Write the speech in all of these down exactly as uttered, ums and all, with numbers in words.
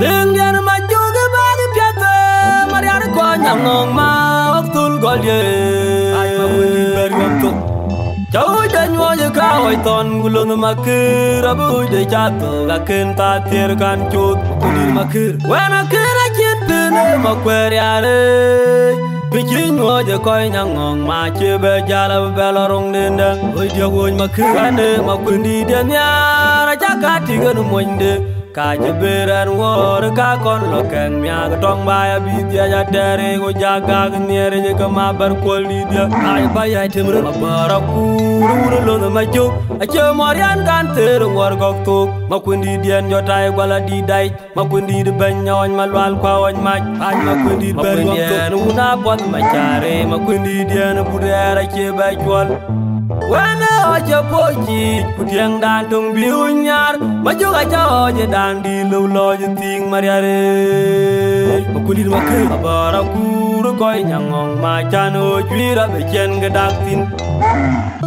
Dhëŋdiɛ̈n Majök bäk piath, Mariar kɔny aŋɔ̈ŋ ma ɣɔ̈k thul gɔl ye. Ai, Makuëndït bɛ̈r yɔ̈m thok. Cä wec de nyuɔɔc ë kaawɔc thɔn, ku lönh Makër abï wec de ca thok, akën thaa thiër kan coth, Makuëndït Makër. Wën akën acït pën ë Makuëër riaar ë, bï cï nyuɔɔc ë kɔny aŋɔ̈ŋ ma cï bɛ jäl abï bɛ lɔ roŋdendä. Wec diɛ̈ wööc Makër. Wën ë Makuëndït de nhiaar, acä ka tïŋ en monyde. Ka cï bɛ̈r ɛn wuɔɔr, ka kɔn lɔ kɛ̈ŋ miak tɔŋ ba ya bï dhiac atɛ̈r, ku jak gak nhiɛɛr, ye ke ma bär kuɔl dït ya. Ai ba ya tim röt, ma bär akuur, wun ë lönh Majök. Acie mɔ̈r yan kan thëër wuɔɔr gɔ̈k thok. Makuëndït diɛ̈n jɔ tai gual adït dai. Makuëndït bɛ̈ny awɔny ma lual ku awɔny mac. Ai Makuëndït bɛ̈r yɔ̈m thok. Makuëndiɛ̈n wun apuɔth ma carë, Makuëndït diɛ̈n but rɛɛr acie bɛ cuɔl. Wën ë ɣɔc ë puɔ̈c yiic, ku tiɛŋdan töŋ bï wun nhiaar, Majök acä ɣɔc ë dan dïït lëu lɔc ë thiiŋ Mariar ë. Makuëndït Makër abɔ̈r akuur ë kɔc nyaŋɔ̈ŋ ma can ɣööc wïïr abï ciɛ̈n ke dak thïn.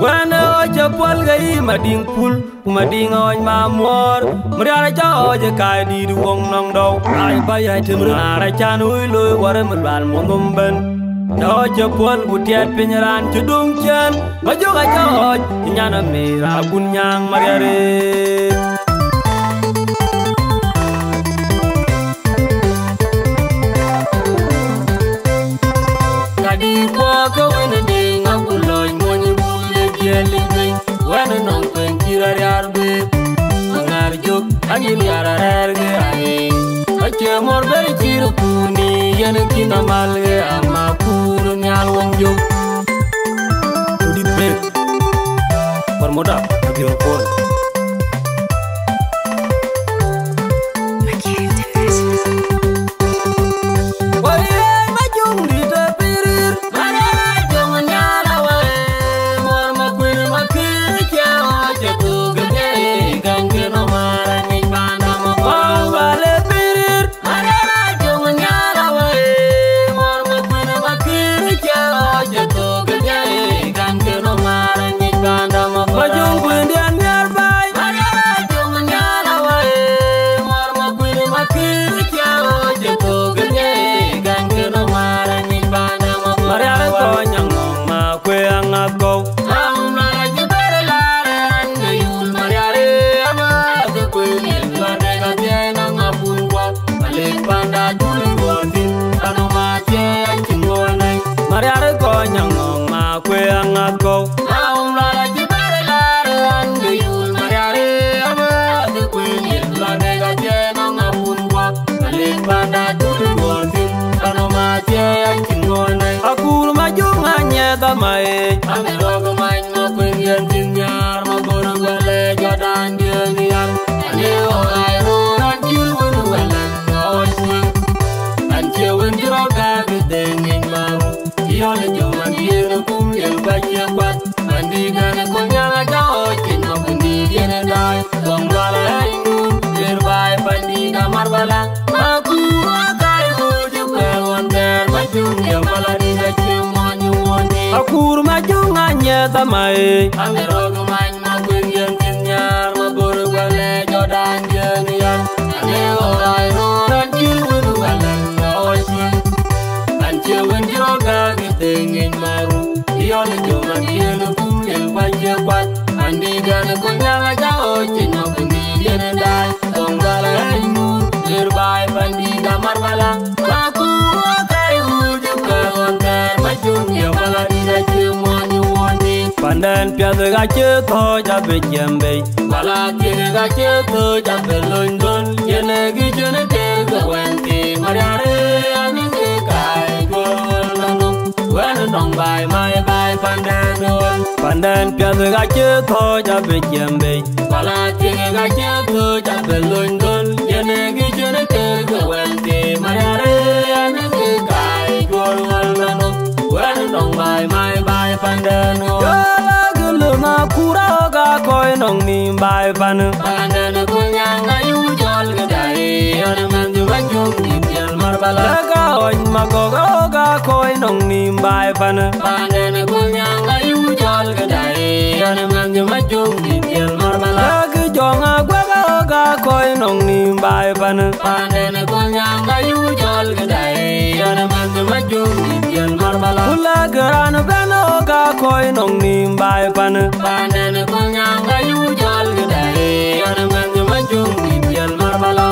Wën ë ɣɔc ë puɔl ke yï Madiŋ Pul, ku Madiŋ ɣɔc ma muɔ̈ɔ̈r, Mariar acä ɣɔc ë kaai dïït woŋ nɔŋ dɔu. Ai ba ya tim röt, naar acan wööc looi wär ë mi lual mɔ̈ nhom bɛ̈n. Cä ɣɔc cï puɔl ku tiɛɛt piny raan cï döŋ ciëën, Majök acä ɣɔc, nyan amïïr agun nyaaŋ Mariar ë. Ka dïït kuɔɔk ke wën ë diŋ aku lɔc mony bul ë jiël ë juëc, wën ë nɔŋ kuën cï rariaar bek. Aŋäär jök, anyin yar arɛɛr ke aye. Acie mɔ̈r bɛ̈r cï röt kuuni, yen kïn amal ke ama kuur nhial wën jök. Kudït bek, Parmoda, Abior Paul. Wai, Majök dït ë pirir. Mariar kɔny aŋɔ̈ŋ ma kuëë aŋäth kɔ̈u. Mariar kɔny aŋɔ̈ŋ ma kuëë aŋäth kɔ̈u. Akuur Majök ŋa nyiɛth ama ëëc. Akuur Majök ŋa nyiɛth ama ëëc. Pandɛn piɛth ka cï thɔ̈c abï ciɛm bei. Wala kek ka cï thɔ̈c abï lony dhöl, yen ë kï cïn ë kek ke wɛn ke Mariar ë, anï ke kaai cuɔl la nɔm. Wën nɔŋ baai mai baai pandɛn ë wën. Pandɛn piɛth ka cï thɔ̈c abï ciɛm bei. Wala kek ka cï thɔ̈c abï lony dhöl, yen ë kï cïn ë kek ke wɛn ke Mariar ë, anï ke kaai cuɔl wal la nɔm. Wën nɔŋ baai mai baai pandɛn ë wën. Yala gëlë ma kura ɣɔ̈k aa kɔc nɔŋ nïïm baai panë. Pandɛn ë Kunyang ayï wun cɔl ke dai, yen ë mɛnh jɔ ba jɔŋ nïïm jël mar bala. Lëk aa ɣɔc ma gɔ̈k ɣɔ̈k aa kɔc nɔŋ nïïm baai panë. Pandɛn ë Kunyang ayï wun cɔl ke dai, yen ë mɛnh jɔ ba jɔŋ nïïm jël mar bala. Lëk jɔŋ aguek ɣɔ̈k aa kɔc nɔŋ nïïm Baai pan. Paanden Kolnyaŋ ka yuk cɔl këdai, yɛn mɛnh Majuŋ dït Jɔl Marbala. Ku lɛ̈k raan bɛ̈n ɣok aa kɔc nɔŋ nïïm baai pan. Paanden Kolnyaŋ ka yuk cɔl këdai, yɛn mɛnh Majuŋ dït Jɔl Marbala.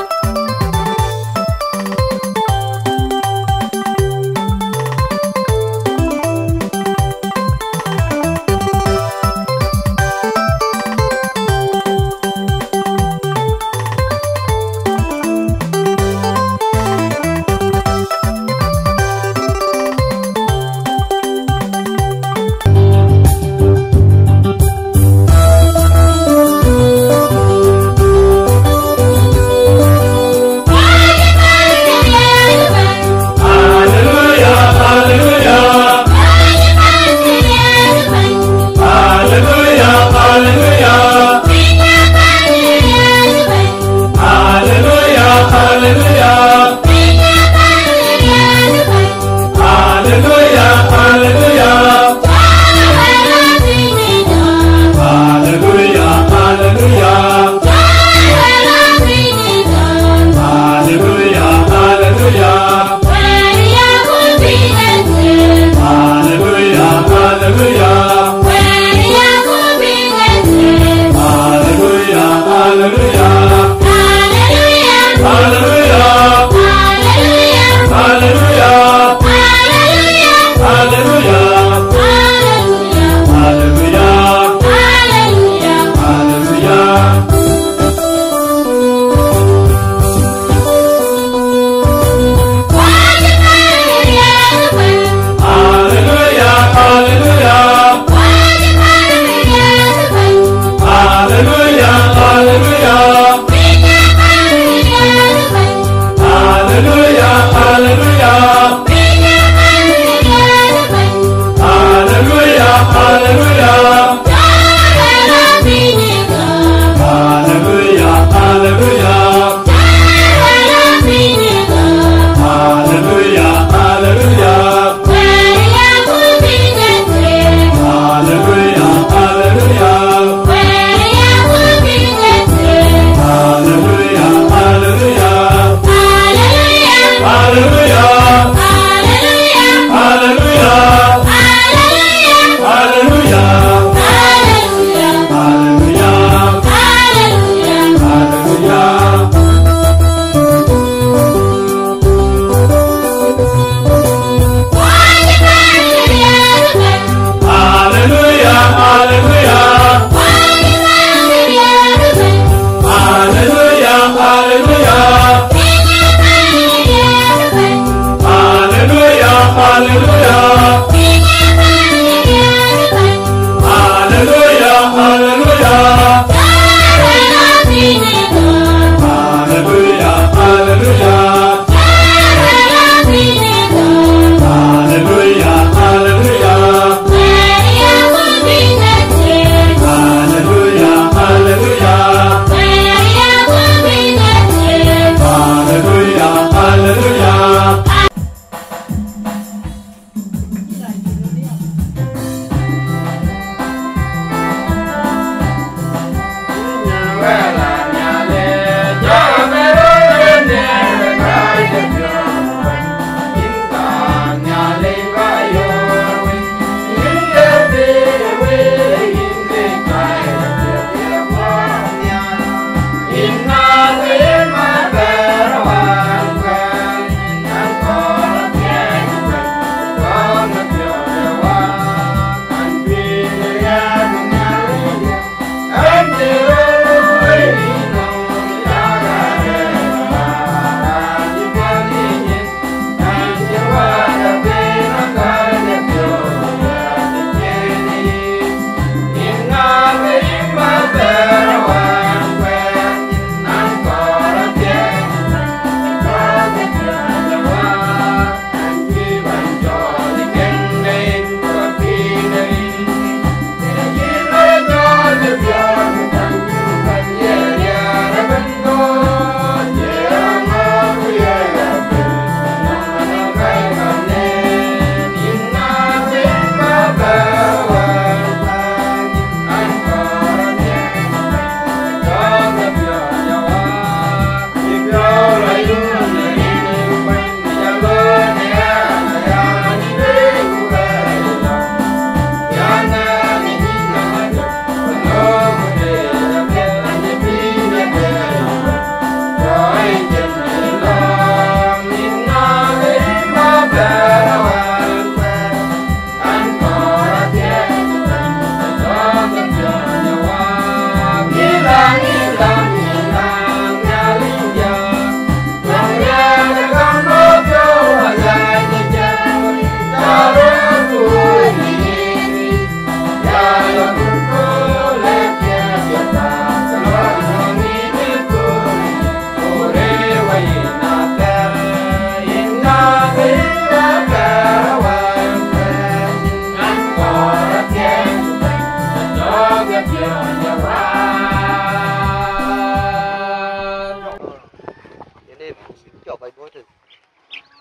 Cɔk kɔc duɔ̈t tën.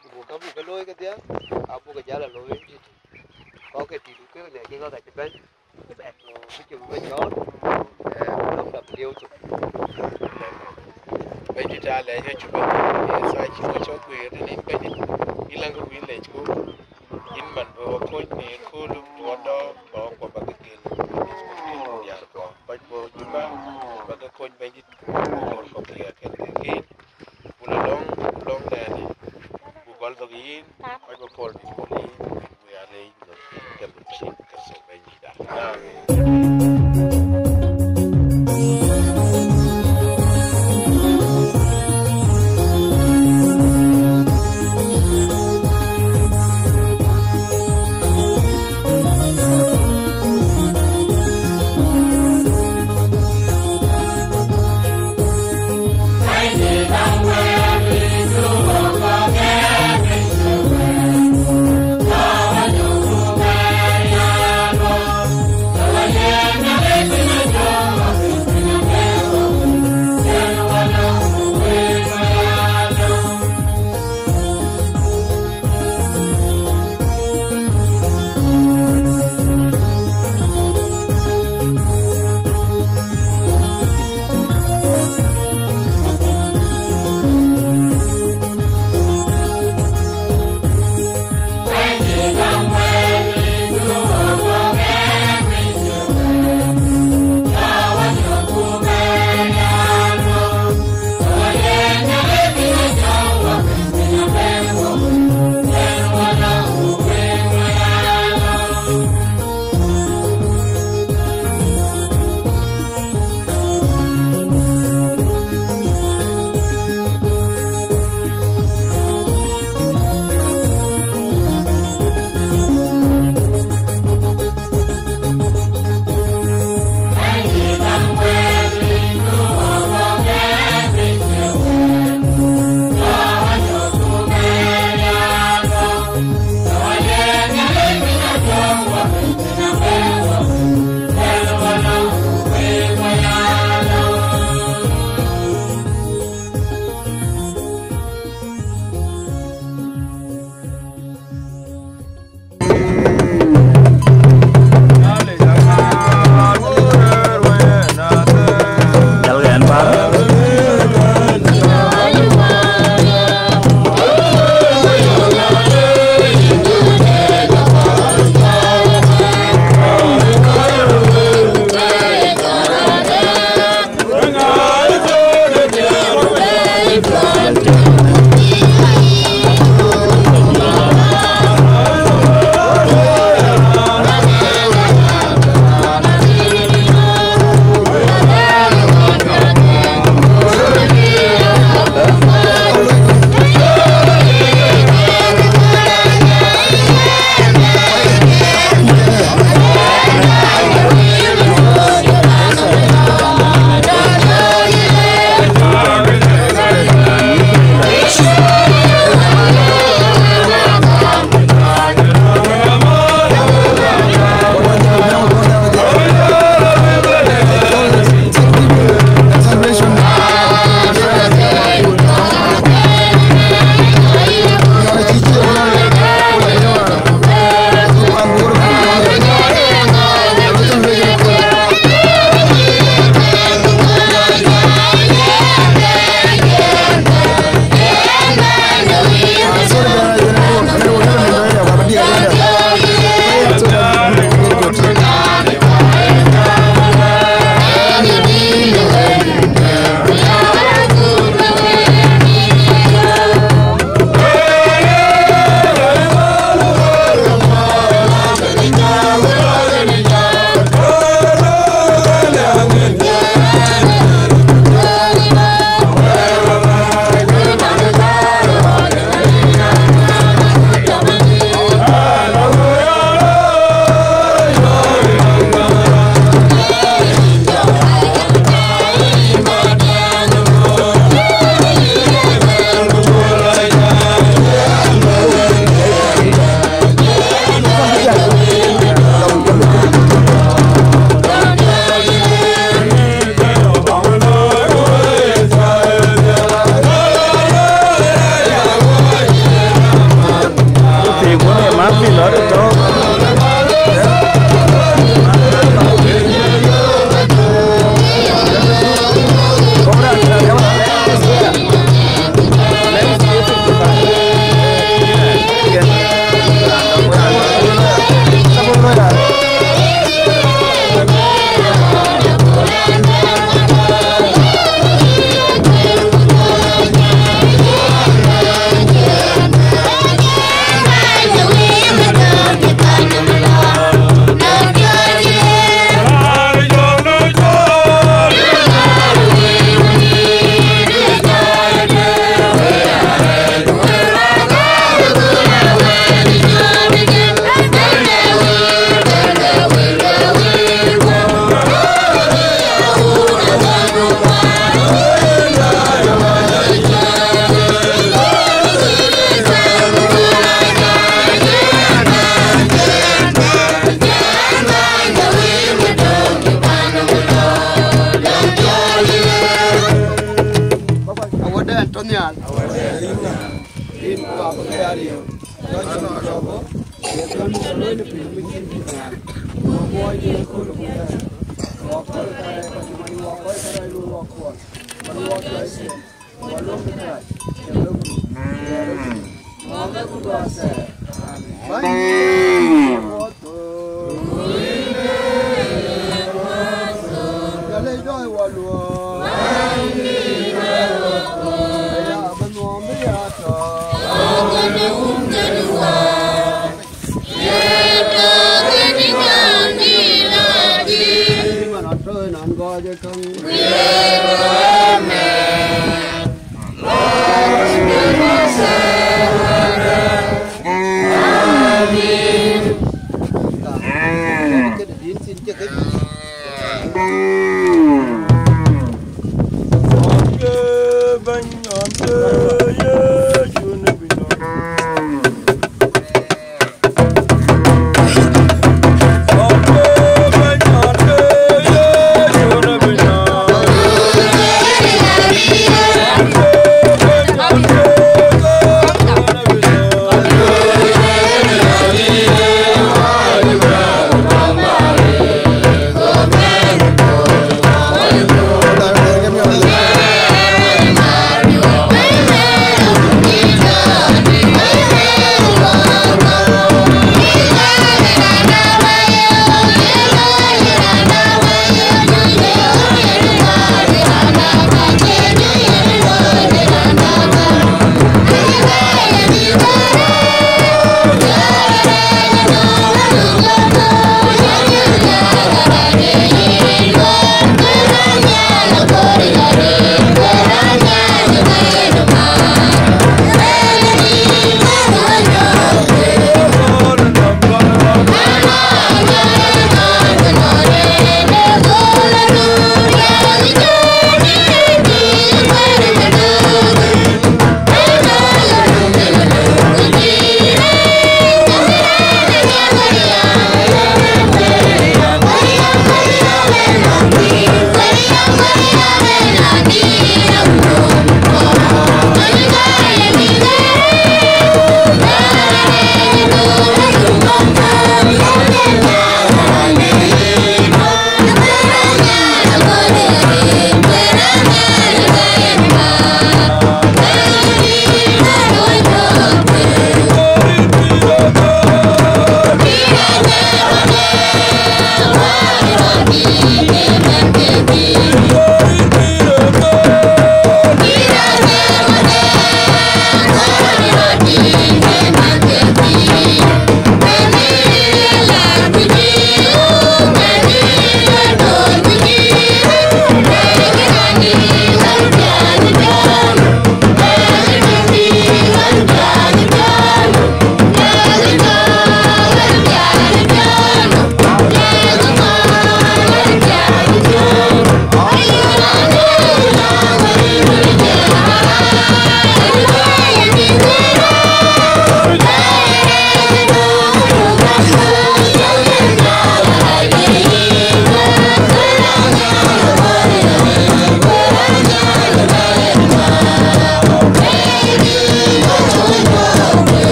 Ku buk kä buk ke looi kedhie, abuk ke jäl a looi ë tït. Kɔc ke tït ku kek lɛc kek ɣɔ̈k acï bɛ̈n. Ku bï cï bï ke cɔɔl, eh, ku lɔ̈k dap lieu thok. Bɛ̈nydït aa lɛc acuk bɛ̈n, ye thaa cï wɔ cɔk guiir tënë yïn Bɛ̈nydït, yïn läŋ ke wïïr lɛc ku. Yïn man bï wɔ kony në kööl bï wɔ dɔ̈ɔ̈r, ba wɔ kuɔ ba ke gël, bï Yecu Kërtho diäär kuɔ. Kɔc bɔ̈ Juba, ba ke kony Bɛ̈nydït, ku kɔc kɔ̈k ke akën ke kën. Ku la lɔ̈ŋ, ku lɔ̈ŋ nɛɛni, ku gɔl dhök yïn, kɔc bï pɔ̈l bï pɔ̈l yïn, ku ya leec dhök yïn, ke bï cïn ke thok Bɛ̈nydït. Amen.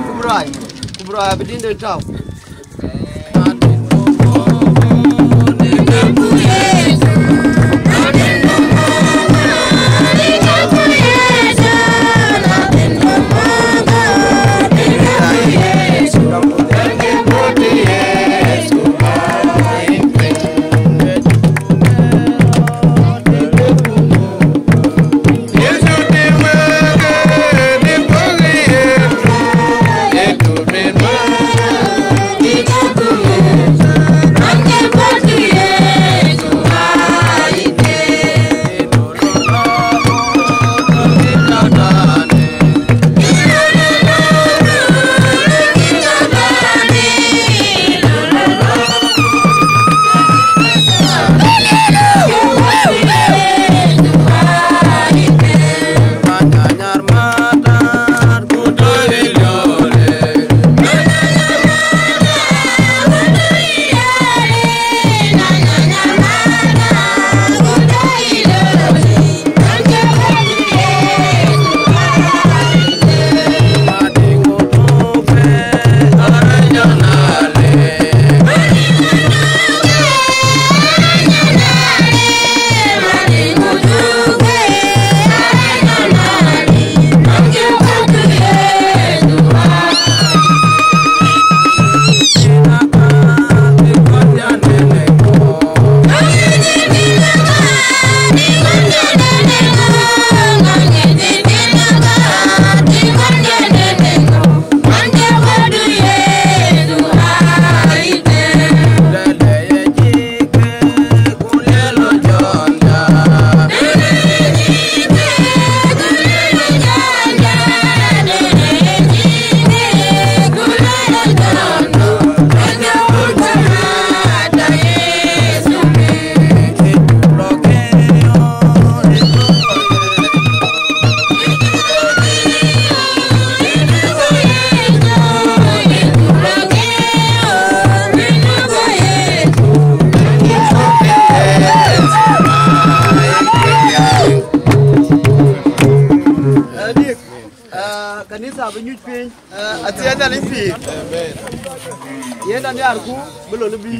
Kubrai, Kubrai, abidin de tau. Bï nyuc piny, eh, athiɛɛn Nhialic pïïr. Yen anhiarku bï lon bï,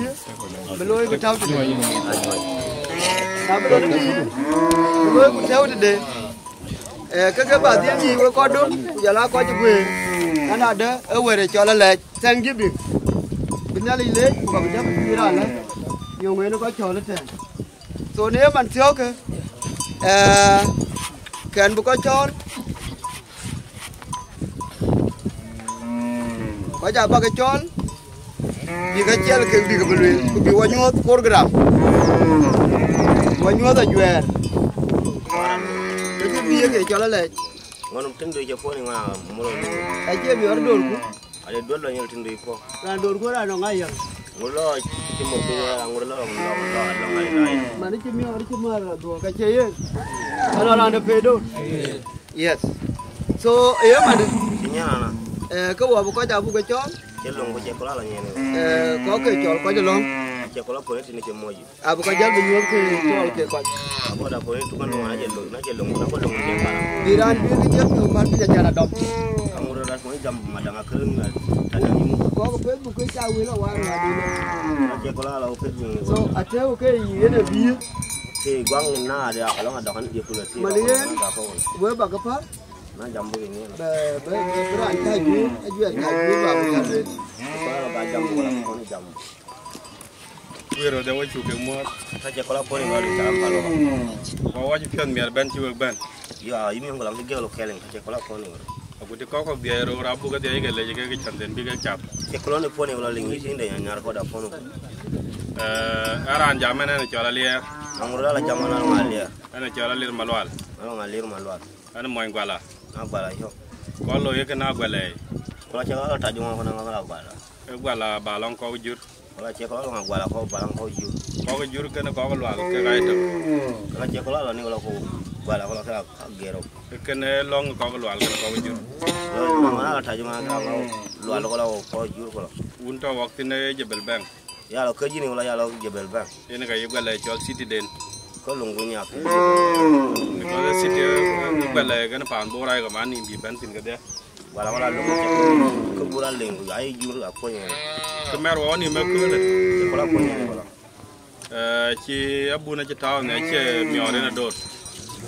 bï looi ku täu tëde. Na bï lon bï, bï looi ku täu tëde. Eh, ke ke bä dhiël yiic wek kɔc döŋ, ku jɔl aa kɔc ë guëër. Ɣɛn adë ë wɛ̈t ë cɔl alɛɛc, thanksgiving. Bï Nhialic leec, ku ka bï dɛ̈p pïïr alë, yöŋ en ë kɔc cɔl ëtɛ̈ɛ̈n. So në ye man thiɔ̈kë, eh, kɛn bï kɔc cɔɔl, kɔc aa bäk cɔɔl, bïk aciɛl kek bïk bï lueel, ku bï wɔ nyuɔ̈th program, wɔ nyuɔ̈th ajuɛɛr. Ke bï ye ke cɔl alɛɛc. Ŋɔn tïŋ dui cɛ puɔ̈n ë ŋa murɔ. Acie miɔɔr dorku. Ade duɔl lɔ nyel tïŋ dui puɔ̈. Raan dorku raan nɔŋ ayäŋ. Ŋur lɔ cï mɔ̈k piny, ŋur lɔ, ŋur lɔ, ŋur lɔ, ŋur lɔ, ŋur lɔ. Mani cï miɔɔr cï määr raan dhuɔɔk, ka cie yen. Ënɔ raan de pedo. Yes. So, ë ye mani. Cï nyan ana. Eh, ke wɔ bï kɔc abuk ke cɔɔl. Cï löŋ ku cï kula la nyen. Eh, kɔc ke cɔɔl kɔc lɔŋ. Cï kula puɔ̈n tïŋ cï mɔ̈c. Abï kɔc jäl bï nyuɔ̈th ke cɔɔl ke kɔc. Ago da puɔ̈n tïŋ kan wan aje löŋ, na je löŋ, na ko löŋ je para. Bï raan bï ke jam ke kuat bï jal adɔm. Aŋur da puɔ̈n jam ma dang akërën na tana ni. Kɔc Facebook ke ca wël awar wa dï. Na je kula la Facebook. So, atëu ke yen ë bï. Ke guaŋ na de alɔŋ adɔk an je kula ti. Mani yen, we ba ke par. Na jam bï ni. Bë, bë, bë, bë raan ca juëc, ajuɛɛr ca juëc ba bï jal. Kula ba jam, kula ko ni jam. Wëër röt ë wä cuk kek muɔ̈ɔ̈th. Ka cï kɔl a puɔ̈n ë ŋɔ̈ɔ̈r ë cäk pal wä. Ku awɔc piɔ̈ɔ̈th miɛt bɛ̈n cï wek bɛ̈n. Ya, yïn yöŋ kɔl a cï gël kɛl, ka cï kɔl a puɔ̈n ë ŋɔ̈ɔ̈r. Aku të kɔ̈k kɔ̈k dhiɛɛi röör abuk kedhie ke lec ke ke cän den bï ke cap. Cï kɔl a puɔ̈n ë ŋɔ̈ɔ̈r liŋ yï cïn de nyanyar kɔ̈k da puɔ̈n ë ŋɔ̈ɔ̈r. Eh, ë raan jam ɛn ɛn ë cɔl Aliɛɛr. Aŋur ala jam ɛn ɛn ŋa Aliɛɛr. Ɛn ë cɔl Aliɛɛr Malual. Ɛn ŋa Aliɛɛr Malual. Ɛn ë mɔny Guala. Na Guala yök. Kɔn looi ye kën a Guala ë. Kɔl a cï kɔl a tac ŋɔ̈ɔ̈r kɔn ŋa Guala. Ë Guala ba lɔŋ kɔ̈k jur. Kɔl a cie kɔl a lɔŋ a Guala kɔ̈k ba lɔŋ kɔ̈k jur. Kɔ̈k jur kënë kɔ̈k lual kek aa tök. Kɔl a cie kɔl a lɔŋ ni kɔl a ku Guala kɔl a kek a gero. Kënë lɔŋ kɔ̈k lual kënë kɔ̈k jur. Lɔŋ na la tac ma ka ma lual kɔl a kɔ̈k jur kɔl. Wun tɔ̈ wɔk thïn ë Jebel Bɛ̈ŋ. Ya lɔ ke jini wala ya lɔ Jebel Bɛ̈ŋ. Yen ka yï Guala cɔl city den. Kɔl luŋ ku nyak. Because city, eh, Guala kënë paan Bor ai ka man ni bï bɛ̈n thïn kedhie. Wala wala lo ke bura lengu ai jur a konye. Ke mɛr wa ni me kule. Kola konye kola. Eh, ci abun acï tau ne, acie miɔɔr en adot.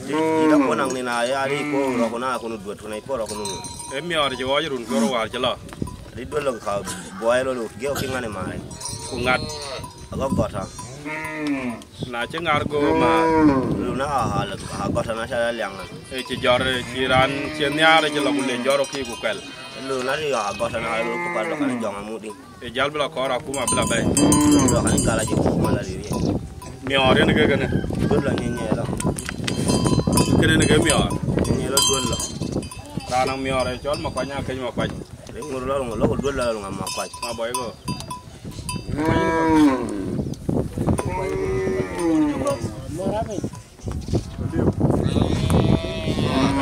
Di da kona ni na ya ri ko ro kona ko nu duot na ko ro ko nu. E miɔɔr ci wɔ run ko war ci lɔ. Di do lo ka boy lo lo ge ki ngane mare. Ku ŋat. Ago gota. Na cï ŋar go ma. Lu na ha ha gota na cha liang na. E cï jɔr, cï raan cï nhiaar cï lɔ ku le jɔr ki ku kɛl. Lu na ri ha gota na lu ku pal kan jɔŋ amudi. E jal bï lɔ kɔɔr akuma bï lɔ bɛ̈ɛ̈i. Lu kan kala ji kuma la ri. Miɔɔr yen ke kënë. Duɔl lɔ nyenye lɔ. Kënë ke miɔɔr. Nyenye lɔ duɔl lɔ. Raan miɔɔr e cɔl ma kuany akeny ma kuany. Ri ŋur lɔ ŋur lɔ duɔl lɔ ŋa ma kuany. Ma bɔy go.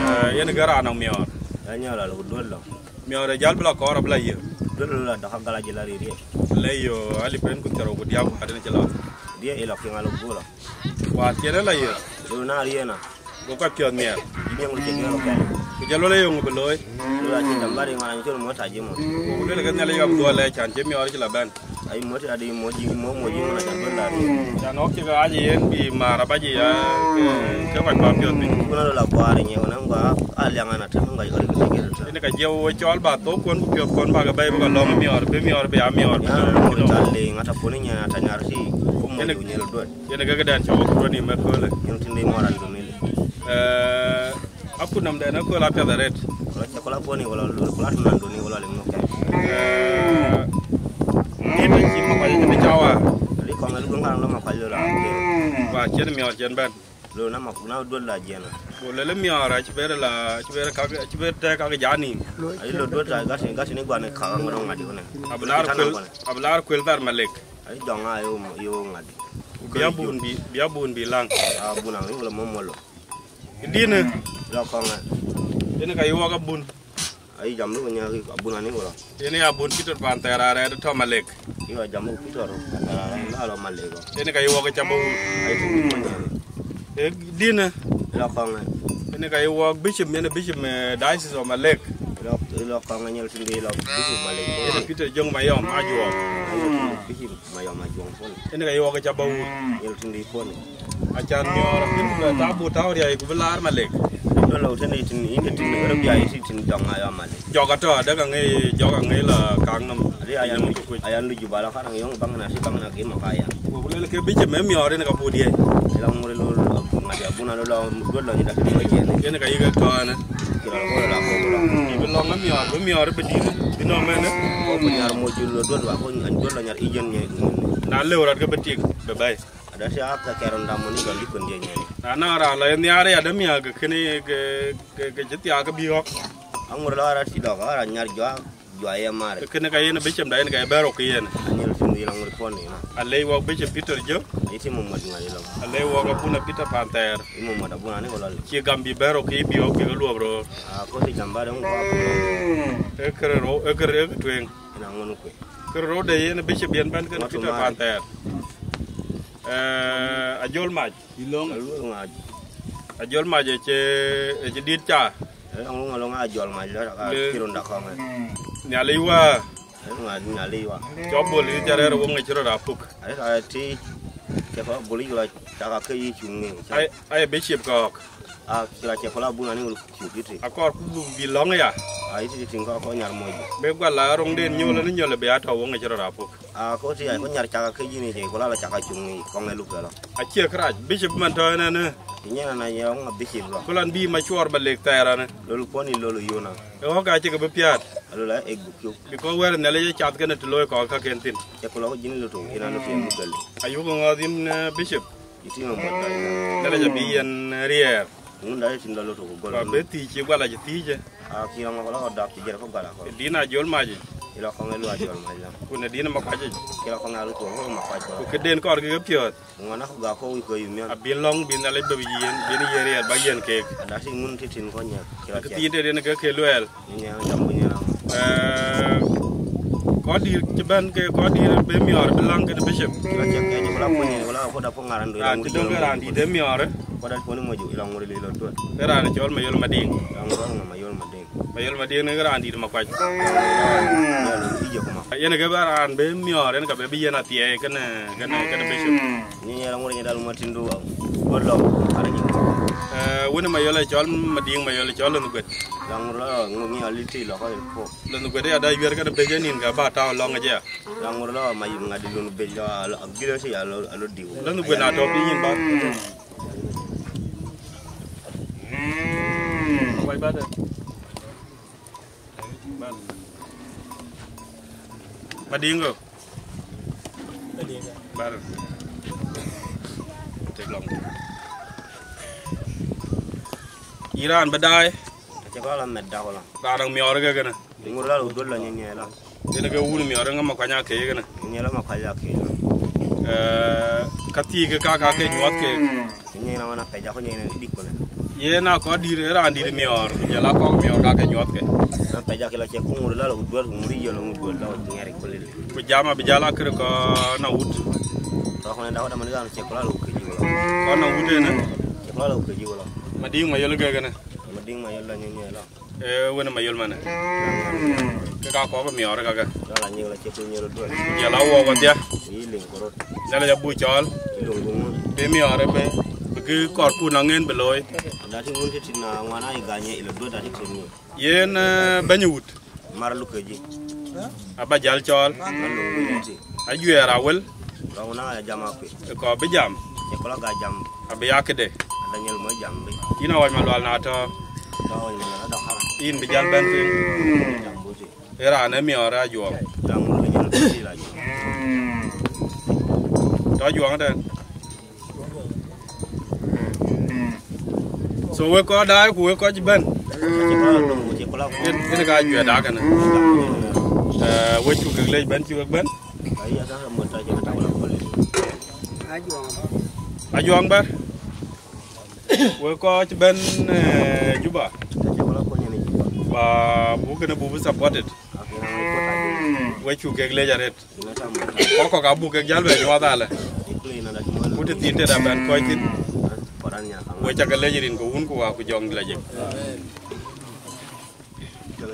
Eh, yen ke raan nɔŋ miɔɔr. Ya nyɔl alɔ ku duɔl lɔ. Miɔɔr e jal bï lɔ kɔɔr abï lɔ yiëk. Duɔl lɔ dɔk agala jël aririɛ. Le yo alip en ku thiërou ku diäk ku aden cï lɔ. Diɛ ë lɔ kiŋ alɔ guɔ lɔ. Wa tiɛn e lɔ yiëk. Lu na riena. Go ka piɔth miɛr. Diɛ ŋu cï gɛl kɛl. Ku jal wala yo ŋu bï looi. Lu la cï dam bari ŋa cï mo ta jimo. Ku le ke Nhialic ka bï duɔl le chan cï miɔɔr cï lɔ bɛ̈n. Ai mot adi mot ji mo mo ji mo na ta don la ri. Chan wok cï ke ɣaac yen bï maar abac ya, ke, ke kɔc kɔn piɔ̈ɔ̈th piny. Ku na lo la guar nye na ngwa a liang ana tem ngwa ori ke ke. Yen ka jieu we cɔl ba thok kuɔn ku piɔ̈ɔ̈th kuɔn ba ke bɛ̈i bï ka lɔ̈ŋ miɔɔr, bï miɔɔr bï a miɔɔr. Ya na mo ta le ngata poni nya ta nyar ti. Ku mo ju nyel duot. Yen ke ke dɛn cɔk ruɔn ni me köle. Yen tin de mo ran do mil. Eh, Akut nɔm dɛn ë kööl apiɛth arëët. Kola cɛ kola puɔni kola lur kola tun nan duni kola lim nukɛ. Eh, dit acï makuac acï bï cawa. Ri kɔŋ ë lukun kaŋ lɔ makuac lɔ la. Wa cien miɔɔr cien bɛn. Lo na mak na duol la jiɛn. Go lele miɔɔr acï ber la, acï ber kak, acï ber tɛ kak jani. Ai lo duol ta gati, gati ni guan ka ŋa ŋa di kone. Ablar kuel, ablar kuel thar malek. Ai dɔŋ a yo, yo ŋa di. Bia bun bi, bia bun bi lang. A bun a yo lo momo lo. Dine. Lɔ kɔŋ ɛ. Yen ka yuɔk abun. Ai jam lu nya abun ani wala. Yen ya abun Peter Panther arɛɛt tɔ Malek. Yo jam lu Peter Panther arɛɛt na lɔ Malek. Yen ka yuɔk cam abun. Ai tu ni mo nya. E dine. Lɔ kɔŋ ɛ. Yen ka yuɔk bishop, yen bishop, eh, Diocese of Malek. Lɔ, lɔ kɔŋ anyɛl tïŋ de lɔ Bishop Malek. Yen Peter Jong Mayom Ajuɔŋ. Anyɛl tïŋ de Bishop Mayom Ajuɔŋ puɔ̈n. Yen ka yuɔk ca ba wut. Anyɛl tïŋ de puɔ̈n. Acan miɔɔr, yen ku bɛ tap bu tau riai ku bï laar Malek. Dɔ lɔ tënë tïŋ, yen ke tïŋ, ɣɛn bia yï tïŋ, tïŋ jɔŋ Mayom Malek. Jɔk atɔ̈, adek aŋic, jɔk aŋic la kaŋ nɔm. Ade ayan lu, ayan lu Juba la kan yɔŋ baŋ na, si baŋ na ke ma ka ya. Ku lel ke Bishop me miɔɔr yen ka put ye. Ila ŋuri lu, ŋadi abuna lu la, duɔt lɔ ni dak ni ma yen. Yen ka yïk tɔ̈ ënë. Kira la ko la ko la. Bï lɔŋ miɔɔr, bï miɔɔr bï dït, bï nɔm ënë. Ko nyar mo jul lo duɔt wa, ko an duɔt lɔ nyar ijen nye. Na lëu rɔt ke bï tik, bï bɛ̈i. Ada si aka kɛr ndam mo ni gam di kun die nye. Na na ra la nhiar ya de miɔɔr ke kënë ke, ke, ke cï thiaak ke bï ɣɔ̈k. Aŋur la rat ci dɔk, ara nyar jua, jua ye mar. Kënë ka yen Bishop da yen ka ye bɛ̈r ɣɔ̈k yen. Anyɛl tïŋ de ila ŋuri puɔ̈n ni ma. Alei wɔk Bishop Peter Jok. Iti mo mat ŋa ila. Alei wɔk Abuna Peter Panther. Imo mat abuna ni ko lal. Ci gam bï bɛ̈r ɣɔ̈k bï ɣɔ̈k bï ke luɔp rot. A ko si jam ba de ŋu ko. E kere ro, e kere e tueŋ. Ina ŋun ku. Kërë rɔt de yen Bishop yen bɛ̈n kënë Peter Panther. Eh, Ajol Mac. Ilɔŋ. Ajol Mac. Ajol Mac ëcë, ëcë dit ca. Ilɔŋ, ilɔŋ Ajol Mac lɔ ka kirun da kɔŋ. Nhialic wa. Ilɔŋ Nhialic wa. Cɔ bol yi ca rɛɛr wöŋ ëcï rɔt apuk. Ai ka ti ke ko bol yi lɔ ca ka ke yi cuŋ ni. Ai, ai Bishop kɔɔk. A kila cɛ kula buna ni wul. Cuk iti. Akɔɔr ku bï lɔŋ ya. A iti ti tiŋ kɔɔr kɔɔr nyar moc. Be gual la roŋden nyol ni nyol be atɔ woŋ ëcï rɔt apuk. A ko ti ai ko nyar caka ke jini je ko la la caka cung ni kɔŋ e luk dɔlɔ. Acie kërac Bishop man tɔ ënë ënë. Ti nyɛn ana ye ŋa Bishop lɔ. Kulan bï ma cuɔɔr ba lek thɛɛr anë. Lol kuɔni lol yona. E ɣɔ̈k acï ke bï piaat. Alo la ek buk yuk. Bï kɔn wɛɛr Nhialic ë cath kënë të looi kɔɔr ka ken thïn. Cɛ kula ko jini loto ina no fi mugel. Ayuk ŋɔɔth yïn, eh, Bishop. Iti ŋa mɔc ka ina. Nhialic abï yen riɛɛr. Ŋun da iti ndalo to ku gol. Ba be thiic ci gual acï thiic. A kira ŋa kula ko dap ti jere ko gala ko. Dina jol maji. Ila ko ŋa lu a jol maji. Ku ne dina ma kwaji. Kira ko ŋa lu to ko ma kwaji. Ku ke den kɔɔr ke piɔth. Ŋa na ko ga ko wi ko yumi. Abin long bin Nhialic be yen, bin yen riɛɛr ba yen kek. Da ti ŋun ti tin ko nya. Kira ke ti de den ke ke luel. Ni nya jam ni na. Eh, kɔɔr dir ci ben ke kɔɔr dir be miɔɔr bi laŋ ke Bishop. Kira ke ke kula ko ni kula ko da ko ngaran do. Ran ti dong ran di de miɔɔr. Ko da ko ni moju ila ŋuri lilo tuɔt. Ke raan cɔl Mayol Madiŋ. Ila ŋuri ŋa Mayol Madiŋ. Mayol Madiŋ ni raan dit ma kuac. Ila ŋuri ije kuma. Yen ke ba raan be miɔɔr, yen ka be bi yen athiɛɛi kënë, kënë, kënë Bishop. Ni ila ŋuri ni dal ma tindu wa. Bolo ara ni. Eh, wënë Mayol cɔl Madiŋ, Mayol cɔl Lon Guet. Ila ŋuri la ŋuri ni aliti la ko ko. Lon Guet ya da yuɛr kënë be jenin ka ba tau lɔŋ je. Ila ŋuri la ma yim ŋa di Lon be la, a gile si alo, alo diu. Lon Guet na to bi yin ba. Madingo. Madingo. Bar. Tek lɔŋ. Iran bï daai. Acie kɔn la mɛt dak la. Raan miɔɔr ke kënë. Ŋur la ruk duɔ̈l la nyin nyɛɛla. Yen ke wun miɔɔr ŋa ma kuany akëc kënë. Nyin nyɛɛla ma kuany akëc la. Eh, ka thii ke ka ka ke nyuɔth ke. Nyin nyɛɛla wana pɛc akɔ nyin dik kɔlɛ. Yen akɔ dïr, ë raan dïr miɔɔr, ku jɔl akɔk miɔɔr ka ke nyuɔth ke. Na pɛc akë la cɛ ku ŋur la ruk duɔ̈l, ku ŋur yɔl ŋur duɔ̈l la ŋɛr kɔlɛ. Ku jam abï jal akër kɔ na wut. Kɔ kɔn da wada man ran cɛ kula ruk ke jiwla. Kɔ na wut ënë. Cɛ kula ruk ke jiwla. Madiŋ Mayol ke kënë. Madiŋ Mayol la nyin nyɛɛla. Eh, wënë Mayol manë. Ke ka kɔk miɔɔr kakë. Jɔl anyïk la cï piny röt duɔ̈l. Jɔl awɔk wadhia. Yï liŋ ku röt. Jɔl abu cɔɔl. Yï luŋ ku ŋun. Bï miɔɔr ëbë, bï kë kɔɔrkun aŋën bï looi. Da ti ŋun ti tin na ŋuan ai ganyë ilo duɔ̈t da ti tin ni. Yen, eh, bɛ̈ny wut. Mar luk ke jï. Aba jal cɔɔl. Mar luŋ ku yï ti. Ajuɛɛr awël. Lɔŋ na ya jam akui. Ë kɔɔr bï jam. Cɛ kula ga jam. Abï ya këde. Ada nyɛl mɔ jam bï. Yïn awɔc ma lual na tɔ. Tɔ awɔc ma lual ada kara. Yïn bï jal bɛ̈n piny. Jam buti. Ë raan ë miɔɔr Ajuɔŋ. Jam buti jam buti la jam. Tɔ Ajuɔŋ tɛn. So wek kɔc daai ku wek kɔc bɛ̈n. Cɛ kula luŋ ku cɛ kula ku. Yen, yen ka juɛt dak kënë. Eh, wek cuk kek lec bɛ̈n cï wek bɛ̈n. Ajuɔŋ bɛ̈n. Wek kɔc bɛ̈n, eh, Juba. Ba buk kënë buk bï supported. Wek cuk kek lec arët. Kɔc kɔ̈k abuk kek jäl bɛ nyuɔɔth alë. Ku të thiin tëda bɛ̈n kɔc thïn. Wek cakë lec rin ke wun ku wa ku jɔŋ la jek. Kan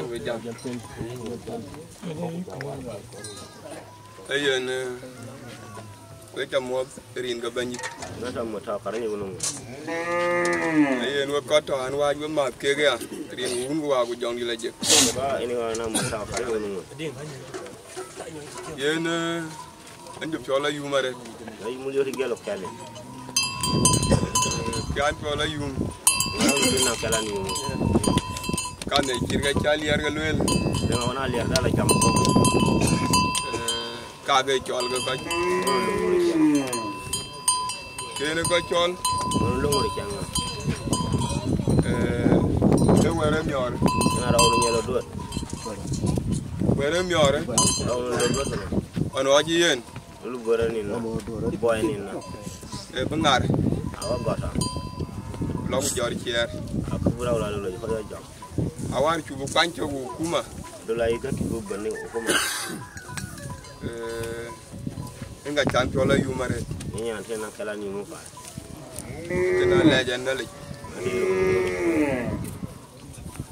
we jam. Ayen, eh, we ca muɔ̈th rin ke Bɛ̈nydït. Na ta mo ta kar ni wunu. Ayen we kɔc tɔ̈ an wac we math kek ya, rin wun ku wa ku jɔŋ dï la jek. Ba ini wa na mo ta kar ni wunu. Yen, eh, an jɔ piɔl ayum arëët. Ai, mul yoti gɛl ɔ kɛli. Pian piɔl ayum. Wala wala na kɛla ni yum. Kan ne cir ke ca liɛr ke lueel. Dema wana liɛr dala jam ko. Eh, ka ke cɔl ke kɔc. Kene kɔc cɔl. Wala longo ri changa. Eh, e were miɔr. Na rawu ni nyelo duot. Were miɔr. Rawu ni nyelo duot. Ɔn wɔ ci yen. Lu guere nin na. Boy nin na. E bi ŋar. Awa gɔta. Lɔk jɔr ciɛɛr. Akubura wala lo ko jɔ. Awar cu bi kuany cök hukuma. Dola yi ka ki bu bani hukuma. Eh, inga can piɔl ayum arëët. Ni nyan tena kɛla ni mu pa. Tena lɛc an Nhialic.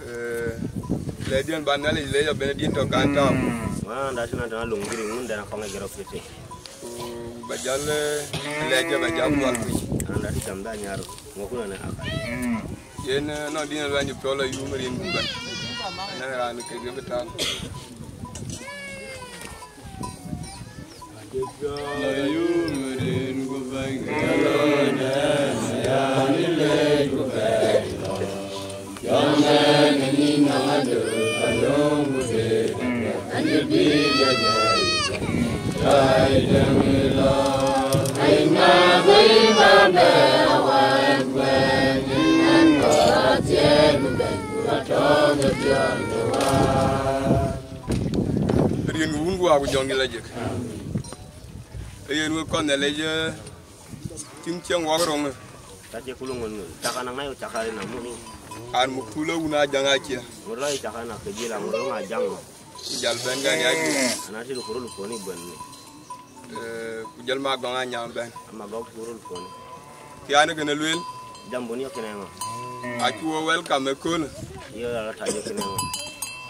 Eh, lɛc diɛn ba Nhialic lɛc abɛn din tɔ kan tɔ. Ma nda tena tena lung giri mun dana kɔŋ gero fiti. Ku ba jal, eh, lɛc ba jal mual piny. Nda ti jam da nyar. Ngo kuna ne aka. Yen, eh, nɔn din alwany piɔl ayum rin ku bɛn. Na ran ke ge betal. Rin wun ku aku jɔŋ dï la jek. Yen we kɔn Nhialic, eh, tiŋ cieŋ wɔk roŋ. Ka cie kulu ŋun, caka na ŋayo caka ri na muni. An mu kula wun a jaŋ a cie. Ŋur la caka na ke jila ŋur la jaŋ ma. Jal ben gan ya ju. Ana ti kurul koni ben ni. Eh, ku jal ma gɔŋ a nyam ben. Ama gɔk kurul koni. Kian kene luel. Jam buni kene ma. A cu wo welcome e kol. Yo la ta je kene ma.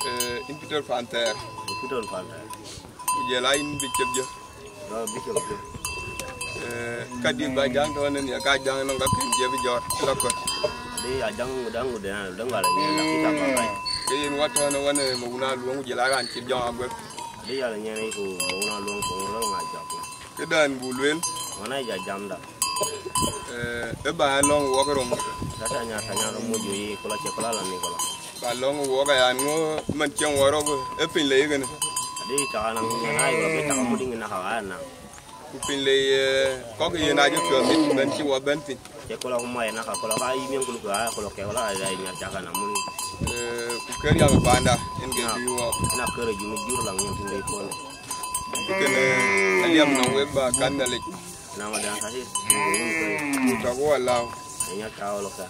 Eh, in Peter Panther. Peter Panther. Ku jela in bi cep je. Lɔ Bishop Jok. Eh, ka dik ba jaŋ tɔn ni ka jaŋ nɔŋ ka kin je bi jɔr la kɔt. Di a jaŋ ŋu daŋ ŋu de na daŋ wala ni la ki ka ba ba. Ke yin wa tɔn wa ne ma wuna luɔŋ jela ran ci jɔŋ a gwek. Di ya le nyene ku ma wuna luɔŋ ku ŋu ŋa jɔk. Ke dan bu luel. Wana ja jam da. Eh, e ba lɔŋ wok rɔŋ. Ka ta nya ka nya rɔŋ mu ju yi kula che kula la ni kula. Ba lɔŋ wok a yan ŋo man cieŋ wok rɔk e piny le yigin. Di ta na ŋu na yi wa be ta mu ding na ka wa na. Ku piny le, eh, kɔk yen a jɔ piɔth mit ben ci wɔ ben piny. Cɛ kɔlɔ ku mɔc na ka kɔlɔ ka yï miɛn kulu ka kɔlɔ kɛ wala ya nya jaka na mun. Eh, ku ker ya panda en ke bi wɔ. Na ker ju mi jur la ŋun tin de ko. Ken, eh, aliam na wek ba kan na lec. Na ma dan ka hit. Ku ta ko wala. Nya ka wala ka.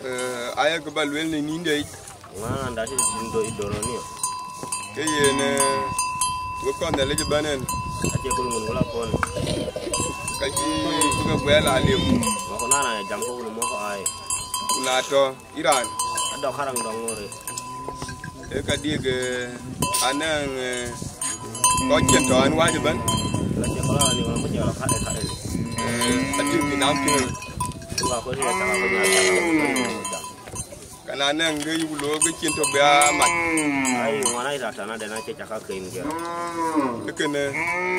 Eh, aya ke ba luel ni ninde yic. Ŋa nda ti tin do i doro ni. Ke yen, eh, we kɔn de lec banen. Acie kulu ŋun wala kɔn. Ka ci ke guɛl a liu. Mo ko nana jam ko ŋun mo ko ai. Ku na tɔ Iran. Ado karang dong ore. E ka diek, eh, anang, eh, kɔc cien tɔ an wac ëbɛ̈n. La cien kɔc an ni wala mo cien la ka e ka e. Eh, a diek bi nam piŋ. Wa ko ri ta ko nya. Kana nang ge yuk lo ge cien tɔ bia mat. Ai, wana ita tana de na ce caka ke in ge. Ke kene,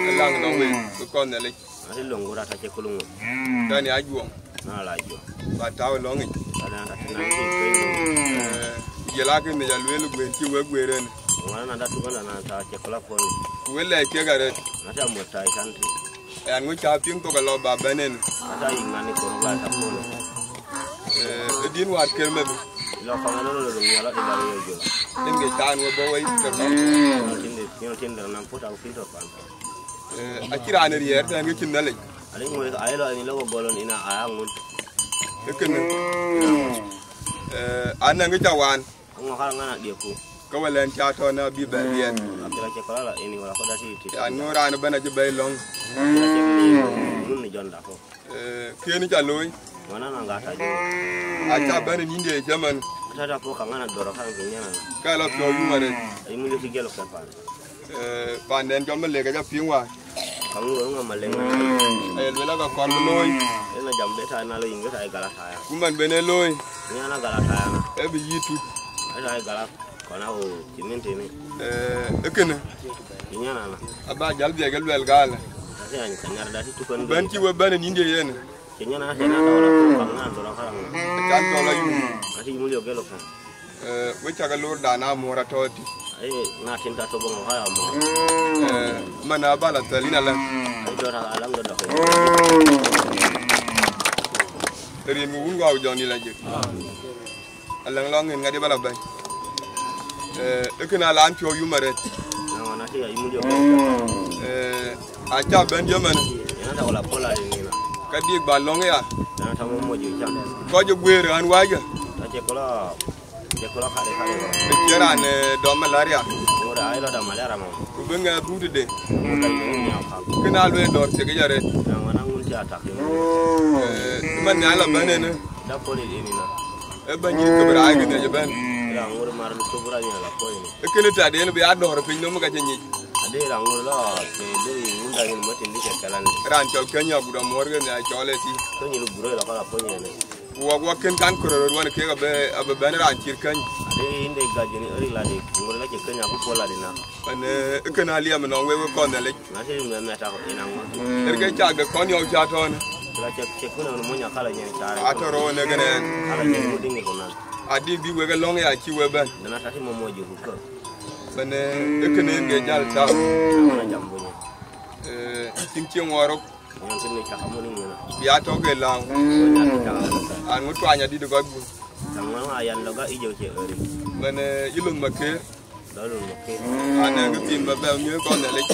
e lang nɔ we, ke kɔn ne lec. Ati longu rata ce kulungu. Dani ajuɔŋ. Na la juɔŋ. Ba tawe lɔŋi. Ba na ta na ni ke. Eh, jela ke ne ya luel guer ci we guer en. Wana na da tu na na ta ce kula koni. We le ke gare. Na ta mo ta ikan ti. Yan ŋu ca piŋ thok alɔ ba bɛn en. Ata yi ŋani koni ba ta koni. Eh, e din war ker me bi. Lo kɔn lo lo lo ŋiala di la yo jo. Din ge tan we bo we ke ba. Tin de, tin de na puta ko pinto pan. Eh, a ci raan riɛɛr tɛn ke cïn Nhialic. Ani ŋun ka ai lo ni lo go golon ina aya ŋun. Ke kene. Eh, an nɛŋ ke ca wan. Ŋo kar ŋana die ku. Ke wël ɛn ca tɔ̈ në abï bɛ riɛt. Abï la cï kɔl la ini wala kɔda ti ti. Ya nu raan ëbɛ̈n acï bɛ̈i lɔ̈ŋ. Mun ni jɔnda ko. Eh, kën ca looi. Wana na gata jo. Aca bɛ̈n ë nïn de cïmën. Tata po ka ŋana dɔrɔ kan ke nyana. Ka la piɔ̈u yum arëët. Ai mun ti gelo ka pa. Eh, panden jɔl Malek aca piŋ wäär. Ka ŋu ŋa Malek na. Ai luel ka kɔn bï looi. Ena jam beta na lo inge ta gala ta ya. Ku man bene looi. Ni ana gala ta ya na. E bï yï tuc. Ai gala kɔn a o timin tini. Eh, e kënë. Ni ana na. Aba jal bia ke luel gala. Ati an kanyar da ti tukan. Bɛ̈n cï we bɛ̈n ë nïn de yen. Kenya na tena dɔla ko kam na dɔla kara mo. Kan dɔla yum. Ati yum yo gelo kan. Eh, we caka lor da na mora toti. Ai na tin ta to bongo kara mo. Eh, mana bala talina la. Ai dɔla alang do dɔla. Rin mu wun wa jɔn ni la jek. Alaŋ lɔŋ ŋin ŋadï bala bɛ̈i. Eh, e këna lan piɔ̈u yum arëët. Na wana ti ya yum jo. Eh, aca bɛ̈n jɔ mɛn. Yana ta wala pola ni na. Ka dik ba lɔŋ ya. Yana ta mo mo jo cha. Kɔc ë guëër ɣän wac ya. Ta che kola, che kola kare kare. Bï cië raan, eh, dɔm malaria. Ŋuɔt ai lɔ dɔm malaria mo. Ku bï ŋɛk rut de. Ŋuɔt ai ni ya ka. Këna luel dɔr thiek ya rëët. Na wana ŋun cha tak. Eh, man nya la bɛ̈n ënë. Da kɔn i ini na. E bɛ̈ny yï Kibra ai gënë jë bɛ̈n. Ra ŋur mar Kibra ni la kɔn i. E kënë ta den bï a dɔr piny nɔm ka cï nyic. Ade ra ŋur la ke de ŋun da yin matin di ke kalan. Ran cɔl Kenya guda mor gënë a cɔl e ti. Kenya lu guro la kala kɔn i ne. Wa wa kën kan koro ruan ke ga be abe bɛ̈n ran cïr Kenya. Ade inde gajini ori la de ŋur la ke Kenya ku pola de na. Ane e kënë aliam nɔŋ we we kɔn de lec. Na ti me me ta ko ina ŋo. Erke cak de kɔn yɔu ca tɔn. La cek cek kuna no munya kala nyen tare. Atoro ne gene. Kala nyen mu dingi kuna. Adi bi wege long ya ci we ben. Na ta ti mo mo ju ko. Bene e kene nge jal ta. Na jam bunya. Eh, tin ci ngoro. Nyen tin ni ka mo ni ngena. Ya to ge law. An mu twanya di de god bu. Tang ma ayan lo ga ijo che ori. Bene ilum maker. Dɔl wun mukin. Anɛŋ kë thim ba bɛ miëë kɔn Nhialic.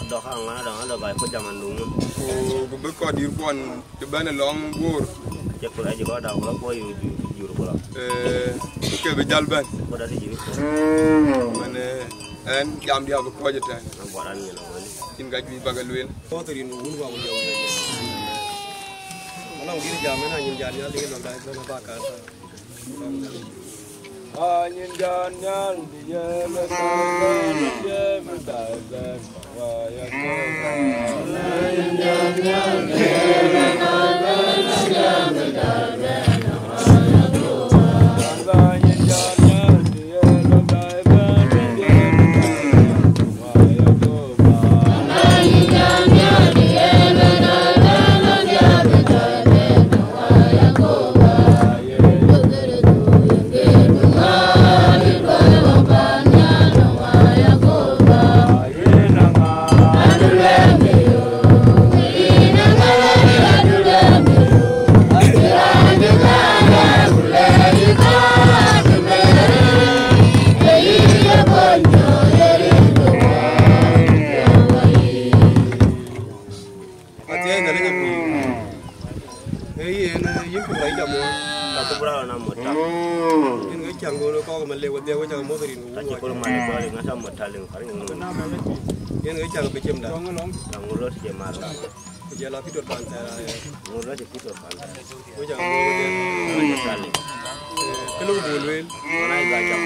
Dɔk aŋa dɔŋ adɔk ai ku jaman du ŋun. Ku, ku bï kɔc dït kuɔn cï bɛ̈n ë lɔŋ guur. Cɛ ku rac kɔc dɔk lɔ kuɔ yu jur ku lɔ. Eh, ke bï jal bɛ̈n. Ku dɔk jini ku. Mɛn, eh, ɛn jam dia bï kɔc ëtɛ̈ɛ̈n. Na buɔt an yen awël. Cïn ka juëc bak ë lueel. Kɔc rin wun wa ku jɔ wun. Anɔŋ dït jam ëna nyin jal Nhialic lɔ dai bɛ̈n ë bak kan. Athiɛɛi Nhialic apïïr. Ee yen, ee, yïn Kibra yï jam wɔ. Ka Kibra na mota. Yen ke caŋ ɣöö kɔ̈k Malek wedhie wek cak moth rin ku wun. Ka cï kɔl Malek kɔl rin ŋa ta mota rin kɔl rin ŋa. Yen ke caŋ bï cim da. Ŋa ŋur lɔ cï mar la. Ku jɛ la Pitor Panther, ee. Ŋur lɔ cï Pitor Panther. Wek cak moth wedhie. Ŋa cï Tali. Ee, kë lok buk lueel. Ŋa na iba cak.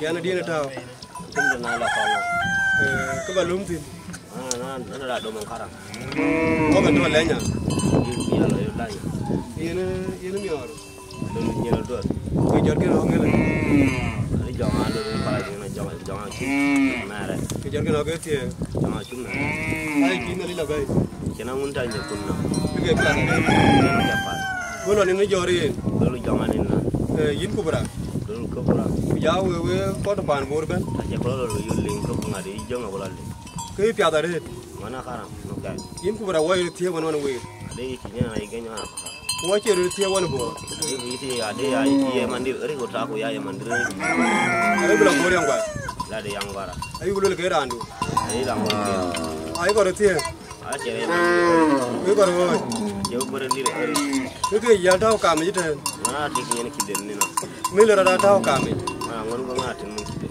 Yan adien ë tääu. Kum de na la kɔl. Ee, kë ba lum thïn. Ah, na, na, na la dom kara. Kɔ̈k ë tɔ̈ Lɛnya. Yen, yen la yo Lɛnya. Yen, yen miɔɔr. Lo ni nyel dot. Ke jɔt kën ɣɔ̈k ŋëlë. Ani jɔŋ a lo ni para jɔŋ, jɔŋ, jɔŋ a cu. Mɛrɛ. Ke jɔt kën ɣɔ̈k ë thiëë. Jɔŋ a cu mɛrɛ. Ai, kïn ali la bɛ̈i. Cïn aŋun ta nyekun nɔm. Bï ke piath. Cïn aŋun ta path. Ku lɔ ni ni jɔ̈ɔ̈r yen. Lo ni jɔŋ a ni na. Eh, yïn Kibra. Lo ni Kibra. Ku ja we, we kɔt paan Bor bɛ̈n. Acie kɔl lo yo liŋ kɔ̈k ŋa de yï jɔŋ a ku la liŋ. Ke yï piath arëët. Mana karam, no kai. Yïn Kibra wɔ ye thiëëk wën wën wëët. Ade yï cï nyan ai geny wana pasa. Ku wɔ cie röt thiëëk wën Bor. Ade yï cï ade ya ye mandir, ri ko ta ko ya ye mandir. Ade bila Bor yang gwar. La de yang gwara. Ayu lul ke randu. Ade la mo. Ai ko röt thiëëk. Acie re mandir. Ke ko röt. Je ko röt dir ri. Ke ke ya tau kam ji ten. Mana dik nyen ki den ni no. Mi le röt tau kam ji. Mana ngon go ma tin mun ki den.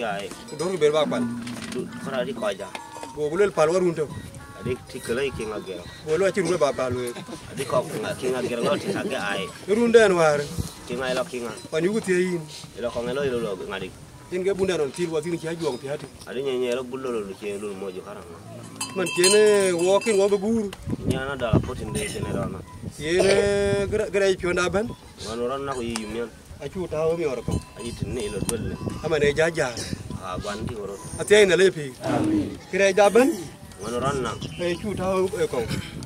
age ai. Ku dɔ̈ɔ̈rkï ber ba pal. Du, kɔn adï kɔc ja. Go ku luel pal wa run tök. Adï tik ke lɔ kiŋ ager. Go luel acï run ba pal wek. Adï kɔk kiŋ ager lɔ tik age ai. Ë run dɛn wäär. Kiŋ ai lɔ kiŋ a. Pan yuku thiëëc yïn. Ë lɔ kɔŋ ë lɔ ë lɔ ŋadï. Yen ke bunda nɔn thil wa thil cia juɔŋ piati. Adi nye nye lo gulo lo che lo mo jo karang. Man kene wo kin wo be gur. Nya na da ko tin de kene rana. Yen gre gre pion da ben. Wan ran na ko yi yum yan. A chu ta wo mi or ko. Ayi tin ne lo dol ne. Ama ne ja ja. A gwan ti woro. A tiai na le pi. Gre da ben. Wan ran na. E chu ta wo e ko.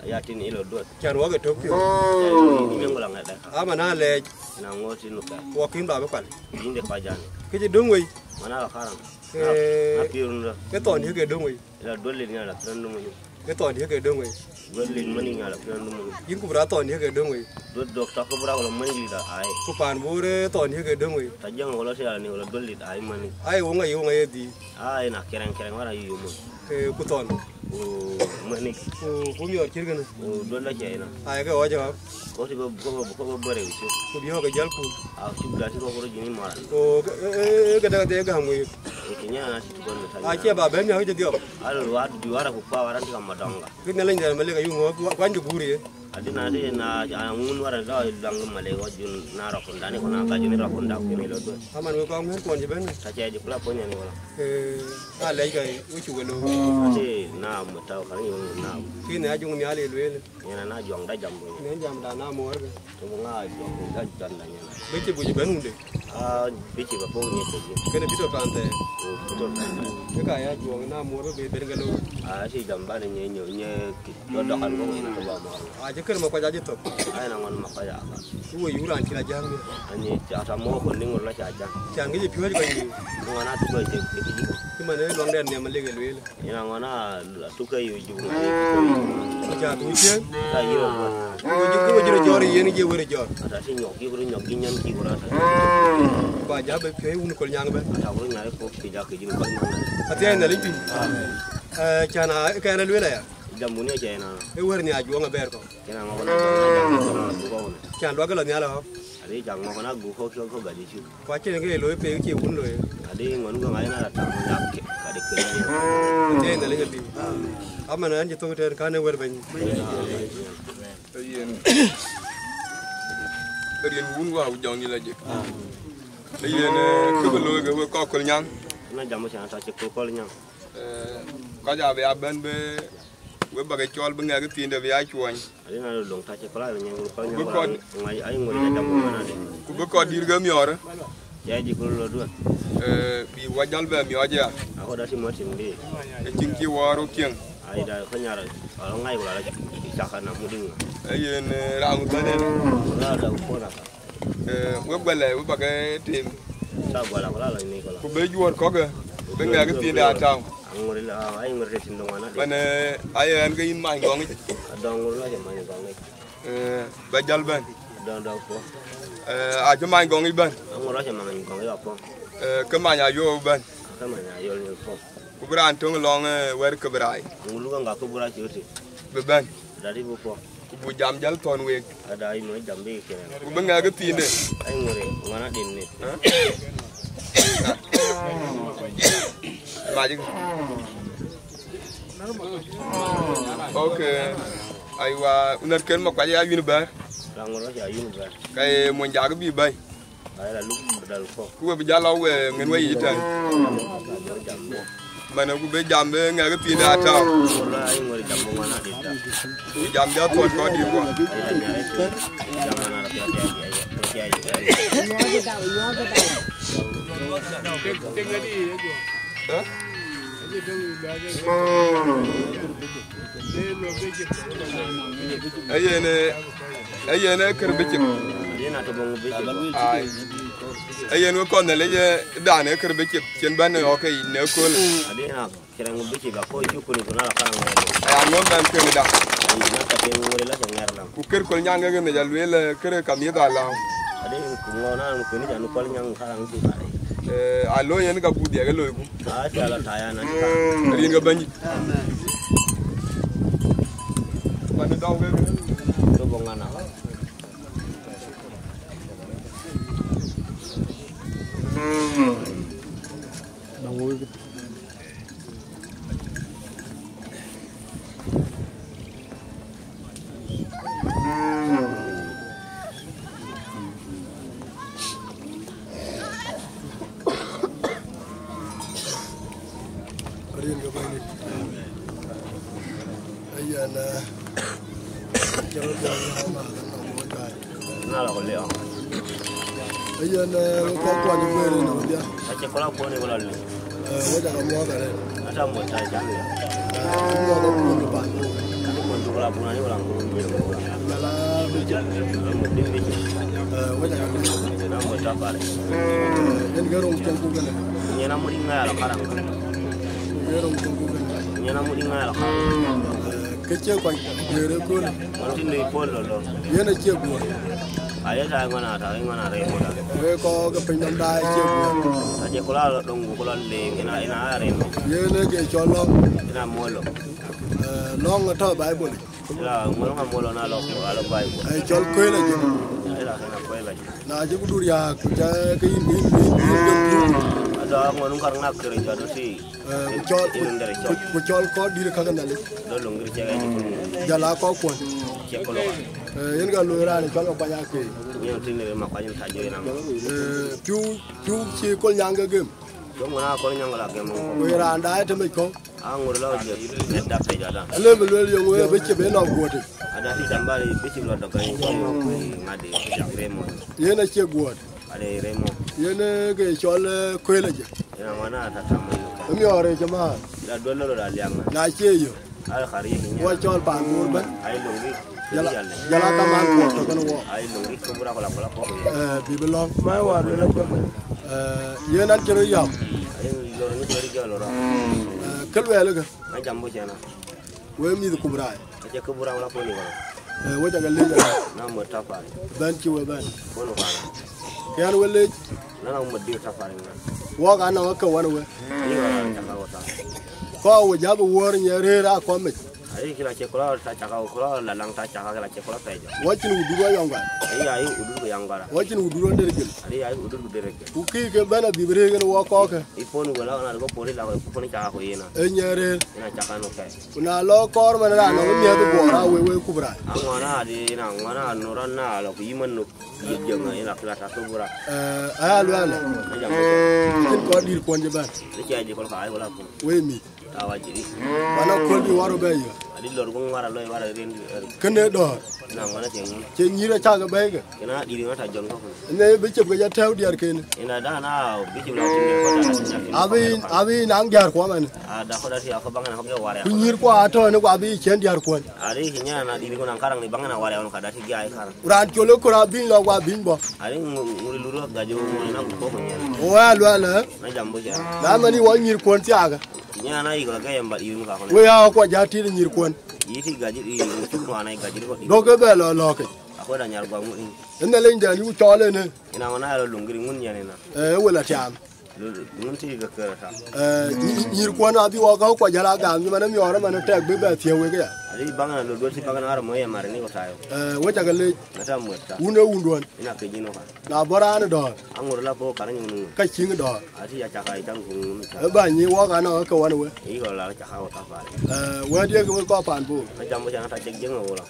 Ya tin ilo dol. Chan wo ke tok pi. Ni mengo la ngada. Ama na le. Na ngo tin ka. Wo kin ba be pal. Inde pa jani. Ke je dong wei. Mana la karang. Eh, na pirun da. Ke ton ye ke dong wei. La dol ni la pirun dum ni. Ke ton ye ke dong wei. Dol ni mani la pirun dum ni. Yin ku bra ton ye ke dong wei. Dol dok ta ko bra ko mani da ai. Ku pan bore ton ye ke dong wei. Ta jang ko la sia ni la dol ni ai mani. Ai wo ngai wo ngai di. Ai na kereng kereng wara yu mo. Eh, ku ton. Ku mani. Ku ku mi or kirgana. Ku dol la chena. Ai ke wo jawab. Ko ti ko ko ko bore ku. Ku bi ho ke jal ku. A ti da ti ko ko jini ma. O ke ke da de ga mo. Acie ba bɛ̈n miäk cï dhiɔp. Alo, wa du wara ku pa wara tika madonga. Kï Nhialic dɛr Malek ayuŋ ŋö kuany de guur ye. Adi na de na ŋun wara dɔ dɔŋ Malek wa jun na rɔkun dani kuna ka jun rɔkun da kuni lo do. Aman we kɔŋ ŋën kuɔn ci bɛ̈n. Ka cɛ ji kula kuɔn yani wala. Eh, a lɛc ka we cu we lo. Adi na mutaw kan yun na. Kï ne ajuŋ Nhialic lueel. Nyina na juɔŋda jam bï. Ne jam da na muɔɔr ke. Tïŋ ŋa juɔŋda jam da nyina. Bï cï buc bɛ̈n wunde. Ah, bï cï bɛ pok ni pok ni. Kene bï tɔ pan thɛɛr. Bï tɔ pan thɛɛr. Ke ka ya juɔŋ na muɔɔr bï ben ke looi. Ah, cï jam ban nye nye nye ki. Jɔ dɔkan ko ni ko ba muɔɔr. Ah, cï kër ma kɔc acï thök. Ai na ŋɔn ma kɔc aka. Ku we yuran cï la jam ni. Ani ca ta mo ko ni ŋor la ca jam. Can ke piɔ̈ɔ̈c kɔc ni. Ŋɔn a tu ko je ke ji. Cï man e luaŋ dɛn ne ma lege lueel. Ina ŋɔn a tuk ke yu juk ŋa. Ku ca tu cieŋ. Ta yo. Ku juk ku jiro jɔr yen je were jɔr. Ata ti nyok ki ku nyok ki nyan ki ku rata. Ba ja be pe wun kol nyang be. Ata ku nyare ko ki ja ke jiro kol nyang. Ati ai na lipi. Eh, cana ke na luela ya. Jambu ne ke na. E wer ni ajuɔŋ ber ko. Kena ŋɔn na jam na jam ko. Can luaga la nyala ho. Ade jam ŋɔn na gu ko ko ko gadi chu. Ku acïn ke looi pek cie wun looi. Ade ŋɔn gɔŋ ayï na la tam yak ke, ka de ke. Ade na le bi. Aman an cï thok tɛn kan e wer bɛ̈ny. Yen. Yen wun wa jɔŋ ni la jek. Yen, eh, kë bï looi ke we kɔk kol nyaŋ. Na jam chan ta cï kol kol nyaŋ. Eh, kɔc abï a bɛ̈n bï we bäk cɔl bï ŋɛk thiinde bï a cuɔny. Ade na döŋ ta cï kol a nyaŋ kol nyaŋ. Bï kɔn. Ŋai ai ŋor ja jam ŋɔn ade. Ku bï kɔn dïr ke miɔɔr. Ya ji kul lo duan. Eh, bï wa jal bɛ miɔɔc ya. Ako da ti mo tim di. E cïn cï wɔɔr wok cieŋ. Ai da ko nyar. Alo ŋai wala. Caka na muding. E yen, eh, raŋ bɛn en. Wala da ko na. Eh, we guɛlɛ, we bak e tim. Sa guala ko la lo ni ko la. Ku be juɔr kɔke. Be ŋɛk thiinde a taŋ. Angori la, ai ngori tin do wana. Man, eh, ai en ke yin many gɔŋ. Dɔŋ ngori la je many gɔŋ. Eh, ba jal bɛn. Dɔŋ dɔŋ po. Eh, a cï many gɔŋ ic bɛn. Aŋor a cï many gɔŋ ic apo. Eh, ke many a yo bɛn. Ke many a yo ni po. Ku bï raan töŋ lɔŋ, eh, wɛr ke bï raai. Ŋulu ka ŋa ke bura cï ti. Bï bɛn. Dadi bï po. Ku bu jam jal thɔn week. Ada ai mo jam bi ke. Ku bï ŋɛk thiinde. Ai ŋore, ŋwana din ni. Eh? Maji. Okay. Aiwa, unar ken ma kwaja ya yun bar. Rangoro ya yun bar. Kay mo jaga bi bai. Ai la luk dal ko. Ku we bi jalo we ngin we yitan. Mana ku be jam be ŋɛk thiinde ata. Wala ai ŋore jam mo ŋwana din da. Ku jam ja thon ko di ko. Ai la nyare. Jam na ra ya ya ya. Eh? Ayen, ayen kër bicip. Ai. Ayen we kɔn le je dan kër bicip cien ban ne oke ne kol. Aya ŋo ban kën da. Ku kër kol nyaŋ ke ne ja luel kër ka mi da la. Eh, a lo yen ka bu dia ke lo ku. Rin ke banyi. Ban da we. Rin ke bɛ̈ny. Ayen, eh, jɔl jɔl na ma kan na mo jai. Na la ko le. Ayen, eh, ko ko ni beri no dia. Ache ko la ko ni ko la le. Eh, wo da mo ka re. Ata mo ta jam ya. Eh, mo ko ko ni ba. Mo du la bu na ni ko la ko ni. Na la bi ja. Mo di bi ja. Eh, wo da mo. Na mo ta pare. Eh, en gero ko ko ne. Ni na mo di ŋa la karang. Gero ko ko ne. Ni na mo di ŋa la karang. Eh, ke che ko gere ko. Wan tin de pol lo lo. Yen acie guɔ. Aye ta ŋɔn ata ŋɔn are mo da. We ko ke piny nam da acie guɔ. Aje kula lo dong kula le ina ina are mo. Yen ke cɔl lɔŋ. Ina mo lo. Eh, lɔŋ atɔ Bible. Ila mo lo mo lo na lo ko alo Bible. Ai cɔl ko la je. Ila kana ko la je. Na je ku dur ya ku ja ke yin yin yin. Ŋuɔ̈t kar ŋak kërë jɔt wëtï. Eh, ku cɔl, ku, ku cɔl kɔc dït käk Nhialic. Dɔl luŋ gïr cɛ ɣɛc. Jɔl aa kɔc kuɔn. Cɛ kɔc lɔ. Eh, yen ka luɔi raan cɔl ka kuany akëë. Nyin tïŋ në ma kuany ta jɔ yen ama. Eh, piu, piu cï Kolnyaŋ ke gem. Jɔ ŋuɔ̈t a Kolnyaŋ la gem. Ku ye raan daai tëmec kɔ̈u. Aŋuɔ̈t la jɔ, ŋɛt dak pɛc ada. Alë bï lueel yöŋ wëë bï cï bï lɔ guɔ̈t. Ada ti dam bari bï cï lɔ dɔ̈k ŋadï, cak remo. Yen acie guɔ̈t. Ade remo. Yen, eh, ke cɔl, eh, kuël ajë. Yen aŋuɔ̈t na tatam. Emiɔɔr ë jama. La duel lɔ la liaŋ. Na cie yo. Al khari yen. Wa cɔl pan Bor bɛ̈n. Ai luŋ gï. Jɔl a, jɔl a kaman kuɔk tɔ̈ kënë wɔ. Ai luŋ gï, Kobura kɔla kɔla kɔk. Eh, bï bï lɔ̈ŋ. Ma wa luel a jɔ. Eh, yen an cï rɔt yäu. Ai luŋ gï, cï rɔt jɔl rɔ. Eh, kë luɛɛl kë. Na jam bɔ̈ cɛn a. Wek mïth Kobura. Acie Kobura wala koni wala. Eh, wek cak lec. Na mɔ̈t tapar. Bɛ̈n cï we bɛ̈n. Koni wala. Kɛn we lec. Na na mɔ̈t dir tapar ina. Wok anɔŋ ke wan we. Ni wala caka wota. Kɔc we jak wuɔ̈r nyɛ rëër a kɔmic. Ai kila cɛ kula ta caka kula la laŋ ta caka kila cɛ kula pɛjɔ. Wacin wudur wa yɔŋ gɔl. Ai ai wudur ko yɔŋ gɔl. Wacin wudur wa der gel. Ai ai wudur ko der gel. Ku kï ke bɛ̈n a dhip rëër kën wok kɔ̈k kë. Ipon wala na ko poni la ko poni caka ko yena. E nyɛ rëër. Ina caka no pɛi. Ku na lɔ kɔɔr man raan nɔŋ miɛth guɔɔr a wek wek Kobura. Aŋuɔ̈t na di na ŋuɔ̈t na nu rɔn na lɔ ku yï man nu. Yï jɔŋ ina kula ta Kobura. Eh, aya luɛɛl. Ajam. Cïn kɔc dït kuɔn cï bɛ̈n. Ni cia jikol ka ai wala ku. Wek mïth. Tawa jiri. Wana kol bï waro bɛ yö. Adi lor gung wara loy wara rin. Kënë dɔ̈ɔ̈r. Na ŋuɔ̈t na cɛ ŋun. Cɛ nyïïr acak bɛ̈ɛ̈i kë. Kena diri ŋa ta jɔn ko. Ne bï cep ke ja tɛ̈ɛ̈u diɛɛr ken. Ina da na bï cep la tin ko ta. Abi, abi naŋ diɛɛr kuɔ man. A da ko da ti a ko baŋ na ko ge ware. Ku nyïïr kuɔ atɔ̈ ne ku abi cɛn diɛɛr kuɔn. Ari ki nya na diri ko na karaŋ ni baŋ na ware on ka da ti gi ai karaŋ. Raan col e kor abïny lɔ ku abïny bɔ̈. Ari ŋuri luro ga jo ŋuri na ko ko nya. O ya luɛɛl, eh? Na jam bɔ̈ ja. Na mani wɔ nyïïr kuɔn thiaakë. Nya na yik la ga yamba irin ka ko. We ya ko ja ti nyïïr kuɔn. Yiti gaji i cuk wana i gaji ko. Dok e bɛ lɔ lɔ ke. Ako da nyar gwa mu in. Ënë leny dɛn yu cɔɔl ënë. Ina wana ya lɔ luŋ giri ŋun nyɛn ina. Eh, wala tiam. Ŋun ti ga kera ta. Eh, nyïïr kuɔn abi wɔ ka ko jala gam, man mi ɔrɔ man tek bi bɛ thieu wek ya. Adi baŋ na lo do ti baŋ na ro mo ya mar ni ko tayo. Eh, we ta ga le. Na ta mo ta. Wun e wun duɔn. Ina ke jino ka. Na bɔra an dɔɔr. Aŋuɔ̈t la po kar nyun. Ka cïŋ dɔɔr. Ati ya caka i taŋ kuŋ mi ca. E ba nyi wɔ ka na ke wan we. I ko la caka wota pare. Eh, we die ke we ko pan bu. Na jam bo cana ta cek jeng wala.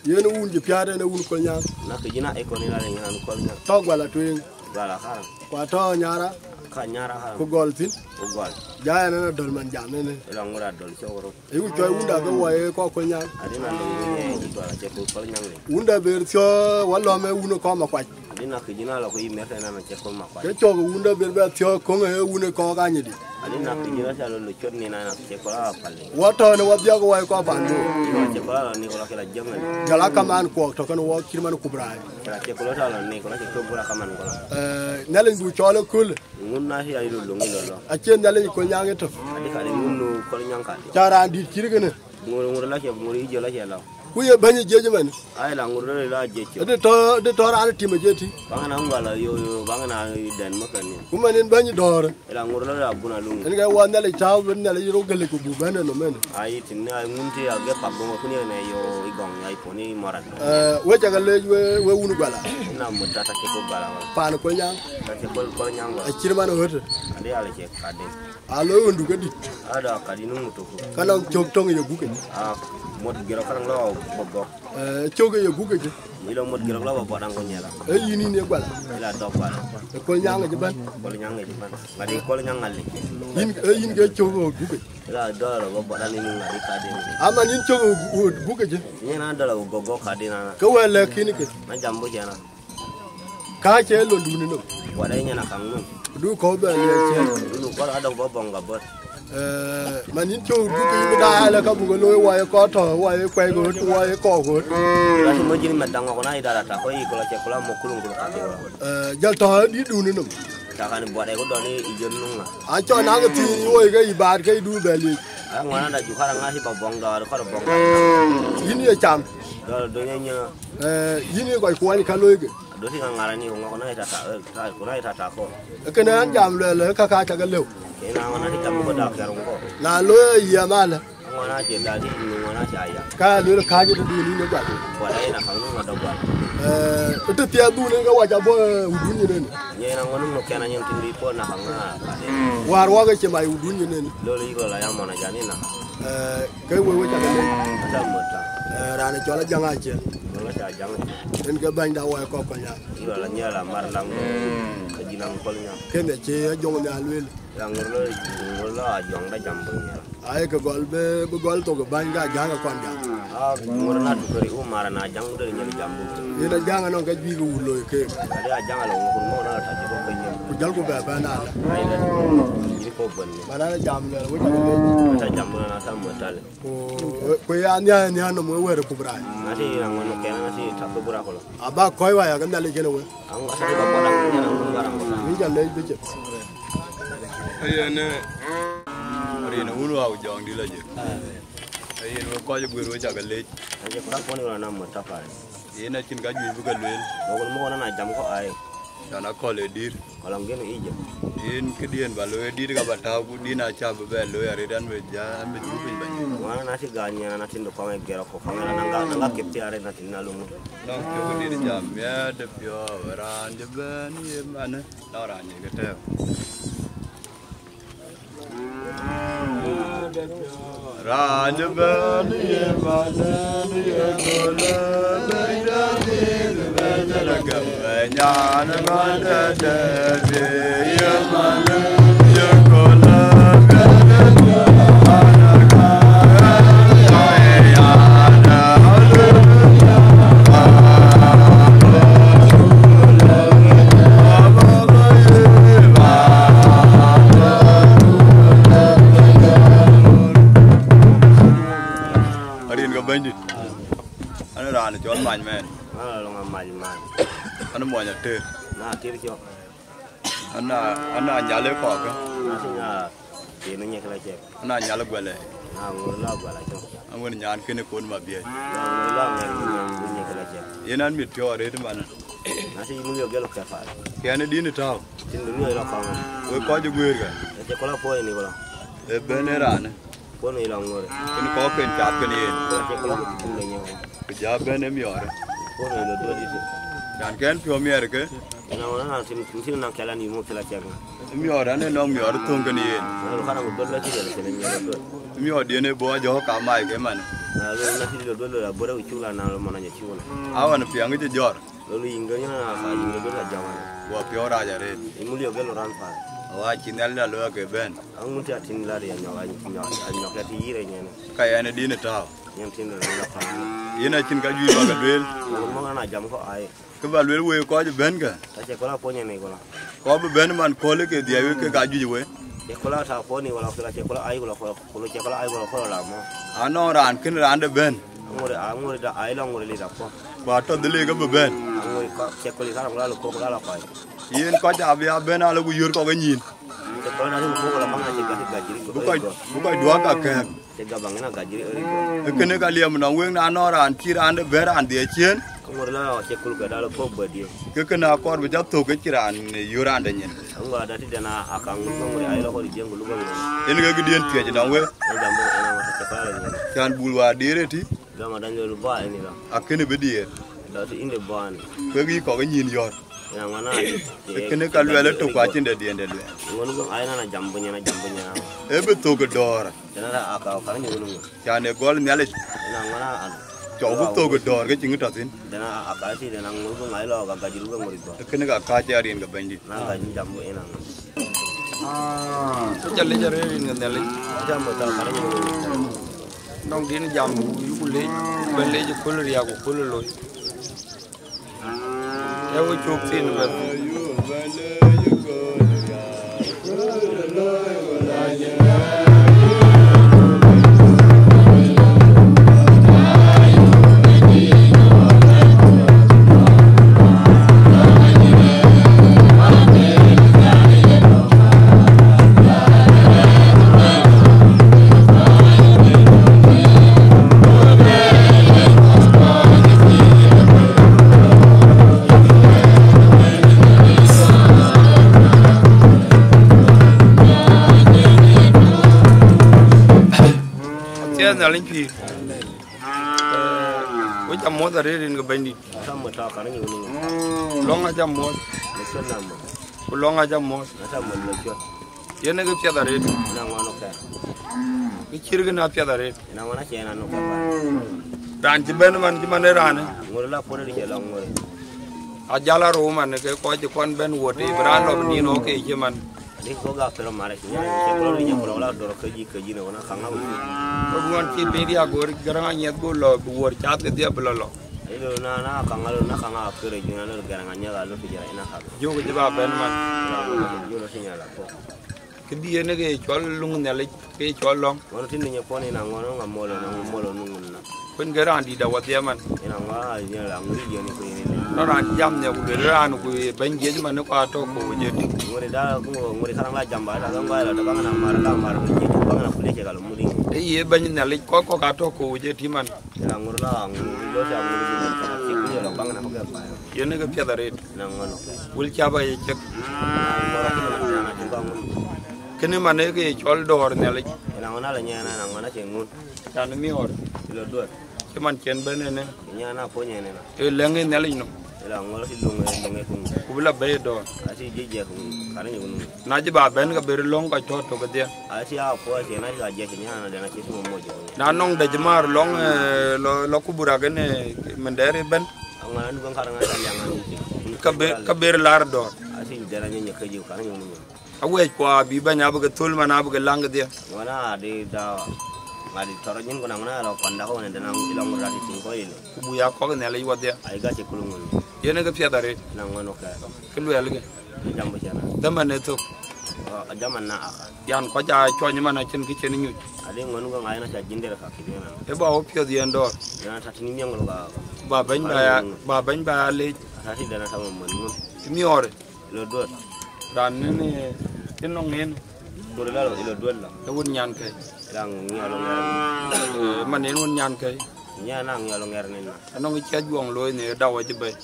Yen wun ji piade ne wun Kolnyaŋ. Na ke jina e ko ni la ne ngan Kolnyaŋ. Tɔ gwala tueŋ. Gwala kara. Kwa tɔ nyara. Ka nyara kara. Ku gɔl thin. Ku gɔl. Ja ene na dol man jam ene. Ila ŋura dol chogro. Iku cɔi wunda ke wɔ ye kɔ Kolnyaŋ. Adi na dol ye ji gwala che ko Kolnyaŋ le. Wunda ber thio wa lɔ me wun ko ma kwaj. Adi na ke jina lo ko i mer na che ko ma kwaj. Ke cɔk wunda ber bɛ thio ko ŋe wun ko ka nyidi. Ani na piny ina ca lo lo cot ni na na che kola pale. Wa tɔ ne wa biak wa ko pandu. Ina che kola ni kola kela jeng ni. Jala kaman ko to kan wa kirman Kobura. Kela che kola ta lo ni kola che Kobura kaman kola. Eh, Nhialic bu cɔl kul. Ŋun na hi ai lo lo ngi lo lo. A che Nhialic Kolnyaŋ to. Adi ka ni ŋun no Kolnyaŋ ka. Cara dit kirgene. Ŋur ŋur la che ŋur i jo la che la. Ku ye bɛ̈ny jiëc ëmën. Ai la ŋur la jiëc. Ëdï tɔ, ëdï tɔ raan tim ë jeti. Baŋ na ŋuala yo yo, baŋ na den më kën ni. Ku mën in bɛ̈ny dɔ̈ɔ̈r. Ila ŋur la abuna luŋ. En ke wa Nhialic tau ben Nhialic ro gele ku bu ben no men. Ai tin ai ŋun ti age pak goŋ ku ni ne yo i gɔŋ ai poni moran. Eh, we ca ga lec we, we wun gwala. Na mo tata ke ko gwala. Pan Kolnyaŋ. Ta ke ko Kolnyaŋ wa. E chirman hote. Ade ala che kade. Alo wundu ke dit. Ada kadi nu mutuku. Kana cok tong ye guke. A mot giro kan lo bogo. Eh, cok ye guke je. Ilo mot giro lo bogo dan ko nyela. E yini ne gwala. Ila do gwala. E Kolnyaŋ je ban. Kolnyaŋ je ban. Ngadi Kolnyaŋ ali. Yin, e yin ke cok guke. Ila do lo bogo dan ni ngadi kadi. Ama yin cok guke je. Ni na do lo bogo kadi na. Ke wele kini ke. Na jambo jana. Ka ce lon duni no. Wala nyana kan no. Du ko be ne ce. Du ko la do bo bonga bot. Eh, man yin cho du ke da ala ka bu lo wa ko to, wa ko go, wa ko go. La mo jini ma dango ko na idara ta ko i ko la ce ko la mo kulun ko ka de. Eh, jal to di duni no. Ta kan bo de ko do ni i jon nunga. A cho na ga ti wo ga i ba ke du be li. A ngwana da ju kara nga hi ba bonga ko bonga. Yin ye cham. Do do nya. Eh, yin ye ko ko ni ka lo ge. Doti ŋaŋarani, ŋa kuna itata, eh, ta, kuna itata ko. Kene an jam luel, eh, ka ka ta ga lew. Ina ŋa na ti jam ko da kero ko. Na lo ye mala. Ŋuan acie dal, yïn nu ŋuan acie aya. Ka luel kääc ë tëdun yïn ë gual. Gual ayen akaŋ nu ŋuan dɔ gual. Eh, ë të thiath dhun en ke wac abɔ̈, eh, wudun nyin en. Nyin aŋuan nu kɛn anyin tin dï puɔ̈n akaŋ na kade. Wäär wak ë cï mac wudun nyin en. Lol yï gɔl aya mɔn ajan yïn na. Eh, ke wek wek cak ë lec. Ata mɔt ta. Eh, raan ë cɔl Ajaŋ acie. Wala ca Ajaŋ. En ke bɛ̈nyda wɔ ë kɔk kɔc ya. Yï gɔl anyiɛl amar laŋ. Ka jïn aŋ kɔl nya. Kën ë cï Ajaŋ nhial luel. Ya ŋor lo, ŋor lo Ajaŋ da jam bï nhial. Ai, ke gɔl bï, bï gɔl thok ë bäny ke Ajaŋ ë kɔn jam. Ah, ŋor na tukari u mara na Ajaŋ dël nyin jam buk. Yen Ajaŋ anɔŋ ka juëc ke wut loi keek. Ade Ajaŋ alɔ ŋor mo na ta jiko ke nyin. Ku jal ku bɛ bɛn ala. Ai da. Jiko bun ni. Mana na jam lɛ, wek jam lɛ. Ta jam na ta mo tale. Ku, ku ya nya, nya no mo wɛr ku bra. Na ti na ŋor ke na ti ta ku bra ko. Aba kɔc wa ya ke Nhialic kene we. Aŋ asa ba bɔda nyin aŋ ŋor bara mo. Ni jal lɛ bi chet. Ayen, eh, rin wun wa Ajaŋ dï la jek. Ayen, wek kɔc guiir wek cak lec. Aje kura poni wala na mutafari. Yen acïn ka juëc bï ke lueel. Wok mo na jam ko ai. Can akɔl ë dïr. Kɔlɔŋ gën Egypt. Yen këdiën ba looi ë dïr ka ba tääu ku dïn aca bï bɛ looi arëët an bï ja an bï cuk piny bɛ̈ny. Wana na ti gany na tin de kɔŋ ë gɛrɛ ko kɔŋ na na ga na ga kep ti arëët na tin na lumu. Nɔŋ cuk dïr jam miɛt de piɔ̈u raan jë bɛ̈n ye manë. Nɔŋ raan ye ke tɛ̈ɛ̈u. Raan bɛ̈n ye manë ye köölë, bɛ̈ny de dhil bɛ̈ny de gäm, nyan manë de dɛ̈t ye manë ye köölë, bɛ̈ny de dhil bɛ̈ny de gäm. Arin ke Bɛ̈nydït. An raan cɔl Mac mɛn. An lɔŋ Mac man. An muɔny Ater. Na Ater cɔk. An a, an a nyal ë kɔɔkä. Na ti nya. Yen ë nyek la cɛk. An a nyal ë guɛlɛ. Na ŋor la guɛl acɔk. An wën nyan kënë kon ma biɛc. Na ŋor la ŋɛk yen ë nyek la cɛk. Yen an mit piɔ̈u arëët man. Na ti yïn yök gël kɛ paal. Kɛn ë dïn ë tääu. Tin du miɔc la kɔŋ. Wek kɔc ë guëër kɛ. Ë cɛ kɔla puɔi ni kɔla. Ë ben ë raanë. Puɔi ni la ŋor. Kën kɔɔk kën cath kën yen. Kɔla cɛ kɔla tin le nyɛŋ. Ku ja ben ë miɔɔrë. Puɔi ni la duɔt yï. Can kɛn piɔ̈u miɛɛr ke. Ëna ŋuan na tin, tin na kɛla ni mo kila cɛk. Miɔɔr an ë nɔŋ miɔɔr thöŋ kën yen. Na lo kana mo dol la ti le kene nyɛŋ dol. Miɔɔr dien ë bɔ jɔ ka mai ke man. Na lo na ti lo dol la bore u chula na lo mana je chula. Awan piang je jɔr. Lo lu yinga nyina na fa yinga dol la jama. Wa piɔɔr raja red. Imulio gelo ran fa. Wa chin dal da lo ke ben. An ŋun ti atin la ya nyɔk, a nyɔk, a nyɔk ya ti yire nyene. Ka yɛn ë din ë tääu. Yɛn tin la la fa. Yen acïn ka juëc ba ke lueel. Ŋun mo na jam ko ai. Kë ba luel wëi kɔc ë bɛ̈n kë. Ka cɛ kɔla puɔny ë ni kɔla. Kɔc bï bɛ̈n man kööl ke dhiɛɛu ke ka juëc wëi. Cɛ kɔla ta puɔny ë ni kɔla, kɔla cɛ kɔla ai kɔla kɔla, kɔla cɛ kɔla ai kɔla kɔla la mɔ. Anɔŋ raan kën raan de bɛ̈n. Aŋor, aŋor da ai la ŋor li da puɔ. Ku atɔ dhil ke bï bɛ̈n. Aŋor ka cɛ kɔli ka la kɔla kɔla kɔla kɔc. Yen kɔc abï a bɛ̈n ala ku yör kɔk ë nyïn. Cɛ kɔla na ni kɔla baŋ a cɛ gati gajiri ko. Bï kɔc, bï kɔc duak ka kɛ̈ɛ̈k. Cï gabäŋ ëna gajiri ëri gɔl. Ee kënë ka liɛm nɔm wek na nɔŋ raan cï raan de bɛ̈n raan dhiëc ciëën. Aŋor la cï kul ke dal kɔ̈k bɛ̈ dië. Ke kënë akɔɔr bï ca thök ke cï raan yöör raan de nyin. Aŋor ada ti dɛn a, a kaŋ ŋut aŋor ai lɔ kɔɔr jiëŋ ku luk aŋor. Yen ke këdiën thiëc nɔm wek. Ë jam bï ëna ŋot cï paal nyin. Can bul wa diëër ëtï. Lɔ ma dany lol ba ëni lɔ. Akënë bï diëër. Dɔ ti inde bɔn. Kek yï kɔk ë nyïn yɔ̈ɔ̈r. Ya ŋuan na. Ee kënë ka luɛl ë tök ku acïn dɛ diɛn dɛ luɛl. Ŋuan bï ai na na jam bï nyin, a jam bï nyin. Ee bï thök ë dɔ̈ɔ̈r. Tënë ra a ka, ka nyuun ŋö. Can ë gɔl Nhialic. Ëna ŋuan a. Cɔk bï thök ë dɔ̈ɔ̈r ke cï ŋï tɔ thïn. Tënë a ka ti tënë ŋuan bï ai lɔ ka gajir bï ŋor bï. Ee kënë ka kääc ë rin ke Bɛ̈nydït. Na gajir jam bï ëna ŋuan. Ku ca lec arëët rin ke Nhialic. Jam bï ta ka nyuun ŋö. Nɔŋ din jam ku yuku lec, bɛ lec ë köl riääk ku köl ë loi. Ee we cök thïn bɛ̈n. Nhialic pïïr. Wek ca muɔ̈th arëët rin ke Bɛ̈nydït. Lɔ̈ŋ aca muɔ̈th. Ku lɔ̈ŋ aca muɔ̈th. Yen ë kë piɛth arëët. Kë cït kën apiɛth arëët. Raan cï bɛ̈n man cï man ë raanë. Ajal arou man ke kɔc cï kɔn bɛ̈n wuɔ̈t, bï raan lɔ bï nin ɣɔ̈k ke cï man. Dik kok ga pɛ̈l marë cï nyan cï kɔn rin cï kɔn la dɔr ke jï ke jï ne wona kaŋa wïc. Kok ŋuan cï piny riak go Garaŋ Anyiɛth go lɔ bï wuɔ̈r cath kedhie bï lɔ lɔ. Ilo na na kaŋa lo na kaŋa kërë jï na lo Garaŋ Anyiɛth a lo tïc rɛc na kak. Jök cï ba bɛ̈n man. Jök lo tïc nyal a kok. Këdï yen ke cɔl luŋ Nhialic ke cɔl lɔ̈ŋ. Ŋuan tïn de nyɛ puɔn ina ŋuan ŋa molo na ŋa molo nu ŋun na. Kuen ke raan dït a wadhia man. Ina ŋuan a nyɛ la ŋuri jɛ ni ku yin ni. Raan jam ne ku luel raan ku ye bɛ̈ny jiëc man ku atɔ̈ ku jëti. Ŋuri da ku ŋuri karaŋ la jam ba da ŋuan la da baŋ na mar la mar ku jëti baŋ na ku lëcë ka lo mudi. E ye bɛ̈ny Nhialic kɔc kɔ̈k atɔ̈ ku jëti man. Ina ŋuri la ŋuri lo sa ŋuri jëti ka ti ku ye la baŋ na ku ke pa. Yen ke piɛth arëët. Wël cä ba ye cek. Kënë man ee ke ye cɔl dɔ̈ɔ̈r Nhialic. Can miɔɔr. Cï man cen bɛ̈n ënë. Ee lɛ̈ŋ ë Nhialic nɔm. Ku bï la bɛ̈i dɔ̈ɔ̈r. Na cï ba bɛ̈n ke bï lɔ̈ŋ kɔc tɔ̈ tök kedhie. Na nɔŋ dec maar lɔ̈ŋ, eh, lɔ, lɔ kuburak ënë mɛn dɛɛr ëbɛ̈n. Ka ber, ka ber lar dɔ̈ɔ̈r. Awɛc kua bï bɛ̈ny abï ke thöl man abï ke läŋ kedhie. Ku bï ya kɔk Nhialic wadhie. Yen ë ke piɛth arëët. Kë luɛɛlkë. Dhaman ë thök. Yan kɔc aa cuɔny man acïn kë cïn nyuc. Ë ba wo piɔ̈th yen dɔ̈ɔ̈r. Ba bɛ̈ny ba ya, ba bɛ̈ny ba ya leec. Miɔɔrë. Raan nïn ë nɔŋ en. Ë wun nyan kɛ̈i. Eh, man en wun nyan kɛ̈i. Anɔŋ cï ajuɔŋ looi në dau acï bɛ̈i.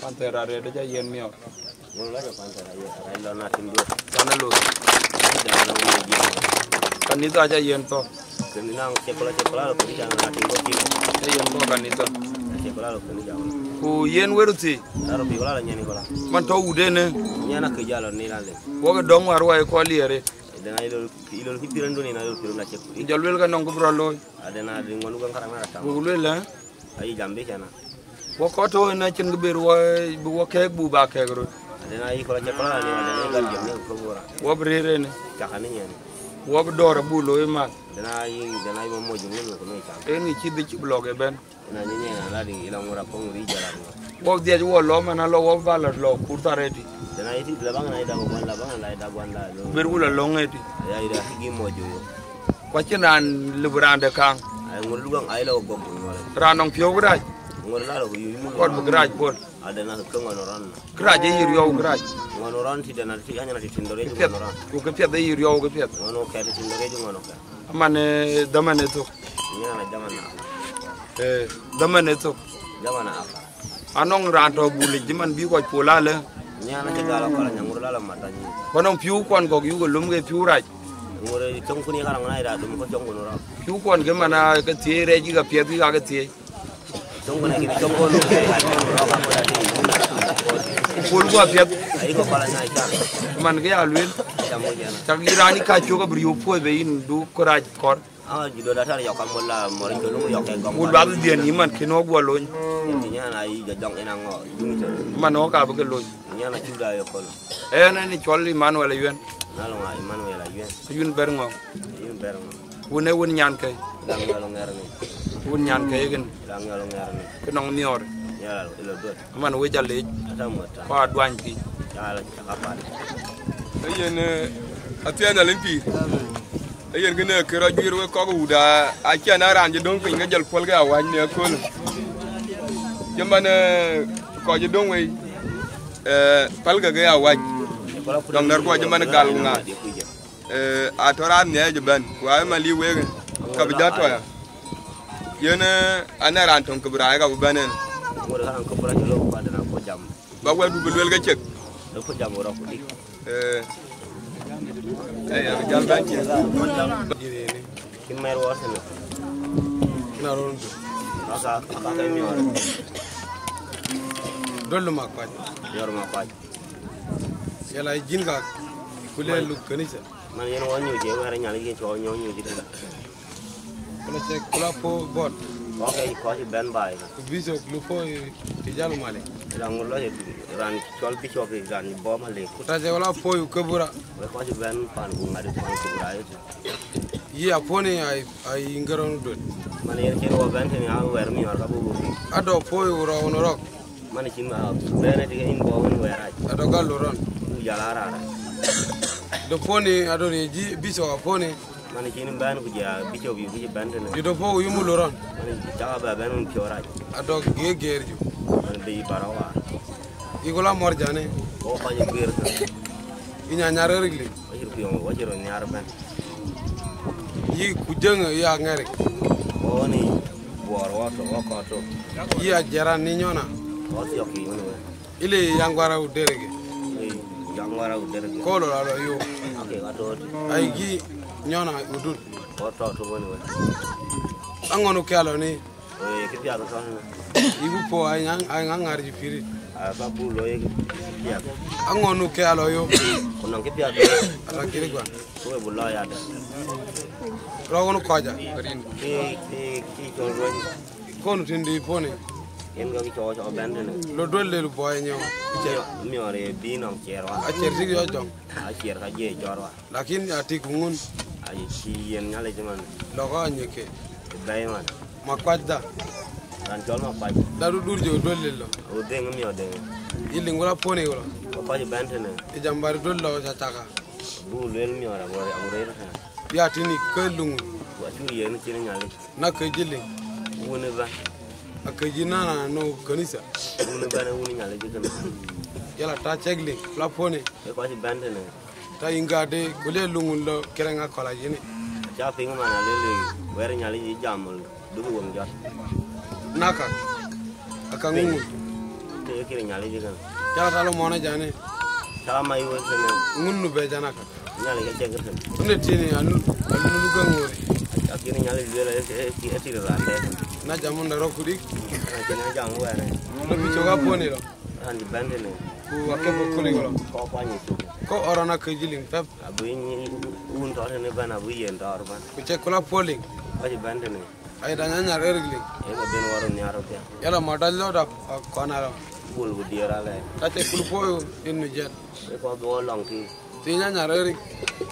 Panther arëët ca yen miɔɔr. Sana looi. Kanitha ca yen thɔ. Ca yen thɔ kanitha. Ku yen wërë thii. Man tɔ wut ënë. Wɔk dɔŋ war wai kɔ liɛɛr. Ku jɔ luel ka nɔŋ ku bï rɔ looi. Ku luel ë. Wɔ kɔc tɔ̈ ënë acïn kë bï wɔ, bï wɔ kɛ̈ɛ̈k buk ba kɛ̈ɛ̈k röt. Wɔ bï rëër ënë. Wɔ bï dɔ̈ɔ̈r abuk looi math. Ënë cï dhïc cï bï lɔ̈k ëbɛ̈n. Wɔ dhiɛc wɔ lɔ man alɔ wɔ ba lɔ lɔ kur thar ëtï. Bïr wul alɔ̈ŋ ëtï. Ku acïn raan lëu raan de kaŋ. Raan nɔŋ piɔ̈u kërac. Kɔt bï kërac puɔ̈l. Kërac ë yï riɔu kërac. Këpiɛth, ku këpiɛth ë yï riɔu këpiɛth. Aman, eh, dhaman ë thök. Eh, dhaman ë thök. Anɔŋ raan tɔ̈ buk lec cï man bï kɔc puɔ̈l alë. Ku anɔŋ piu kuɔn kɔ̈k yuk ë lom ke piu rac. Piu kuɔn ke man aa ke thiëëc rɛɛc yïk apiɛth yïk aa ke thiëëc. Ku puɔ̈l guɔ apiɛth. Man ke ya lueel. Cak yï raan yï kac cök abï riöök puɔ̈th bei yïn du kërac kɔ̈r. Ku luath dhiën yï man kën wɔ guɔ lony. Man wɔ ka bï ke lony. Ënë cɔl Emmanuel Ayuɛn. Ayuɛn Bɛ̈r Ŋɔ̈ŋ. Wun ee wun nyan kɛ̈i. Wun nyan kɛ̈i kën. Kë nɔŋ miɔɔr. Man wec alec. Kɔc aduany piny. Ee yen, eh, athiɛɛn alin pïïr. Ee yen kënë kë rɔt juiir wek kɔk wut, aa, aciɛn aa raan cï döŋ piny ke jɔl puɔl ke awäc në aköl. Cï man, eh, kɔc cï döŋ wei, eh, pälkë ke awäc. Dɔŋ dɛ̈r kuɔ cï man gal ku ŋa. Eh, atɔ̈ raan nhiɛɛc ëbɛ̈n, ku aa man lii wek, ka bï jɔ tɔ̈ ya. Yen, eh, anɛ raan töŋ kë bï raai ka bï bɛ̈n en. Ba wɛ̈tdu bï luel ke cek. Eh. Jal bɛ̈n cï. Cïn mɛr wɔ tënë. Cïn a röör döl. Aka, aka ke miɔɔr. Döl Makuac. Miɔɔr Makuac. Yala jin ka, ku le luk kanisa. Man yen wɔ nyuc, ye wɛ̈ɛ̈r Nhialic ke cɔɔl nyɔk nyuc tënë. Ku la cɛ, ku la puɔ̈u bɔt. Kɔc ke kɔc bɛ̈n baai. Ku bishop lu puɔ̈u ë Jal Malik. Raan ŋö lɔ ye raan cɔl bishop ë raan bɔ̈ Malik. Ku ta cɛ ku la puɔ̈u Kebura. Wek kɔc bɛ̈n pan ku ŋadï pan Kebura ye tïŋ. Yï apuɔ̈ni ai, ai ŋerɔn duet. Man yen cïn wɔ bɛ̈n tënë a wɛ̈ɛ̈r miɔɔr ka buk buk. Adɔ puɔ̈u rɔɔk në rɔ̈k. Man cïn a bɛ̈n ë tïŋ yïn bɔ̈ wën wɛ̈ɛ̈r rac. Adɔ gal lorɔn. Ku jal a raar rac. Dɔ puɔ̈ni adɔ riëc jï bishop apuɔ̈ni. Man cïn bɛ̈n ku jɔ bishop yï bï bɛ̈n tënë. Dɔ puɔ̈u yï mu lorɔn. Man cï cak a bɛ bɛ̈n wën piɔ̈u rac. Adɔ geer geer ju. Man bï barawa. Yï ku la mɔr jani. Ko kɔc guiir. Yï nyanya rɛ̈ɛ̈r lik. Wacïr piɔ̈u, wacïr nhiaar bɛ̈n. Yï ku jëŋ ya ŋɛ̈rik. Wɔ ni buɔɔr wɔ tök, wɔ kɔɔr tök. Yï a jaran ni nyɔna. Wɔ thiɔ̈k yï wën wë. Ile yaŋ guara u derege. Ile yaŋ guara u derege. Kolo la lo yo. Ake ka tot. Ai gi nyɔna udut. Wɔ tɔ̈ tök wën wë. Aŋɔn u kɛ̈l ɔ ni. Ee, kë piath tɔ̈ tënë. Ibu po ai ŋaŋ, ai ŋaŋ ŋar ji pirit. A ka bu lo ye kë piath. Aŋɔn u ke alo yo. Ku nɔŋ kë piath. Ala kiri gwan. Ku we bu lo ya da. Rɔɔk nu kɔc a. Ki, ki, ki cɔl rueny. Kon tin di poni. Yen ka ki cɔɔl cɔɔl bɛ̈n tënë. Lo duel lel buɔi nyɔ. Miɔɔr, miɔɔr ye bi nɔŋ ciɛɛr wa. A ciɛɛr tik yɔ jɔŋ. A ciɛɛr ka jiëë cɔɔr wa. Lakin a tik ŋun. A cï yen Nhialic man. Lɔkɔ a nyeke. Bɛ̈ɛ̈i man. Makuacda. Raan cɔl Makuac. Da du dur jɔ duel lel lɔ. Wo dheŋ miɔɔr dheŋ. Yï liŋ wala puɔ̈ni wala. Wo kɔc bɛ̈n tënë. Ë jam bari duel lɔ ca caka. Bu luel miɔɔr aŋuɔɔr, aŋuɔɔr tënë. Ya tini ke luŋ. Wa cu yen cïn Nhialic. Na ke jï liŋ. Wun ë bɛ̈n. A ke jï nana no kanisa. Wun ë bɛ̈n ë wun Nhialic kënë. Yala ta cɛk liŋ, la puɔ̈ni. Ë kɔc bɛ̈n tënë. Ta yïn gade, ku le luŋ lɔ kërɛŋ akɔl a yini. Ca piŋ man a lele, wɛ̈ɛ̈r Nhialic yï jam, duk weŋ jɔt. Naka, aka ŋuŋ. Te ye kërɛŋ Nhialic yï kën. Ca ta lɔ mɔn a jani. Ca ma yï wek tënë. Ŋun nu be janaka. Nhialic acï gir thïn. Ënë tïni anu, anu nu ke ŋoot. Lakin Nhialic lueel ë, ë, ë, ë tït raan dɛ̈t. Na jam wunda rɔ̈k kudik. Na cïn a jam wɛ̈ɛ̈r. Lo bï cök apuɔ̈ni lɔ. Raan cï bɛ̈n tënë. Ku akë bï kulik lɔ. Kɔc kuany ë cök. Kɔc ɔrɔn akë jï liŋ pɛp. Abï nyin wun tɔ̈ tënë bɛ̈n, abï yen tɔɔr bɛ̈n. Ku cï kula puɔ̈l liŋ. Kɔc cï bɛ̈n tënë. Ai da nyanya rɛ̈ɛ̈r liŋ. Yen abï wär nhiar piɛth. Yala ma dac lɔ da, a, kɔn arɔ. Bul ku diëër alɛ. Ka cï kul puɔ̈u in mi jɛt. Ë kɔc bï wɔ lɔŋ tïŋ. Tïŋ anya rɛ̈ɛ̈r.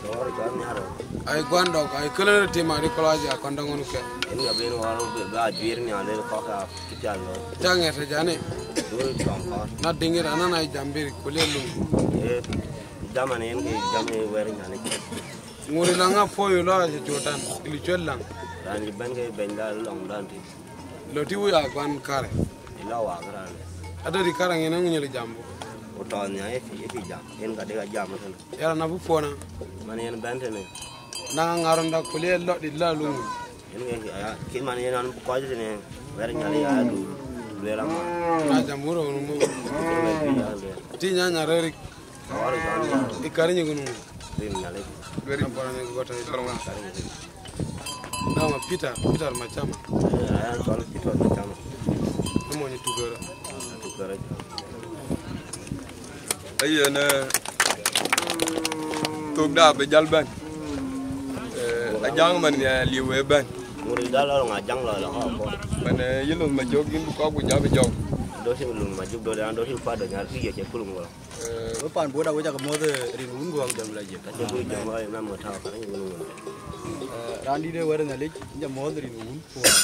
Dɔ̈ɔ̈r cɔl nhiar. Ai guan dɔk, ai këlë tim ari kɔlɔc ya kɔn dɔŋ ŋun kɛ. Yen ya ben wɔ bï, bï a juiir nhial lel kɔ̈k a cï pial lɔ. Ca ŋɛ̈t të jani. Duöör cɔŋ kɔ̈k. Na diŋit anan ai jam bï ku le luŋ. Ee, jam an yen ke jam ë wɛ̈ɛ̈r Nhialic. Ŋuri laŋ a puɔ̈u lɔ a cï cuɔtan, ilu cuet laŋ. Raan cï bɛ̈n ke bɛ̈ny la lɔŋ dan tïŋ. Lɔ ti wui a guan karë. Ila wak raan. Adɔ̈ di karë ŋen ŋunyë jam bu. Ku tɔɔny nya ye ti, ye ti jam. Yen ka dek a jam tënë. Yala na bu puɔna. Man yen bɛ̈n tënë. Na ŋaron da ku le lɔ di la luŋ. Yen ke, ya, ki man yen an kɔc tënë. Wɛ̈ɛ̈r Nhialic ya du. Lueel ama. Na jam wuro wuro mu. Ti nya nya rɛ̈ɛ̈r. Awar jɔn. I kari nyugun mu. Rin Nhialic. Very important. Kari nyugun. Nama Peter, Peter Machama. Eh, aya cɔl Peter Machama. Ni mo ni Tugera. Tugera. Ayen, eh, thok da be jal bɛ̈n. Eh, ajaŋ man ya liu e bɛ̈n. Muri jal la ŋa jaŋ la la ha ko. Man, eh, yilum ma jok yin bu kɔk bu jab jok. Do si lum ma jok do dan do si pa do nyar ki ye che kulum wala. Eh, we pan boda we cak muɔ̈th, eh, rin wun guɔ̈k jɔl la jiëk. Ka cï bï jɔl wai na mɔ̈t tääu, ka rɛ̈c wun wun. Eh, raan dït ë wɛ̈ɛ̈r Nhialic, inja muɔ̈th rin wun kuɔ̈k.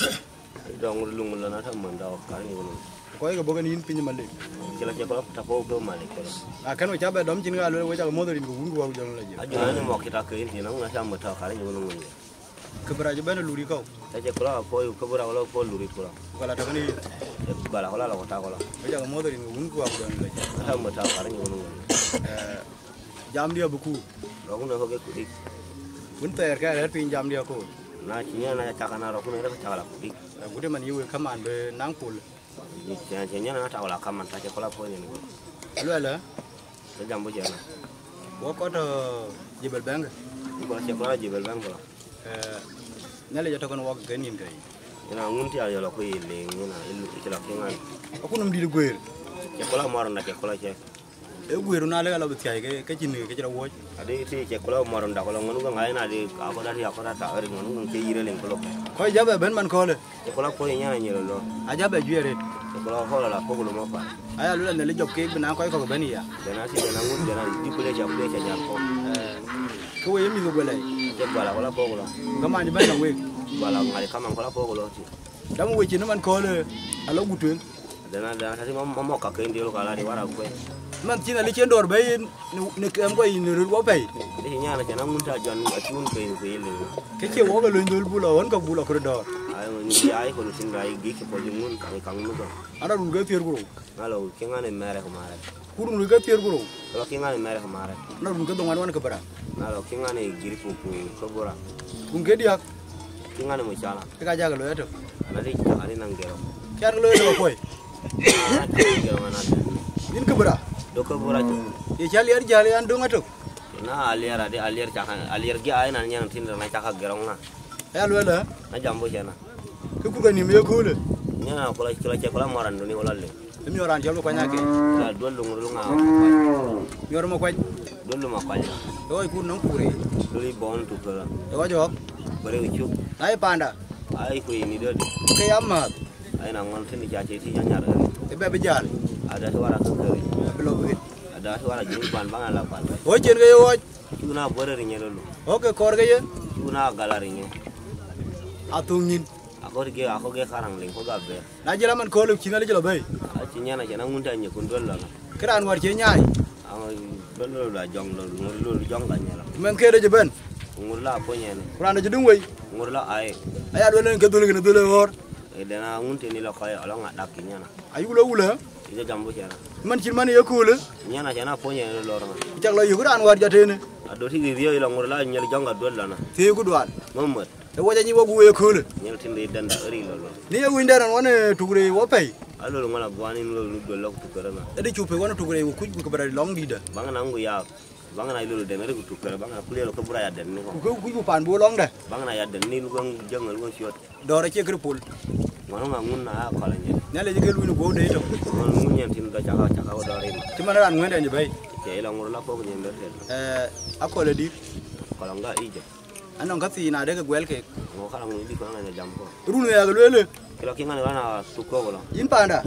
Dɔŋ luŋ lɔ na tääu mɔ̈t tääu, ka rɛ̈c wun wun. Kɔc ke bɔ̈ kën yïn piny Malik. Cï la cï kɔc tääu ke Malik kɔc. Na kën we cä bɛ dɔm cïn ka luel we cak muɔ̈th rin ke wun guɔ̈k jɔl la jiëk. Ajɔl ni mɔ̈k cï tak ke yïn tïn, na tääu mɔ̈t tääu, ka rɛ̈c wun wun. Kë bï rac ëbɛ̈n ë luri kɔ̈u. Ka cï kula puɔ̈u, kë bï rac la puɔ̈u luri kula. Ku ka la tök ni yïn. Ku ka la kula la ku tak kula. Ku cak muɔ̈th rin ke wun ku akudan lec. Ka tak mɔ̈t tääu ka rɛ̈c wun wun. Eh, jamdiɛ̈ abï kuur. Rɔ̈k wun ë ke kudik. Wun thɛɛr ke arɛ̈ɛ̈r piny jamdiɛ̈ akoor. Na cï nyan na cak na rɔ̈k wun ë ke cak la kudik. Agut ëmën yï wek kaman bï naŋ pol. Cï, cï nyan na tak la kaman, ka cï kula puɔ̈u nyin. Aluɛlë. Ke jam bï jɛn. Wɔ kɔc tɔ̈ Jebel Bɛ̈ŋkë. Kula cɛ kula jibel bɛn kula. Eh, Nhialic atɔ̈ kën wɔk kën nïn kë. Ina ŋun tial yɔl aku ye leŋ, ina ilu ikila kiŋan. Aku num dït guëër. Cɛ kula mɔr na cɛ kula cɛ. E guëër na lek ala bï thiai ke, ke cïn ke cï ra wuɔc. Ade ti cɛ kula mɔr na kula ŋun ku ŋai na de akɔda ti akɔda ta ri ŋun ku ke yire leŋ kula. Kɔc jabɛ ben man kɔle. Cɛ kula kɔc nyana nyelo lo. Aja bɛ juɛɛr rit. Cɛ kula kɔc la pok lo mɔ pa. Aya lula ne le jɔp ke bina kɔc kɔk ben ya. Jana ti jana ŋut jana di kule ca kule ca nyar kɔk. Eh, ke we ye mi go gole. Cɛ kula kula kɔk lo. Ga man ben na we. Kula ŋari kama kula kɔk lo ti. Dam we cin man kɔle. Alo gutwen. Dana dana ti mɔ mɔ ka ken di lo kala di wara kwe. Man cin ali cen dor be. Në, në kɛm kɔc yïn röt wɔ pɛ̈i. Dë nyaan acän aŋun ta jɔn acun ke ke yïn. Ke cie wɔ ke löny dhöl bul awën ke bul akërë dɔ̈ɔ̈r. Ai, ŋic ai kɔn tïŋ da yï gic ke pɔc ŋun kaŋ kaŋ nu gɔn. Ana run ke thiër ku rou. Na lɔ kiŋ an ë mɛrɛ ke marɛ. Ku run ke thiër ku rou. Lɔ kiŋ an ë mɛrɛ ke marɛ. Ana run ke dhoŋuan wan ke bï ra. Na lɔ kiŋ an ë gir ku ku ke bura. Run ke diäk. Kiŋ an ë mucala. Ke ka jak looi atök. Ana ri cak ani naŋ gero. Kian ke looi atök akuɔi. Ana kë gero mana. Yïn ke bï ra. Do ke bura cök. Ye ca liɛr jäl yan döŋ atök. Na aliɛr ade aliɛr caka aliɛr gi ai nan nyɛn tin na caka gerɔŋ na. Aya luel ë? Na jam bo cɛna. Ke kur ke nim ye köölë. Nyɛn a kula kula cɛ kula mɔran duni wala le. Ë miɔɔr raan cɔl ke kuany ake. Na duɔl luŋ luŋ a. Miɔɔr ma kuany. Duɔl luŋ ma kuany. Ë wai kur nɔŋ kur ë. Duɔl i bɔn tu kula. Ë wai jɔk. Bere cuk. Na ye panda. Ai ku ini dodi. Ke ya math. Ai na ŋɔn tini ca ce ti nyanyar. Ë bɛ bi jal. Ada ti wara ke kere. Bi lɔ bi. Ada ti wara jin ban ban ala ban. Wo cien ke ye wo. Cuk na bore ri nyelo lu. Oke kɔr ke ye. Cuk na gala ri nye. Athung nyin. Akor ge akor ge karang ling ko ga ber. Na jela man kolo cina le jela bay. A ci nyana jana ŋun ta nye kun dol la. Kiran war ce nyai. Ama dol lo la jong lo lo lo jong ga nyela. Men ke de je ben. Ngur la ko nyene. Kuran de jidung wei. Ngur la ai. Aya dol en ke dol ke dol hor. E dena ŋun tini la ko ya la ŋa dak ki nyana. Ayu lo wula. Ije jambu cena. Man cin man ye kule. Nyana cena ponye lo lor ma. Chak lo yugu ran war jatene. Ado ti ri ri la ngur la nyel jonga dol lana. Ti ku dwal. Mamot. E waja nyi wagu ye kule. Nyel tin de danda ri lo lo. Ni ye winde ran wane tugre wo pay. Alo lo ngala gwani lo lu dol lo tukara na. Edi chupe wane tugre wo kuj ku bara long dida. Banga na ngu ya. Banga na lo den ri ku tukara banga kule lo ko bura ya den ni ko. Ku ku pan bo long da. Banga na ya den ni lu jang lu shot. Dɔ̈ɔ̈r acie kërë pol. Ŋɔn ŋa ŋun na akɔl anyɛ. Nhialic ke luny guɔ̈u de tök. Ŋɔn ŋun yɛn tin dɔ caka caka wo dɔ̈ɔ̈r in. Cï man raan ŋuɛ̈ndɛn cï bɛ̈i. Cɛ ila ŋur la pok nyin dɔ tël. Eh, akɔl ë dït. Akɔl ŋa Egypt. Anɔŋ ka thii na dek ke guɛl kek. Ŋɔ kala ŋun dï kɔn ŋa jam kɔ. Run wëë yak lueel. Kila kiŋ ŋa ni ɣɔn a thuk kɔk lɔ. Yïn panda.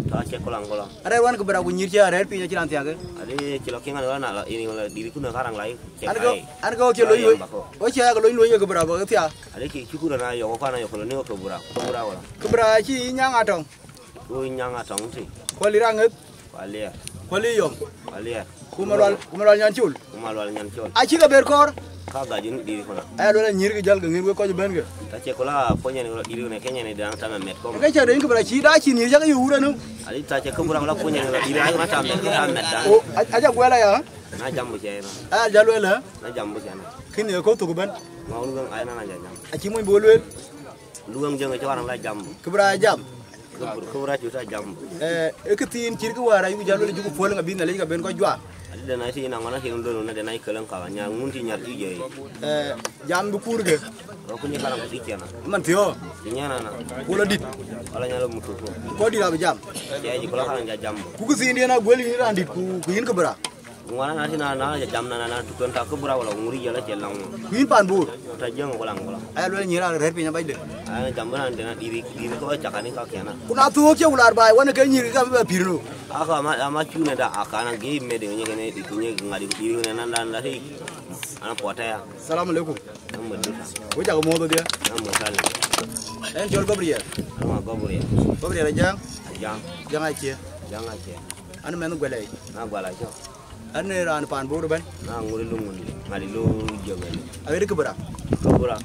Ta cɛ kɔl aŋ kɔl. Arɛɛr wan ke bï rak ku nyïïr cï arɛɛr piny acï raan thiaŋ ke. Ade kila kiŋ ŋa ni ɣɔn a la ini wala dït kun ë karaŋ la. An ke, an ke wo cie lony wei. Wo cie yak lony luɔi ke bï rap ke thia. Ade ki cukura na yɔk kan yɔk lony ke bï rap, ke bï rap wala. Ke bï rap ci nyaŋ atɔŋ. Ku nyaŋ atɔŋ ti. Ku lir aŋeth. Ku aliɛr. Ku li yɔm. Ku aliɛr. Ku malual, ku malual nyan col. Ku malual nyan col. A cï ke ber kɔɔr. Ka gajin diri kuna. Aya luel anyir ke jal ke ŋir we kɔc ben ke. Ta ce kula ponyen ro diri ne kenya ne dan tama met ko. Ke cha de ke bï rap ci da ci ni ja ke yura nu. Ali ta ce ke bura la ponyen ro diri ai na ta met, ta met dan. O, aja guela ya. Na jambu cɛ na. Aya jal wele. Na jambu cɛ na. Kini ye ko thuk ben. Ma unu gɛŋ ai na na ja jam. Aci muny bol wel. Lu gɛŋ jɛŋ cɛ waran la jambu. Kibra jam. Kibra, kibra cu ta jambu. Eh, e ke thin cir ki wara yu jal wele juku pol nga bin na le ka ben ko jwa. Adi de na ti na ngona ki ndo na de na ikelen ka nya ngun ti nyar ti je. Eh, jam bu kur ge. Ro kuni kala ko ti cɛ na. Man tio. Ti nya na na. Wala dit. Wala nya lo mutu ko. Ko di la jam. Cɛ ji kula kala ja jambu. Ku ki thin de na gweli ni randit ku, ku yin kibra. Ŋuan na ti na, na jam na, na, na tukön ta kibra wala ŋuri jala cɛ laŋ. Kuin pan bur. Ta jeng wala ŋula. Aya luel nyira rer pinya baide. Aya jam na de na diri, diri ko chakani ka kena. Kuna thuok cɛ wular bai wane ke nyiri ka ba pirno. Aka ma, ama chune da akana ge me de nye kene di kunye ngadi diri ne na, na, na ti. Ana pota ya. Salam alaikum. Amma duka. Wo jago modo dia. Amma kale. En jol Gabriel. Amma Gabriel. Gabriel jang. Jang. Jang ache. Jang ache. An men gwele. Na gwala cho. An ne ran pan bor ben. Na ŋuri lu ŋun. Ŋali lu jogel. Agere kibra. Kibra.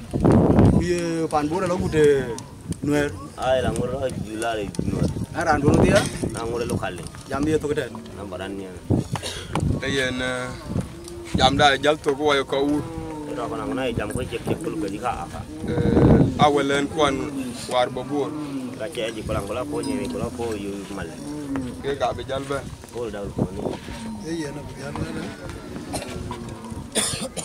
Ku ye pan bor lo gute nuer. Ai la ŋuri lo julale nuer. An ran bor dia. Na ŋuri lu kali. Jam ye to kete. Na baran ni. Te yen, eh, jam da jal to ko wayo ko ur. Ro ko na na jam ko cek cek kul ko jika aka. Eh, awalen kuan war babur. Ka ce ji ko la ko la ko ni ko la ko yu mal. Ke ka be jal ben. Ko da ko ni. E yen na be jal ben.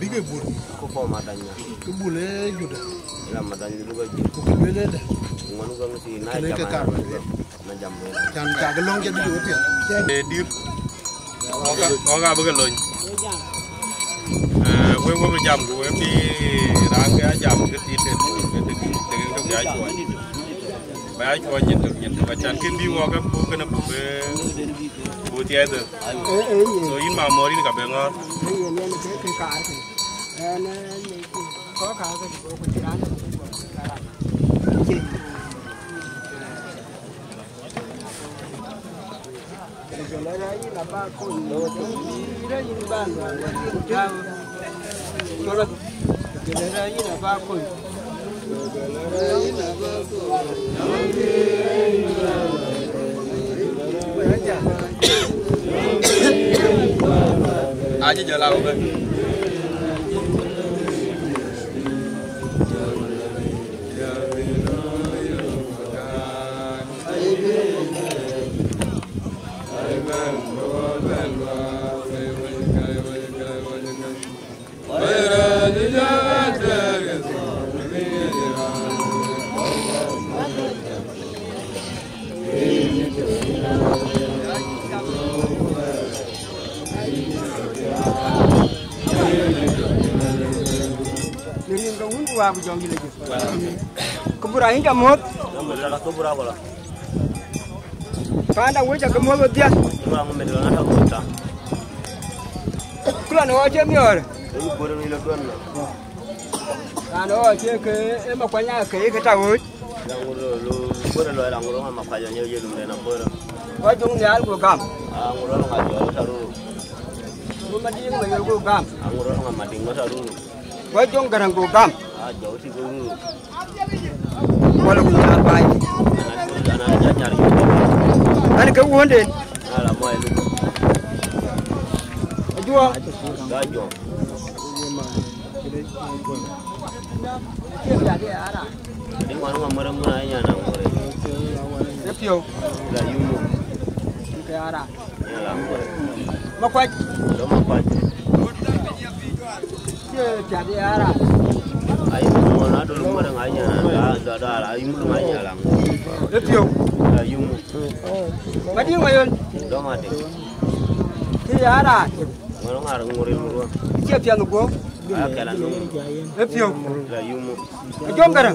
bï ke bul. Ku po madanya. Ke bul e juda. Ila madanya lu ga ji. Ku ke luel e de. Ngon ga ngi na kene ke jam kar. Na jam be. Can ka ga long ke bi wot ya. E dir. Oga, oga bï ke lony. Eh, we, we bï jam ku we bï raan ke a jam ke ti te, ke te, ke te, ke te a cuɔny. Ba a cuɔny nyin tök, nyin tök. Acan ke bï wɔ ke buk kene buk, eh, buk thiɛɛth. So yïn ma mɔr yïn ka be ŋɔ̈ɔ̈r. Aje jɔl a wek. Ni rin ke wun ku waak ku jɔŋ yïn ajï. Ku bura yïn ca muɔ̈th. Panda wec akë muɔ̈th wedhia. Ku lɔn ɣɔɔc cie miɔɔr. Raan ɣɔɔc cie ke ë makuany aa ke ke ta ɣööc. Kɔc juŋ nhial ku gam. Ku madiŋ ma yol ku gam. Kɔc juŋ gäräŋ ku gam. Wala ku nyar baai. An ke wunden. Ajuɔ. Epiu. Makuac. Cie piath ye ara. Epiu. Madiŋ mayol. Cie piath guo. Epiu. Ajuɔŋ gäräŋ.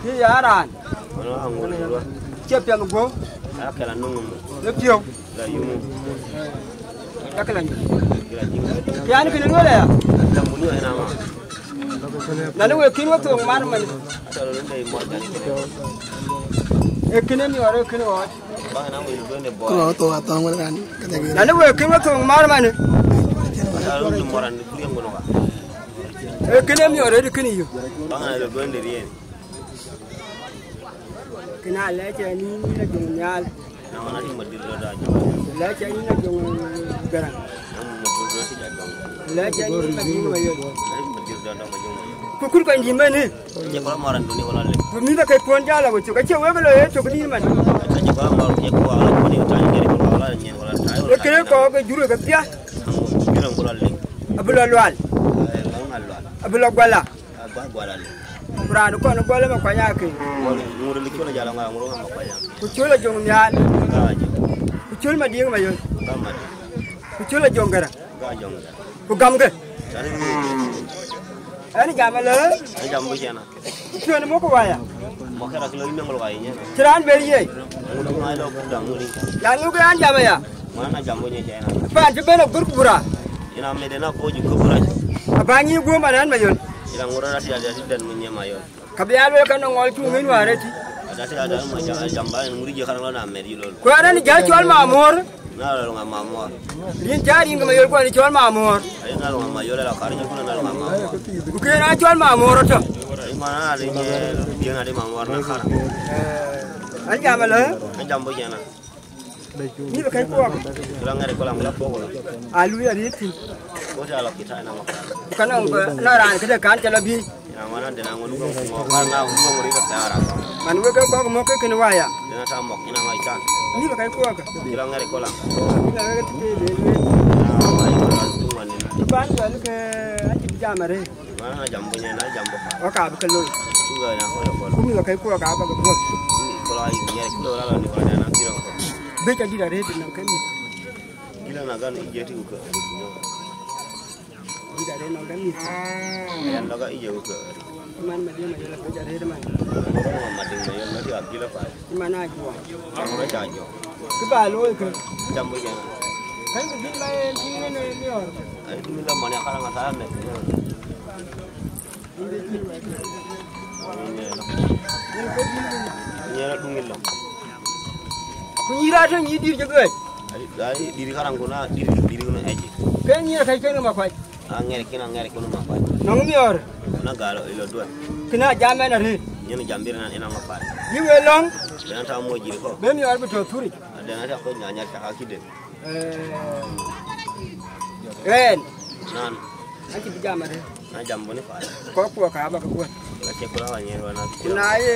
Cie ya raan. Cie piɛth guɔ̈u. Epiu. Yakë la nyuc. Yan kënë lueel aya. Nani wek kïn we thoŋ mar man. E kënë miɔɔr e kënë ɣɔɔc. Kërɔ thok athɔŋ wën kan. Nani wek kïn we thoŋ mar man. Ee, kënë miɔɔr rëët kënë yök. Baŋ na lɔ duëndï riëën. Kënë alɛɛc ë nïn yïn Ajoŋ Nhial. Na wan atïŋ madït rɔt Ajoŋ. Alɛɛc ë nïn Ajoŋ Gäräŋ. Alɛɛc ë nïn Ajoŋ Mayol. Atïŋ madït rɔt Ajoŋ Mayol. Ku kut kɔc dït mɛnë. Acie kɔl mɔr an duni wala le. Ku mïth ke puɔ̈n jal awecök, acie wek lɔ ye cök dït man. Acie kɔl mɔr, acie kɔl wala kɔn ye tany keri kɔl wala nyen wala tany wala. Ee, kënë kɔɔk ke jur ke piath. Jur en kɔl le. Abï lɔ Lual. Ee, ŋɔŋ a Lual. Abï lɔ Guala. Agua Guala le. Ku raan kɔn Guala Makuany Akëc. Ŋur li col jal ŋa, ŋur Makuany Akëc. Ku col Ajoŋ Nhial. Ka Ajoŋ. Ku col Madiŋ Mayol. Ka Madiŋ. Ku col Ajoŋ Gäräŋ. Ka Ajoŋ Gäräŋ. Ku gamkë. Tari ni. Ɛn jam alë. Ɛn jam bu jana. Ku col muk waya. Muk kera kilo ime ngol waya nyena. Cï raan ber ye. Ŋur ma lo ku dam ŋuri. Ya ŋuk an jam aya. Ŋuan a jam bu nyena. Pan cï ben agur ku bura. Ina mede na ko ju ku bura. Abany guom aran Mayol. Ina ŋur rati ada ti den mun ye Mayol. Ka bï ya luel ka nɔŋ ŋɔl cuŋ ŋïn wäär ëtï. Ada ti ada ma jam, jam ba en ŋuri je kan lo na mede yilo. Ku aran jal cɔl Mamor. Na lo ŋa Mamor. Rin ca rin ke Mayol ku an cɔl Mamor. Ai na lo ŋa Mayol la kar ju na lo ŋa Mamor. Ku ke na cɔl Mamor tɔ. Ai ma na de nye, je na de Mamor na kar. An jam alë. An jam bu jana. Ni bï kɛ̈c kuɔɔk. Kula ŋɛ̈r kula ŋula kuɔɔk la. A lui arëët thïn. Ko ta la kita na ma. Ka nɔŋ bï na raan këde kan cä la biëc. Ina ŋuan de na ŋun ko mo ka na ŋun ko ri ka ta ra. Man wek ke kɔɔk mɔ̈k ke kën waya. De na ta mɔ̈k ina ŋa ikan. Ni bï kɛ̈c kuɔɔk. Kula ŋɛ̈r kula. Ina wek ke tï de le. Na ma ina ŋuan tu ŋuan ina. Ban wek ke a cï jam arëët. Mana na jam bu nyɛ, na jam bu fa. Wa ka bï ke looi. Ku ga na ko ko. Ku mïth ke kuɔɔk ka ba ke buɔth. Ko la nyɛ kilo la la ni ba na kiro ko. Bï ca dït arëët nɔm ke mïth. Kilo na gan ije ti ku ke. Dït arëët nɔm ke mïth. Yan la ga ije ku ke. Man ma dï ma yela bï ca arëët man. Ma dï ma yela ti a kilo fa. Cï man a juɔk. Ŋuɔ̈t ca jɔk. Kë ba looi kë. Jam bï jɛn. Kɛ̈n kë dhil ba en tïŋ en en miɔɔr. Ai, duŋ la mɔn ya karaŋ a thaar nɛ. Nyɛɛr aduŋ in lɔ. Ku nyïïr atɔ̈ nyïïr dïïr cï dhuëëc. Ai, ai, dïïr karaŋ ku na, dïïr, dïïr ku na ɛc. Ke nyïïr kɛ̈c kën ke Makuac. Aŋɛ̈r kïn, aŋɛ̈r kïn ma kuany. Nɔŋ miɔɔr. Na gal ilo duɔt. Kïn a jam ɛn arëët. Nyin jam bir nan ina ma kuany. Yï we lɔŋ. Dena ta mo jiri ko. Be miɔɔr bï tɔ thuric. Dena ta ko nyanya ta ki den. Eh. Ɣɛn. Nan. An cï bï jam arëët. Na jam buni kuany. Kɔk kuɔ ka ba ke kuɔt. Na ce kula wa nyen wa na. Ku na ye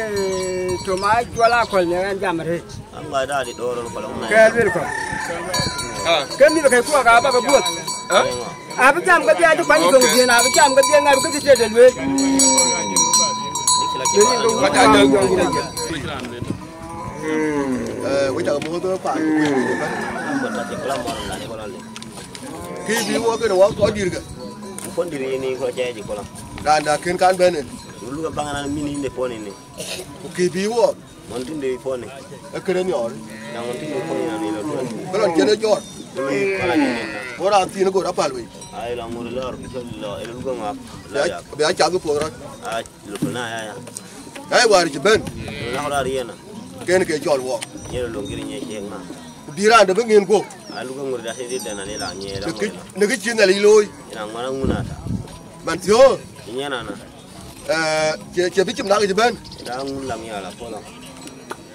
to ma cuɔl akɔl ne ɣɛn jam arëët. Am ga da di doron ko long na. Ke luel kɔ. Ah. Ke mïth ke kuɔk aba ke buɔth. Ah? Abï jam ke dhiac të kuany thoŋ dhiën, abï jam ke dhiën ŋa bï ke dhil tëde lueel. Kata dë. Eh, wek cak muɔ̈th bï paan. Kï bï wok kën wok kɔc dït ke. Kɔc dït yïn ko cɛ jï kola. Raan da kën kan bɛ̈n en. Lu ka baŋ nan min yïn de pon yïn. Ku kï bï wok. Mɔn tïŋ de pon. E kërë miɔɔr. Na mɔn tïŋ de pon na ni lo tuan. Bï lɔn cïn ë jɔɔr. Bï lɔn kɔn a cïn de. Go raan thiin go rɔ päl wei. Ai la ŋur lɔr, bï cɔl lɔ, e lu gɔŋ ap. La ya. Bï a cath bï puɔth rɔt. A lu na ya ya. Ai wäär cï bɛ̈n. Lu na kɔn a riɛn a. Ken ke cɔl wok. Nyɛ lo gir nyɛ cieŋ ma. Ku bï raan de bï ŋiɛn guɔ̈p. A lu gɔŋ ŋur da ti di dɛn a ni la nyɛ la. Në kë, në kë cï Nhialic looi. Ina ŋuan a ŋun ata. Man thiöö. Nyɛ na na. Eh, cie, cie bï cïm nak cï bɛ̈n. Ëda ŋun lam ya la pɔlɔ.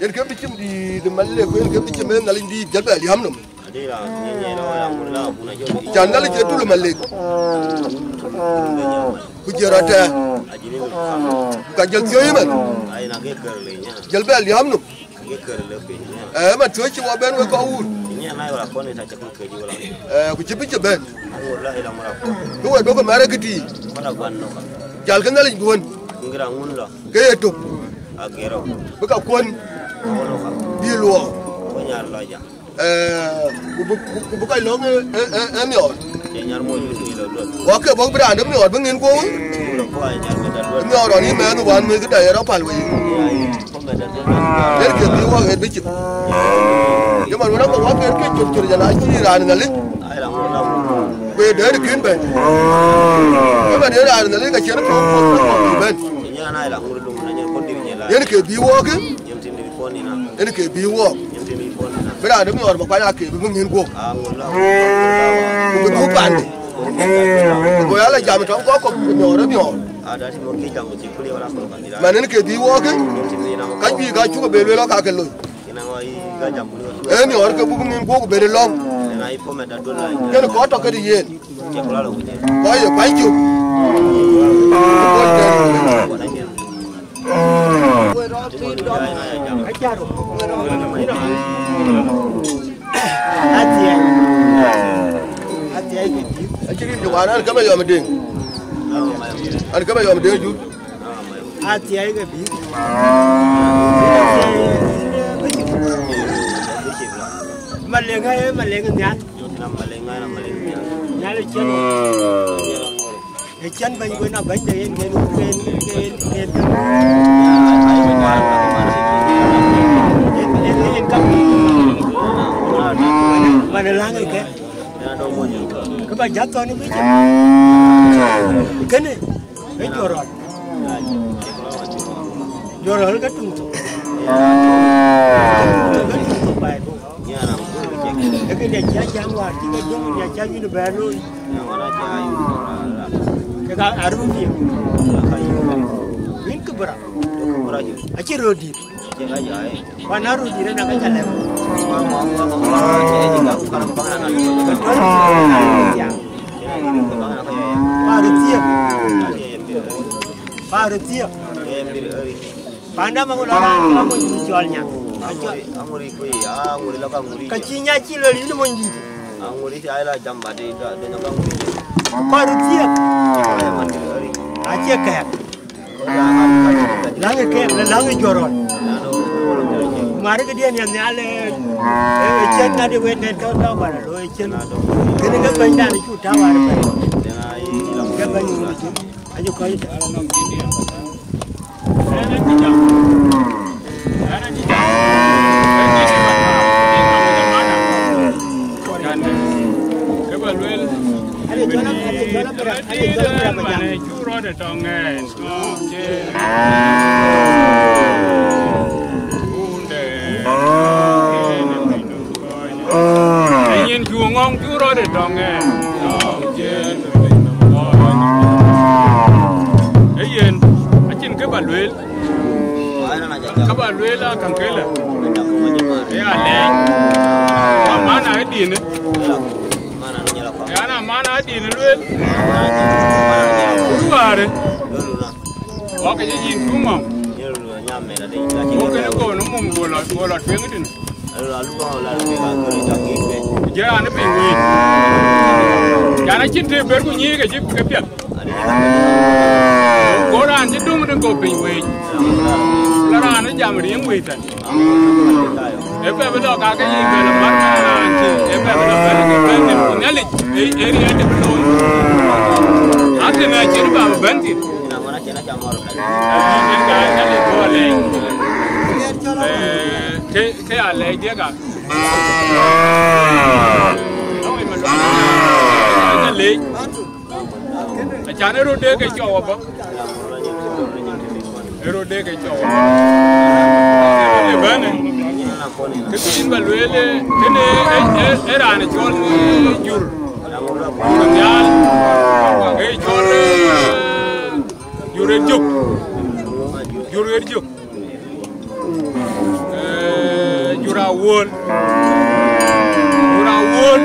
Yen ke bï cïm dïït Malek, ku yen ke bï cïm en Nhialic dïït jël bɛ liäm nom. Adi la, nyɛ, nyɛ la, la ŋun la, buna jɔ. Can Nhialic cie tul Malek. Ku jël rɔt tɛ. Ajini. Ku ka jël thiöi man. Ai na ke kër le nya. Jël bɛ liäm nom. Ye kër lë piny, ya. Eh, man tuɔ̈c cï wɔ bɛ̈n wek kɔc wun. Nyɛ na yɔl akɔn ita cä kul kë jiwala. Eh, ku cï bï cï bɛ̈n. Ŋur la ila ŋur akɔn. Ku wek duɔ̈kï mɛ̈rë kë tïï. Kɔn a guan nɔka. Jal kë Nhialic duɔ̈n. Ŋira ŋun lɔ. Ke ye tök. Agero. Bï ka kuɔn. Ŋun nɔka. Bï luɔɔ. Ko nyar lɔ ja. Eh, ku bï, ku, ku bï kɔc lɔ̈ŋ ë, ë, ë, ë miɔɔr. Cï nyar mɔc bï tïc lɔ duɔ̈t. Wɔ ke bɔ̈k bï raan de miɔɔr bï ŋiɛn guɔ̈u. Ku lɔ kuany nyar mɛt aduɔ̈t. Miɔɔr ɣɔn yï mɛnh wan mïth këda ye rɔ päl wei. Yen ke bï wɔ ɣet bï cïp. Ye man wën akɔ̈k wɔ ke ke cop cop jɔl a cï raan Nhialic. Ai la ŋur la ŋur. Ku ye dɛ̈t kën bɛ̈n. Ye man ye raan Nhialic ka cïn puɔ̈u puɔ̈u puɔ̈u bɛ̈n. Nyɛ na ai la ŋur lum na nyɛ kɔn dir nyɛ la. Yen ke bï wɔ ke. Nyɛ tïn. Yen ke bï wɔɔk. Bï raan dë miɔɔr bä kuany ake bï bï ŋiɛn guɔ̈p. Ku bï dhuk paande. Go ya la jam tɔŋ kɔk kɔk miɔɔr ë miɔɔr. Mɛn en ke dhii wɔɔk, ka juëc ka cuk ë bɛ lueel ɣɔn ka ke loi. Ee miɔɔr ke buk nin guɔk bɛ lɔ̈ŋ. Kën kɔc tɔ ke yen. Kɔc ye kuany cök. Acï rin juwan an ke Mayɔm Deŋ. An ke Mayɔm Deŋ jur. Athiɛɛi ke bï. Maleŋ aye maleŋ nhial. Nhial ë cïn. Ë cïn bɛ̈ny wën a bɛ̈ny de yen yen yen yen yen yen yen kam. Man ë läŋ ë kë. Kë ba jäth thɔn ë bï cï. Kënë. Ë jɔt rɔt. Jɔt rɔt ke tuŋ thok. Ke tuŋ thok baai thok. Ë ke nia cia jam wäär cï ke döŋ nia cia yïn bɛ̈ɛ̈r looi. Ke ka arun dië. Wïn kë bï rɔt. Acï röt dït. Wan na röt dït ëna ke ca lɛ̈k. Ba röt thiëëk. Ba röt thiëëk. Panda maŋu lɔ raan lɔ mony cɔl nya. Ka cï nya cï lɔ yïn mony dït. Kɔc röt thiëëk. Acie kɛɛk. Läŋ ë kɛɛk, läŋ ë jɔt rɔt. Marë këdiën ya nhial, ë cen ŋat ë wet nɛn tɔ̈u tɔ̈u warë lo ë cen. Kënë ke bɛ̈nydan ë cu tääu warë bɛ̈ny. Ke bɛ̈ny wun ë cin. Acu kɔc tɛ̈. Kë ba luel, ëmën cuk rɔt ë tɔŋ ɛn. Ë yen cu ŋɔ̈ŋ cuk rɔt ë tɔŋ ɛn. Ë yen, acïn kë ba lueel. Kë ba lueel a käŋ këlë. Ë alɛɛc. Amana ë dinë. Ë an amana ë dinë lueel. Ku duäärë. Wak ke cï yïn tuŋ ŋɔ̈ŋ. Ku kënë go në mum go lɔ, go lɔ tueŋ tënë. Ku jël raan ë piny wëëc. Yan acïn të ber ku nyïïk acï ke piɛth. Go raan cï döŋ në go piny wëëc. La raan ë jam riëŋ wëi thɛn. Ë bɛ bï lɔ ka ke yï bɛ lɔ mar ka raan cï, ë bɛ bï lɔ bɛ̈n ke bɛ̈n thïn ku Nhialic ë, ë riɛɛc ë bï looi. Akënë acïn bä bï bɛ̈n thïn. Ke, ke alɛɛc diëk a. Acan ë röt de ke cɔu abɔ̈. Ë röt de ke cɔu abɔ̈. Ë bɛ̈në. Kë bï yïn ba lueel, kënë ë, ë, ë raan cɔl, ë, jur. Jur nhial. Ë cɔl, ë, jur ë jök. Jur ë jök. Eh, jur awuɔ̈l. Jur awuɔ̈l.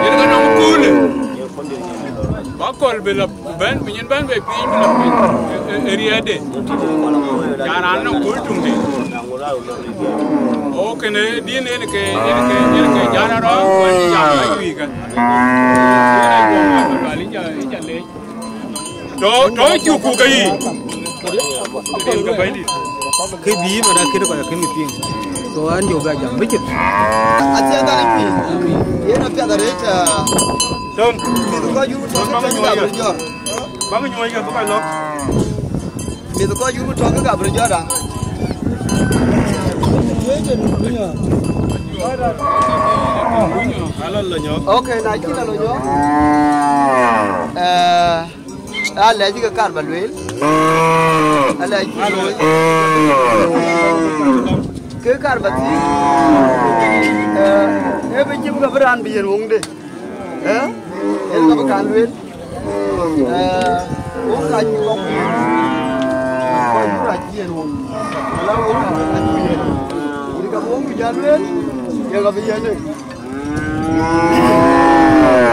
Yen ka nɔŋ köölë. Ba kööl bï lɔ bɛ̈n, bï nyin bɛ̈n bei piny, bï lɔ piny. Eh, eh, eh, riɛɛtde. Ca raan nɔŋ kööl tuŋde. O kënë din en ke, en ke, en ke jal arɔ̈ɔ̈k, ku en cï jam ë wïïkë. Yen ë guɔ̈m ë bä lual, yïn ca, yïn ca leec. Tɔ, tɔ cuk ku ke yï. Rin ke Bɛ̈nydït. Kë bï yï man akënë kɔc akënë piŋ. So an jɔ bɛ jam bï cït. Athiɛɛn dhal piny. Yen apiɛth arëët, ah, Tom. Mïth kɔc yurku tɔ̈ ke tɛ̈ny gabri jɔr. Bäk nyuɔɔc ke bï kɔc lɔ̈k. Mïth kɔc yurku tɔ̈ ke gabri jɔr da. Alɔ lɔ nyɔk. Okay, na cïn alɔ nyɔk. Eh, Alɛɛc ke kar ba lueel. Alɛɛc cï looi. Ke kar ba thiëëc. Eh, ee bï cïm ke bï raan bï yen woŋde. Eh? Yen ka bï kan lueel. Eh, wok ka cï kɔk. Kɔc bï rac yen wok. Ala wok ka bï rac yen. Yen ka bï wok bï jal lueel. Yen ka bï yen.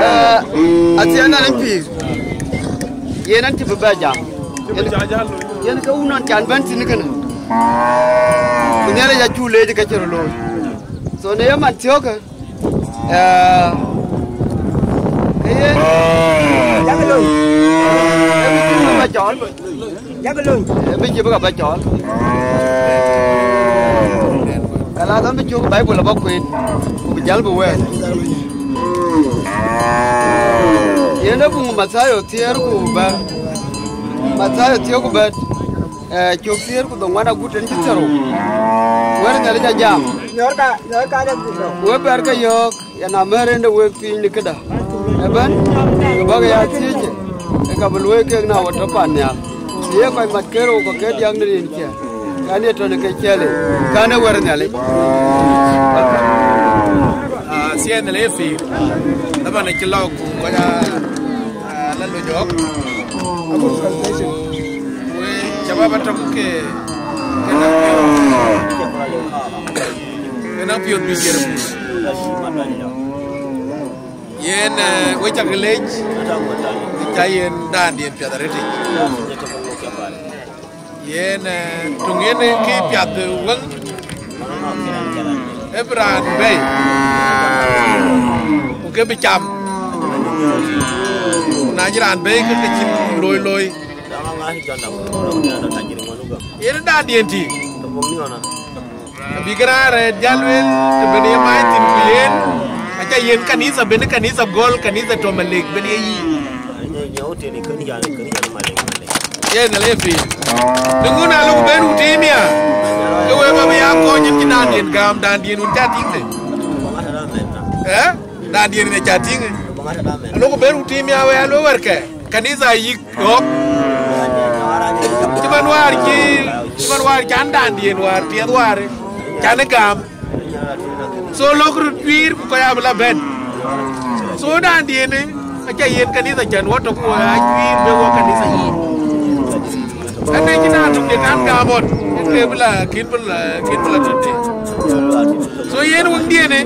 Eh, athiɛɛn an pïïr. Yen an cï bï bɛ jam. Yen, yen ke wun nɔn can bɛ̈n thïn kënë. Ku Nhialic acuk leec ke cï röt looi. So në ye man thiɔ̈kë, eh, ke yen, yak looi. Ee bï cï bï ka bä cɔɔl. Yak looi. Ee bï cï bï ka bä cɔɔl. Ka la dhɔn bï cök Baibul abä kueen, ku bï jäl bï wɛɛr. Yen ee buŋ Mathayo thiëër ku bɛ̈t. Mathayo thiëër ku bɛ̈t. Eh, cök thiëër ku dhoŋuan agut en cï thiërou. Wɛ̈t Nhialic ajam. Nyɔ̈ɔ̈rka, nyɔ̈ɔ̈rka de Kristo. We bɛ̈ɛ̈r ke yɔ̈ɔ̈k, yɛn amɛ̈r en de wek piny në këda. Ëbɛ̈n, ke bäk ya thiëëc, ke ka bï luɔ̈i kek na wä tɔ pan nhial. Ye kɔc mat ke rou kɔ̈k ke diäk në rin ciɛɛn. Kan ye tɔ̈ në ke ciɛɛlic, kan ee wɛ̈t Nhialic. Ah, thiëëc Nhialic ye pïïr. Dhaman acï lɔ ku kɔc aa, aa, la lony ɣɔ̈k. We shabab atɔ̈ ke, ke na piɔ̈th, ke na piɔ̈th bï ciɛɛr. Yen, eh, we cak leec, ca yen daandiɛ̈n piath arëtic. Yen, eh, tuŋ yen kë piath wëŋ, ee bï raan bɛ̈i, ku ke bï cam. Ku na cï raan bɛ̈i ke ke cïn looi looi. Yen daandiɛ̈n tï. Abïk raan rɛɛt jäl lueel, të ben ye mac thïn ku yen, aca yen kanitha ben kanitha gɔl, kanitha tɔ̈ Malek ben ye yic. Yen Nhialic ye pïïr. Në ŋun alok ben wut ëmia, ke wek abï ya kɔc yen cï daandiɛ̈n gam, daandiɛ̈n wun ca tïŋ de. Eh? Daandiɛ̈n yen ca tïŋ. Alok ben wut ëmia, we alo wärkë. Kanitha yïk ɣɔ̈k. Cï man wäär cï, cï man wäär can daandiɛ̈n wäär piɛth wäär can ë gam. So lok röt juiir ku kɔc abï la bɛ̈n. So daandiɛ̈n ë, aca yen kanitha can wä tök wä a juiir be wä kanitha yiic. Ënë cï na tök de kan gam ɣɔn, yen ke bï la, kïn bï la, kïn bï la tëde. So yen wëŋdiɛ̈n ë,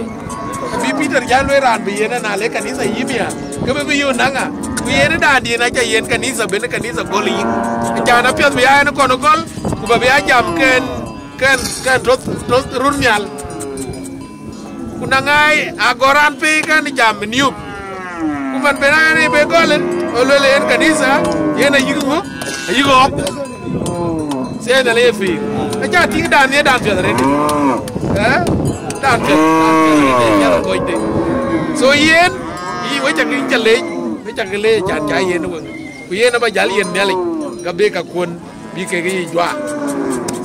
abï Peter jäl lueel raan bï yen ë na le kanitha yïmia, ke bï bï yöök naŋa, ku yen ë daandiɛ̈n aca yen kanitha ben kanitha gɔl yic. Acan apiɛth bï ya en kɔn gɔl, ku bä bï ya jam kën, kën, kën toth, toth run nhial. Ku na ŋaai agɔr raan pei kën jam niup. Ku man ben raan ë be gɔl, ë lueel yen kanitha, yen ayïk ŋö? Ayïk ɣɔ̈k. Thiëëc Nhialic ye pïïr. Aca tïŋ dan ye dan piɛth arëët. Eh? Dan piɛth, dan piɛth arëët, ya rɔ kɔc de. So yen, yï we cak yïn ca leec, we cak leec can ca yen weŋ. Ku yen aba jäl yen Nhialic, ka be ka kuɔn, bï kek yï juak.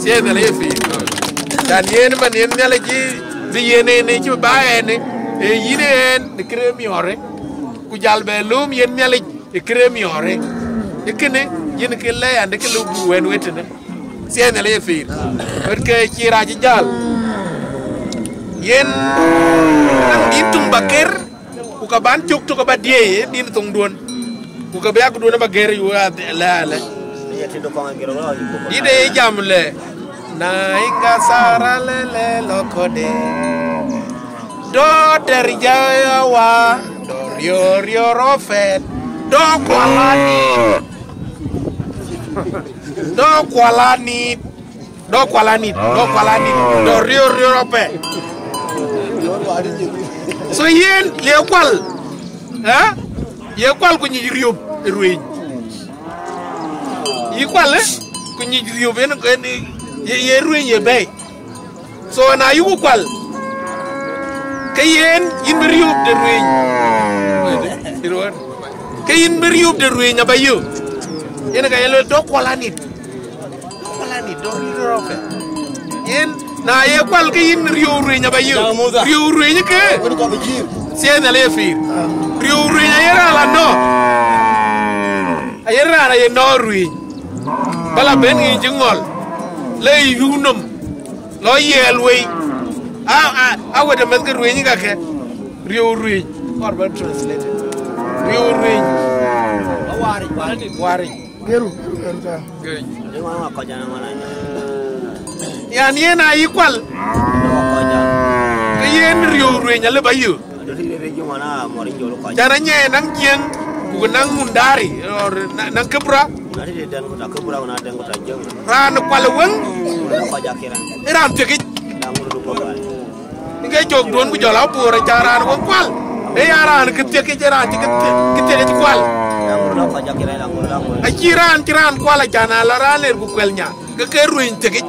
Thiëëc Nhialic ye pïïr. Can yen man yen Nhialic yï, bï yen en ë cï ba en ë, ee yïn en në kërë miɔɔrë. Ku jäl bɛ lööm yen Nhialic. Ë kërë miɔɔrë. Ë kënë, yen kë lɛ̈ an, dë kë luk bï wɛ̈n wet tënë. Thiëëc Nhialic ye pïïr. Wɛ̈t ke cï rac jäl. Yen, naŋ dïn töŋ ba ker, ku ka ban cök tök ba diëëi, ë dïn thoŋduön. Ku ka bï akduön ba ger yu alɛ alɛ. Dït ë jam lɛ. Na inga sara lele lokode. Do der jaya wa, do rio rio rofen. Do kwalani. Do kwalani. Do kwalani. Do kwalani. Do rio rio rope. So yen le kwal. Eh? Ye kwal ku nyic riop rueny. Yï kual, eh? Ku nyic riop en, en, ye, ye rueny ye bɛ̈ɛ̈i. So na yïku kual, ke yen yïn bï riop de rueny. Ke yïn bï riop de rueny aba yök. Yen ka ye lueel, dɔ̈k kual anit. Dɔ̈k kual anit, dɔ̈k riop rueny. Yen na ye kual ke yïn riop rueny aba yök. Riop rueny ke. Thiëëc Nhialic ye pïïr. Riop rueny aye raan la nɔ̈k. Aye raan aye nɔ̈k rueny. Ba la ben ŋic cï ŋɔl, le yï yum nɔm, lɔ yiɛɛl wei. A, a, a wet amɛth ke rueny kakë, rieu rueny. Kɔr bä translated. Riu rueny. Waric. Geru, geru, geru ta. Yan yen a yï kual. Ke yen riu rueny alë ba yï. Can anyɛ naŋ Jiëŋ, ku naŋ Mundari, or na-, naŋ Kibra. Raan kual weŋ, ë raan thiekic. Ŋe cök duön ku jɔl a Bor, aca raan weŋ kual. Ë ya raan kë thiekic, ë raan cï kë thie-, kë thiekic kual. Acï raan, cï raan kual, aca na la raan ler ku kuɛl nya, ke ke rueny thiekic.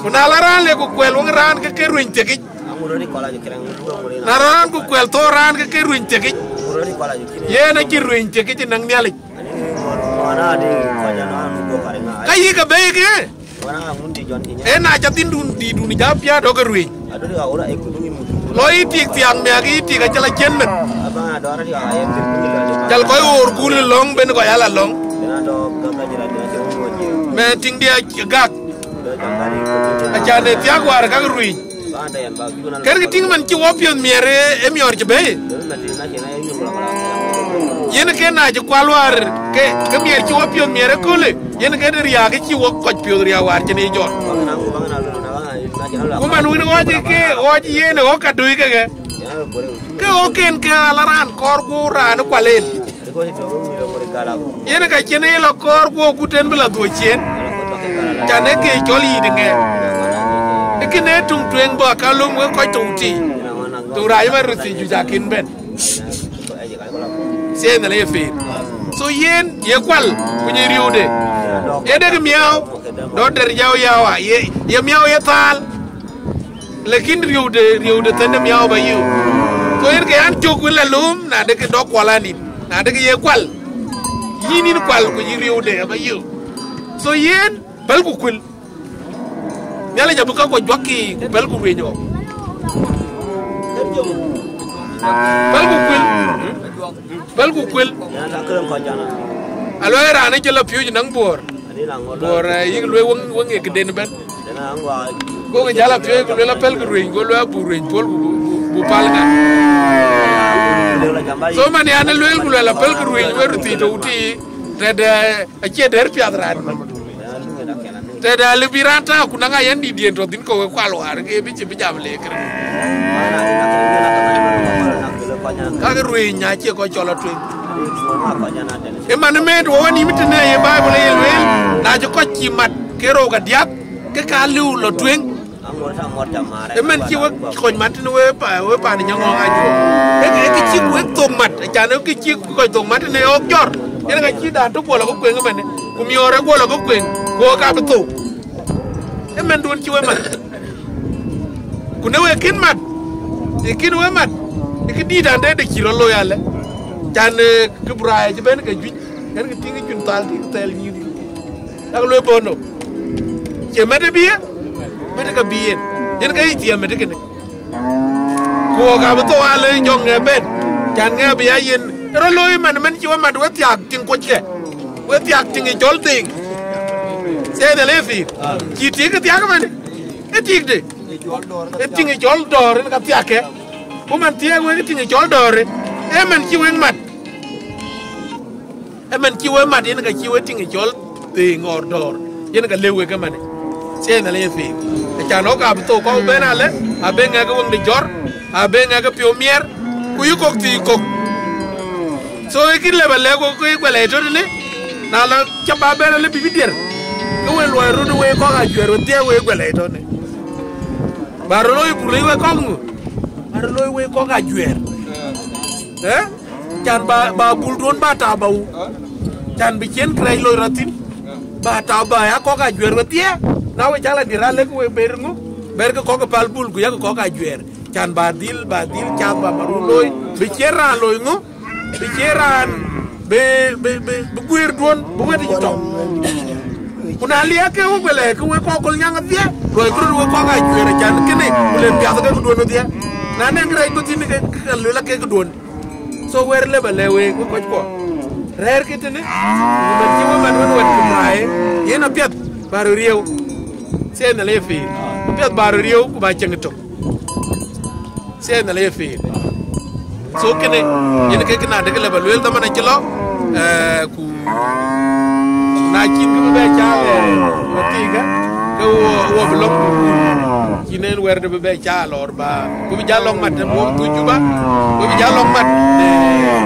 Ku na la raan ler ku kuɛl weŋ raan, ke ke rueny thiekic. Na raan ku kuɛl thou raan, ke ke rueny thiekic. Yen acï rueny thiekic naŋ Nhialic. Ka yï ke bei ke, en a ca dhïn dun dï dun ja piaat dɔ̈k ke rueny. Lɔ yï tik thiaŋ miak, yï tik acï la cien meth. Jal kɔc ɣoor kul lɔ̈ŋ ben kɔc ala lɔ̈ŋ. Mɛ tiŋ dia gak. Acan ë thiak wäär ka rueny. Kërkë tïŋ man cï wɔ piɔ̈th miɛr ë, ë miɔɔr cï bɛ̈i. Yen ke na cï kual wäär ke, ke miɛr cï wɔ piɔ̈th miɛr ëköölë, yen ke de riääk cï wɔ kɔc piɔ̈th riääk wäär cïn ë jɔt. Ku man wën ɣɔc ke ɣɔc yen ë ɣɔ̈k ka dui keke. Ke ɣɔ̈k en ke ala raan kɔɔr ku raan ë kual en. Yen ka cïn ë lɔ kɔɔr guɔ ku ten bï la dhuöc ciëën, can ë ke cɔl yït ŋɛk. Ë kënë tuŋ tueŋ bɔ̈ ka lom wek kɔc tɔ̈u tï. Tɔ̈u rac ëmën röt thii juëc akïn bɛ̈n. Thiëëc nhial ye pïïr. So yen ye kual, ku nyin riëëude. Ye dek miääu, dɔ̈ der jau yau a, ye, ye miääu ye thaal. Lakin riëëude, riëëude thënde miaau ba yiu. So yen ke an cök wën la lööm, na de ke dɔk kual anïn, na de ke ye kual. Yïn yïn kual ku yï riëëude aba yiu. So yen päl ku kuël. Nhialic abï ka kɔc juäkki ku päl ku rueny ɣɔ̈k. Päl ku kuël. Päl ku kuël. Aluɛɛl raan ë cï la piööc naŋ Buɔɔr. Buɔɔr, eh, yïk lueel weŋ, weŋ ye këden ëbɛ̈n. Go ke jäl apiööc, ku lueel apɛl kë rueny, go lueel abuk rueny puɔl, ku, ku, ku pal ŋa. So man yan ë lueel, ku lueel apɛl kë rueny, we röt thii tɔ̈u tï, tëde acie dɛ̈r piath raan. Tëde alë bï raan tääu, ku naŋ a yɛn dït yen tɔ̈ thïn ke we kual wäär, ke bï cï bï jam le kërë. Kakë rueny acie kɔc cɔl atueŋ. Ë man ë mɛɛt wɔ wä nïm tënë ye Baibul ye lueel, na cï kɔc cï mat ke rou ka diäk, ke ka liu lɔ tueŋ. Ë man cï wek kɔc mat tënë we pa, we pan Nyaŋɔŋ ajuɔk. Ë, ë kë cïk wek thok mat, acan ë kë cïk kɔc thok mat tënë ɣɔ̈k jɔr. Yen ka cï dan tök guɔ lɔ ke kueŋ ëmënë, ku miɔɔr ë guɔ lɔ ke kueŋ, ku ɣɔ̈k abï thou. Ë man duön cï we mat. Ku në wek kën mat, ë kën we mat, ë kë dït an, dɛ̈t de cï rɔt looi alë. Can, eh, kë buraai cï bɛ̈n ke juëc, yen kë tïŋ cun thal tïŋ thɛl nyïïn. Yak lueel bɔ̈ nɔm. Cie mɛt ë bï ye, mɛt ë ka bï yen. Yen ka yï thiëëm mɛt ë kënë. Ku ɣɔ̈k abï thou alë jɔŋ ŋɛ bɛ̈n, can ŋɛ bï ya yen. Ë rɔt looi man, man cï we mat we thiaak tïŋ kuɔckë. We thiaak tïŋ ë cɔl thëëŋ. Thiëëc nhial ye pïïr. Cï tik ë thiaak ëmënë. Ë tikde. Ë tiŋ ë cɔl dɔ̈ɔ̈r yen ka thiakkë. Ku man thiëëk wek ë tiŋ ë cɔl dɔ̈ɔ̈r, ë man cï wek mat. Ë man cï wek mat yen ka cï wek tiŋ ë cɔl thëëŋ ɣɔ̈k dɔ̈ɔ̈r. Yen ka lëu wek ëmënë. Thiëëc nhial ye pïïr. Acan ɣɔ̈k abï thou kɔ̈u bɛ̈n alë, abï ŋɛk weŋ de jɔr, abï ŋɛk piɔ̈u miɛr, ku yï kɔ̈k thii kɔ̈k. So ë kït lë ba lɛ̈k wek ke guɛl ë tɔ̈ tënë, na la ca ba bɛ̈n alë bï bï dier. Ke we luɔi röt wek kɔ̈k ajuɛɛr wedhie wek guɛl ë tɔ̈ tënë. Ba rɔt looi bul wek kɔ̈k ŋö? Ba rɔt looi wek kɔ̈k ajuɛɛr. Ë? Can ba, ba bul duön ba tääu ba wu. Can bï ciɛ̈n kërɛɛc loi rɔt thïn. Ba tääu ba ya kɔ̈k ajuɛɛr wedhie. Na we cä la dier alëk we ber ŋö? Ber ke kɔ̈k ë päl bul ku yak kɔ̈k ajuɛɛr. Can ba dhil, ba dhil cath ba marun looi. Bï ciɛ̈n raan looi ŋö? Bï ciɛ̈n raan bï, bï, bï, bï guëër duön, bï wët yic tɔ̈. Ku na liɛɛk ke wek bï lɛ̈k ke wek kɔ̈k köl nyaŋ adhiɛ, luɔi këröt wek kɔ̈k ajuɛɛr acan kënë, ku le piath ke këduön adhiɛ. Na nɛŋ kërɛɛc bï thïn ke, ke luel ake këduön. So wɛ̈t lë ba lɛ̈k wek, wek kɔckuɔ. Rɛ̈ɛ̈rkï tënë, ku man cï wek man wën wɛ̈t ku maai, yen apiɛth ba röt riëëu. Thiëëc nhial ye pïïr. Apiɛth ba röt riëëu, ku ba cieŋ ëtök. Thiëëc nhial ye pïïr. So kënë yen ke këna de ke lëba lueel dhaman acï lɔ, eh, ku na cïn kë bï bɛ caal, eh, wä thïïkë, ke wo, wo bï lɔ̈ŋ cïn en wɛ̈ɛ̈rde bï bɛ caal lɔɔr ba, ku bï jal lɔ̈ŋ mat, wo bï dhuc Juba, ku bï jal lɔ̈ŋ mat, eh,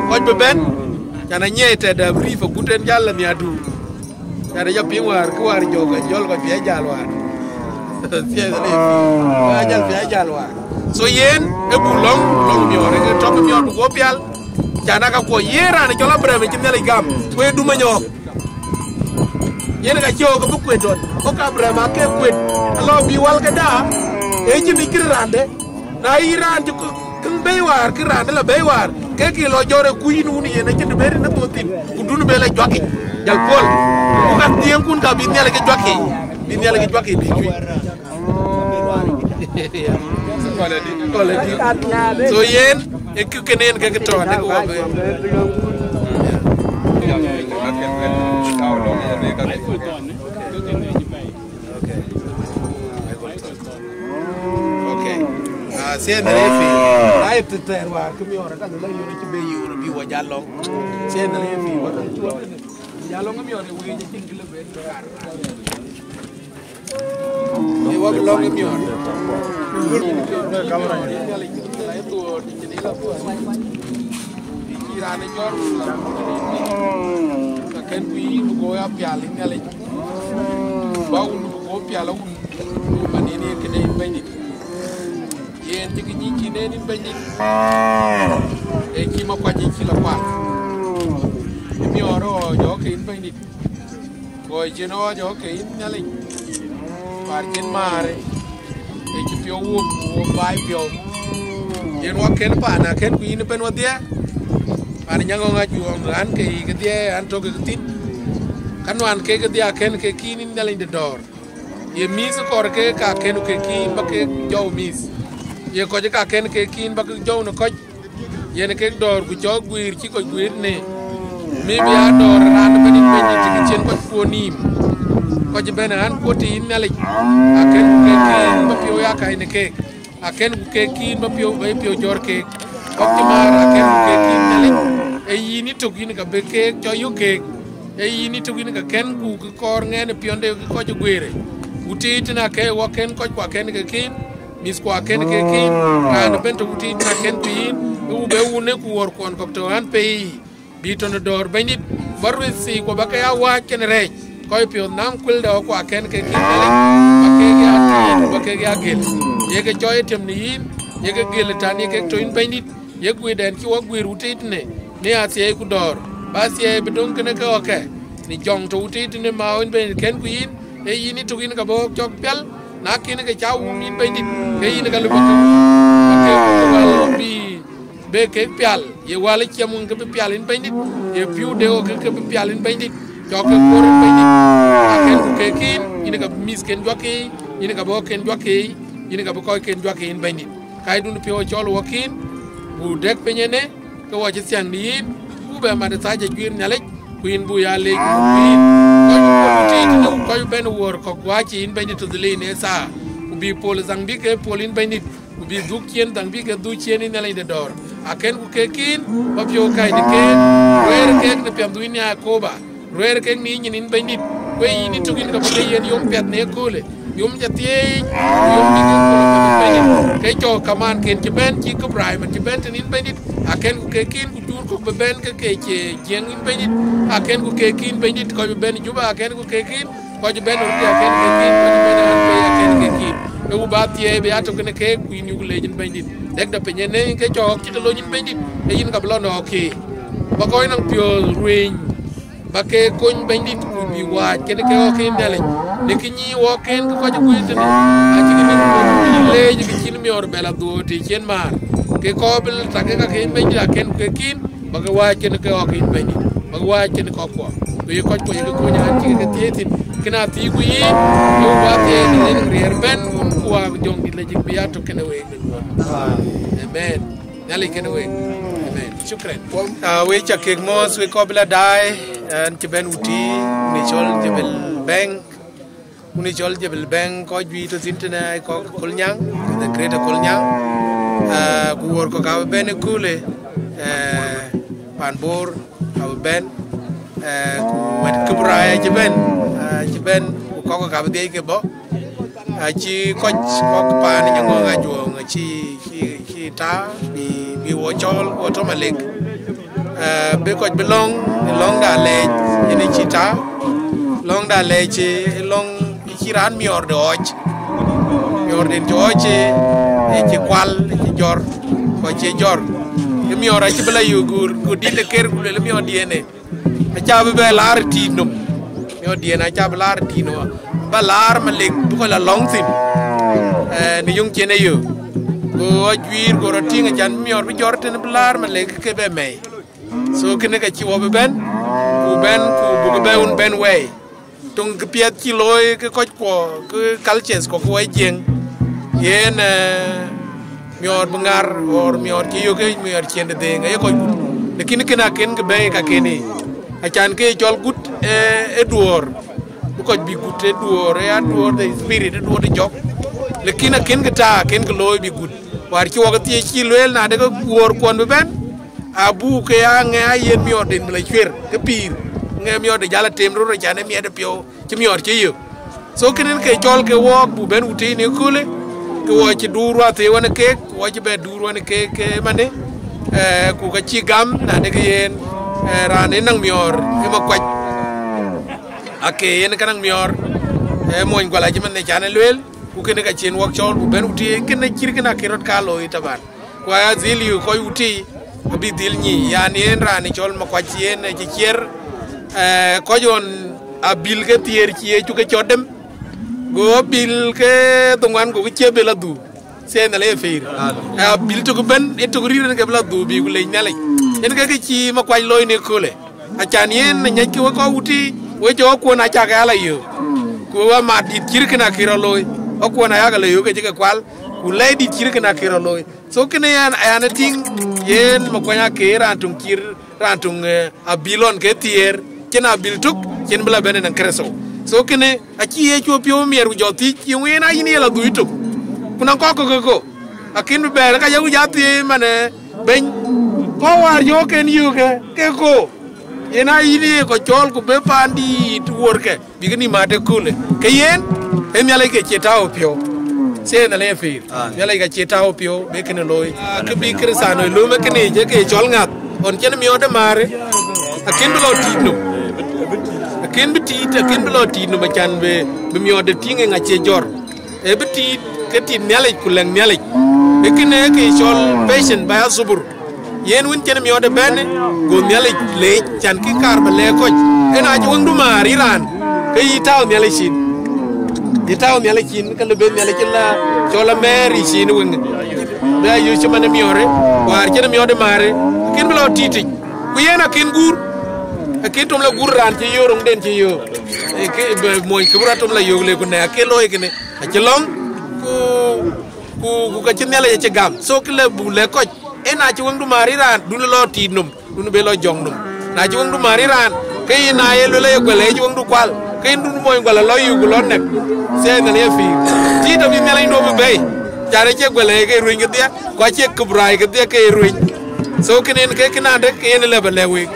kɔc bï bɛ̈n, can anyiɛɛi tɛ̈dë brief agut en jal la nhiaardu. Can ë jɔ piŋ wäär, kë wäär jɔk, jɔl kɔc piɛc jal wäär. Thiɛɛth le, ajal piɛc jal wäär. So yen, e buk lɔ̈ŋ, lɔ̈ŋ miɔɔr, e ke tɔ̈k miɔɔr bï guɔ pial. Can aka kuɔ, yen raan cɔl Abraham cï Nhialic gam, ku e dum anyɔɔk. Yen ka cɔɔk bï kuet dɔt, kɔk Abraham ake kuet, alɔ bï wal ke daa, e cïn ë cïn raan de. Na yï raan cï kë, kë bɛ̈i wäär, kë raan de la bɛ̈i wäär, ke kï lɔ jɔr e kuc nu ni yen acïn të bɛ̈ɛ̈r në thok thïn, ku dun bɛ la juak yic, jal puɔl. Ku ka thiëŋkun ka bï Nhialic ke juak yic, bï Nhialic ke juak yic bï cuc. Kɔlɛ dï, kɔlɛ dï. So yen, e kë kënë yen ke kë tɔ̈, ne ke wɔ bɛ. Okay. Okay. Ah, siɛn de refi. Ai, të thɛɛr wäär, kë miɔɔr, ka lula yöör cï be yöör, bï wɔ jal lɔ̈ŋ. Siɛn de refi, wɔ jal lɔ̈ŋ. Jal lɔ̈ŋ miɔɔr, wëë cïn kë lëu bɛ kar. Ye wɔ lɔ̈ŋ miɔɔr. Raan ë jɔr, ka kën ku yïn, ku go ya pial, yïn Nhialic. Ba wun, ku go pial, wun, ku man yen ye këde yïn Bɛ̈nydït. Yen cï kë nyic cïn en yïn Bɛ̈nydït. Ee cï ma kuac yïn cï la kual. Ë miɔɔr ë ɣɔɔc ɣɔ̈k ke yïn Bɛ̈nydït. Kɔc cïn ɣɔɔc ɣɔ̈k ke yïn Nhialic. Par cïn määr, ee cï piɔ̈u wok, ku wok baai piɔ̈u. Yen wɔ kën paan, akën ku yïn ëbɛ̈n wɔdhie. Paan Nyaŋɔŋ Ajuɔŋ, an ke yï kedhie, an tök ke thïn. Ka nuan ke kedhie akën ke kïn yïn Nhialic de dɔ̈ɔ̈r. Ye mïth kɔɔr ke ka kën ke kïn ba ke jɔu mïth. Ye kɔc ka kën ke kïn ba ke jɔu në kɔc. Yen kek dɔ̈ɔ̈r ku cɔk guiir cï kɔc guiir në. Mï bï aa dɔ̈ɔ̈r raan ëbɛ̈n yïn Bɛ̈nydït cï cïn kɔc kuɔ nïïm. Kɔc ëbɛ̈n ɣän kuɔ të yïn Nhialic. Akën ku ke kïn ba piɔ̈u ya kac në keek. Akën ku ke kïn ba piɔ̈u, ba piɔ̈u jɔ̈ɔ̈r keek. Kɔc cï määr akën ku ke kïn Nhialic. Ee yïn yï tök yïn ka bï keek cɔk yök keek. Ee yïn yï tök yïn ka kën ku kë kɔɔr ŋɛn ë piɔ̈nde kë kɔc ë gueerë. Ku tëë tënë akë wɔ kën kɔc ku akën ke kïn. Mïth ku akën ke kïn, raan ëbɛ̈n tök tït na kën ku yïn, ë wu bɛ wun ë ku wuɔ̈r kuɔn kɔ̈k tɔ̈ ɣän pei, bï tɔ̈ në dɔ̈ɔ̈r Bɛ̈nydït, ba ruëëth thii ku ba ke ya wääc kën rɛɛc, kɔc piɔ̈ɔ̈th naŋ kuël dɛ ku akën ke kïn Nhialic, ba kek ya tiit, ba kek ya gël. Ye ke cɔɔc ë tiëm në yïn, ye ke gël ë tän ye kek tɔ̈ yïn Bɛ̈nydït, ye guiirden cï wɔ guiir wutitënë, në athiɛɛi ku dɔ̈ɔ̈r, ba athiɛɛi bï döŋ kënë ke ɣɔ̈kkë, në jɔŋ tɔ̈ wutitënë ma ɣön Bɛ̈nydït kën ku yïn, ee yïn ë tök yïn ka bä ɣɔ̈k cɔk pial, na kïn ke ca wum yïn Bɛ̈nydït, ke yïn ka lupä ke wum, ke ke wum ke wäl bï be kek pial, ye wäl ë ciɛm wun ke bï pial yïn Bɛ̈nydït, ye piu de ɣɔ̈k ke ke bï pial yïn Bɛ̈nydït, cɔk ke kuɔ̈r yïn Bɛ̈nydït, akën ku ke kïn, yïn ka bï mïthken juak ke, yïn ka bï ɣɔ̈kken juak ke, yïn ka bï kɔcken juak ke yïn Bɛ̈nydït. Kaidun piɔ̈u cɔl wɔ kïn, ku dɛk piny ënë, ke wɔ cï thiäŋ në yïn, ku bɛ mat ë thac ë juiir Nhialic, ku yïn bu ya leec ku yïn. Kɔc ku kɔc ku tiit në kɔc bɛ̈n wuɔ̈r kɔ̈k guac yïn Bɛ̈nydït tɔ̈ dhil yïn ë thaa, ku bï pol ë dhaŋ bï ke pol yïn Bɛ̈nydït, ku bï dhuk ciëën dhaŋ bï ke dhuk ciëën yïn Nhialic de dɔ̈ɔ̈r. Akën ku ke kïn, ba piɔ̈u kac de keen, ruɛɛr keek në piɛth dhuëëny ë Yakoba. Ruɛɛr kek në yïn yïn Bɛ̈nydït, ku ee yïn yï tök yïn ka bï ke yen yom piɛth në ëköölë, yom ca thieec, yom bï ke köölë bï Bɛ̈nydït. Ke cɔk kamaan ken cï bɛ̈n cï Ibrahim cï bɛ̈n tën yïn Bɛ̈nydït, akën ku ke kïn ku juur kɔ̈k bï bɛ̈n ke ke cie jiɛɛŋ yïn Bɛ̈nydït, akën ku ke kïn Bɛ̈nydït kɔc bï bɛ̈n Juba akën ku ke kïn, kɔc bï bɛ̈n Rudi akën ke kïn, kɔc bï bɛ̈n Ɣän Pei akën ke kïn. Ke ku ba thieec bï ya tök kënë keek ku yïn yuk leec yïn Bɛ̈nydït. Dɛkdɛ piny ënë ke cɔk cï ke lony yïn Bɛ̈nydït, ee yïn ka bï lɔ nɔɔk ke. Ba kɔc nɔŋ piɔ̈ɔ̈th ruëëny, ba ke kony Bɛ̈nydït ku bï waac kën ke ɣɔ̈k ke Nhialic. Në kë nyic ɣɔ̈kken ke kɔc ë guiir tënë, acï ke bï kuɔ̈n bï leec ke cïn miɔɔr bɛ la dhuɔ̈ɔ̈r të cïn määr. Ke kɔɔr bï tak ke ka ke yïn Bɛ̈nydït akën ku ke kïn, ba ke waac kën ke ɣɔ̈k ke yïn Bɛ̈nydït, ba ke waac kën kɔ̈kkuɔ. Ku ye kɔc kuɔ ye ke kony an cï ke ke thiëëc thïn, kën a thiëëc ku yïn, ke ku ba thiëëc në rin riɛɛr bɛ̈n, ku wa jɔŋdït la jik bï ya tök kënë week në luɔt. Amen. Nhialic kënë week. Amen. Shukran. Ah, we ca kek mɔ̈ɔ̈th, we kɔc bï la daai, ɛn cï bɛ̈n wuti, wun ë cɔl Jebel Bɛ̈ŋ, wun ë cɔl Jebel Bɛ̈ŋ, kɔc juëc tɔ̈ thïn tënë, kɔc Kolnyaŋ, the greater Kolnyaŋ. Ku wor kɔ̈k abï bɛ̈n ë köölë, pan Bor abï bɛ̈n, ku wɛ̈t Kibra acï bɛ̈n, acï bɛ̈n, ku kɔ̈k kɔ̈k abï dhiɛc ke bɔ̈. Acï kɔc kɔ̈k paan ë Nyaŋɔ̈ŋ Ajuɔ̈ɔ̈ŋ acï cï cï ta bï bï wo cɔɔl wo tɔ̈ Malek. Bï kɔc bï lɔ̈ŋ ë lɔ̈ŋda lɛɛc yen ë cï ta, lɔ̈ŋda lɛɛc ë lɔ̈ŋ cï raan miɔɔrde ɣɔc, miɔɔrden cï ɣɔc ë cï kual, ë cï jɔr, ku acie jɔr. Ë miɔɔr acï bï la yök, ku dït ë ker ku luel miɔɔrdiɛn ë, acä bï bɛ laar ë tiit nɔm, miɔɔrdiɛn acä bï laar ë tiit nɔm, bä laar Malek bï kɔc la lɔ̈ŋ thïn në yöŋ cïn ë yök. Go ajuiir go rɔt tïŋ acan bï miɔɔr bï jɔr tënë bï laar Malek ke bɛ mɛi. So kënë ka cï wɔ bï bɛ̈n, ku bɛ̈n ku buk bɛ wun bɛ̈n wɛɛi. Töŋ kë piɛth cï looi ke kɔc kuɔ ke cultures kɔ̈k ke wɔ Jiëŋ, yen miɔɔr bï ŋar or miɔɔr cï yök ke miɔɔr ciëndë dheŋ aye kɔc gut. Lakin kën akën kë bɛ̈ɛ̈i ka kën ë, acan ke cɔl gut ë duɔɔr, bï kɔc bï gut ë duɔɔr, ë aduɔɔr de spirit, ë duɔɔr de jɔk. Lakin akën kë ta akën kë looi bï gut. Wäär cï wɔ ke thiëëc cï lueel na de ke wuɔɔr kuɔn bï bɛ̈n, abuk ke ya ŋɛ a yen miɔɔrden bï la cuer ke pïïr, ŋɛ miɔɔrde jäl atem rot acan ë miɛt ë piɔ̈u cï miɔɔr cï yök. So kënë ke cɔl ke wɔɔk buk bɛ̈n wut tënë ëköölë, ke wɔ cï duur wäthëë wën ë keek, wɔ cï bɛ duur wën ë keek ke manë, ku ka cï gam na de ke yen raan ë naŋ miɔɔr ë Makuac, ake yen ke naŋ miɔɔr ë mony gual acï man ë can ë lueel. Ku kënë ka cïn wɔk cɔɔl buk bɛ̈n wut tëë kënë cït kënë akë rɔt ka looi taban. Ku aya dhil yök kɔc wut tëë abï dhil nyi yan yen raan ë cɔl Makuac yen ë cï cier kɔc ɣɔn abil ke thiëër cï Yecu ke cɔt dem, go abil ke dhoŋuan gokï cie bï la dhuu. Thieei nhial ë pïïr. Abil tök ëbɛ̈n ë tök rïïr en ke bï la dhuu bï ku lec Nhialic. Yen ke kë cï Makuac looi në ëköölë. Acan yen ë nyiɛckï wek kɔc wut tëë, wek jɔ kuɔn acakë ala yök. Ku wek amat dït cït kënë akë rɔt looi, wek kuɔn ayakë la yök ke cï ke kual, ku lɛ̈i dït cït kënë akë rɔt looi. So kënë yan yan ë tïŋ, yen Makuac akë raan töŋ cït raan töŋ abil ɣɔn ke thiëër, cïn abil tök cïn bï la bɛ̈n ënɔŋ Kërtho. So kënë acï Yecu piɔ̈u miɛt ku jɔ thiëc, yöŋ yen ayïn ye la dhuu tök, ku nɔŋ kɔc kɔ̈k ke ko akën bï bɛ̈ɛ̈r ka yaku ja thiëëc man ë bɛ̈ny, kɔc wäär yöök en yöök ke ke ko, yen ayïn ye kɔc cɔɔl ku bï paandït wuɔɔrkë bïk nïm mat ëköölë. Ke yen ë Nhialic ke cie tääu piɔ̈u. Thieei nhial ë pïïr. Nhialic ka cie tääu piɔ̈u bï kënë looi. Kë bï Kërthiano lööm ë kënë yic ë ke cɔl ŋath ɣɔn cïn miɔɔrde määrë, akën bï lɔ tiit nɔm. Akën bï tiit, akën bï lɔ tiit nɔm acan bï bï miɔɔrde tïŋ ë ŋa cie jɔr. Ee bï tiit ke tiit Nhialic ku lɛ̈ŋ Nhialic. Ë kënë ë ke cɔl patient by a subur. Yen wën cïn miɔɔrde bɛ̈n, go Nhialic leec can kï kaar bä lɛ̈k kɔc. Yen acï weŋdu määr yï raan, ke yï tääu Nhialic cin. Yï tääu Nhialic cin, ke lë ben Nhialic cï la cɔl amɛɛr yï cin weŋ. Bï a yöc cï man ë miɔɔrë, wäär cïn miɔɔrde määrë, akën bï lɔ tiitic. Ku yen akën guur, akën tom la guur raan cï yöök roŋden cï yöök. Mony Kibra tom la yöök le ku nɛ akën looi kënë. Acï lɔ̈ŋ, ku ku ku ka cï Nhialic acï gam. So kë lë buk lɛ̈k kɔc, ë na cï weŋdu määr yï raan, dun lɔ tiit nɔm, dun be lɔ jɔŋ nɔm. Na cï weŋdu määr yï raan, ke yïn na ye luel aye guɛl, ë cï weŋdu kual, ke yïn dun mony guɛl lɔ yï ku lɔ nɛk. Thieei nhial ë pïïr. Tiit abï Nhialic do bï bɛ̈i. Can acie guɛl ë ke rueny kedhie, ku acie Kibra kedhie ke rueny. So kënë en ke kënande ke yen lë bä lɛ̈k week.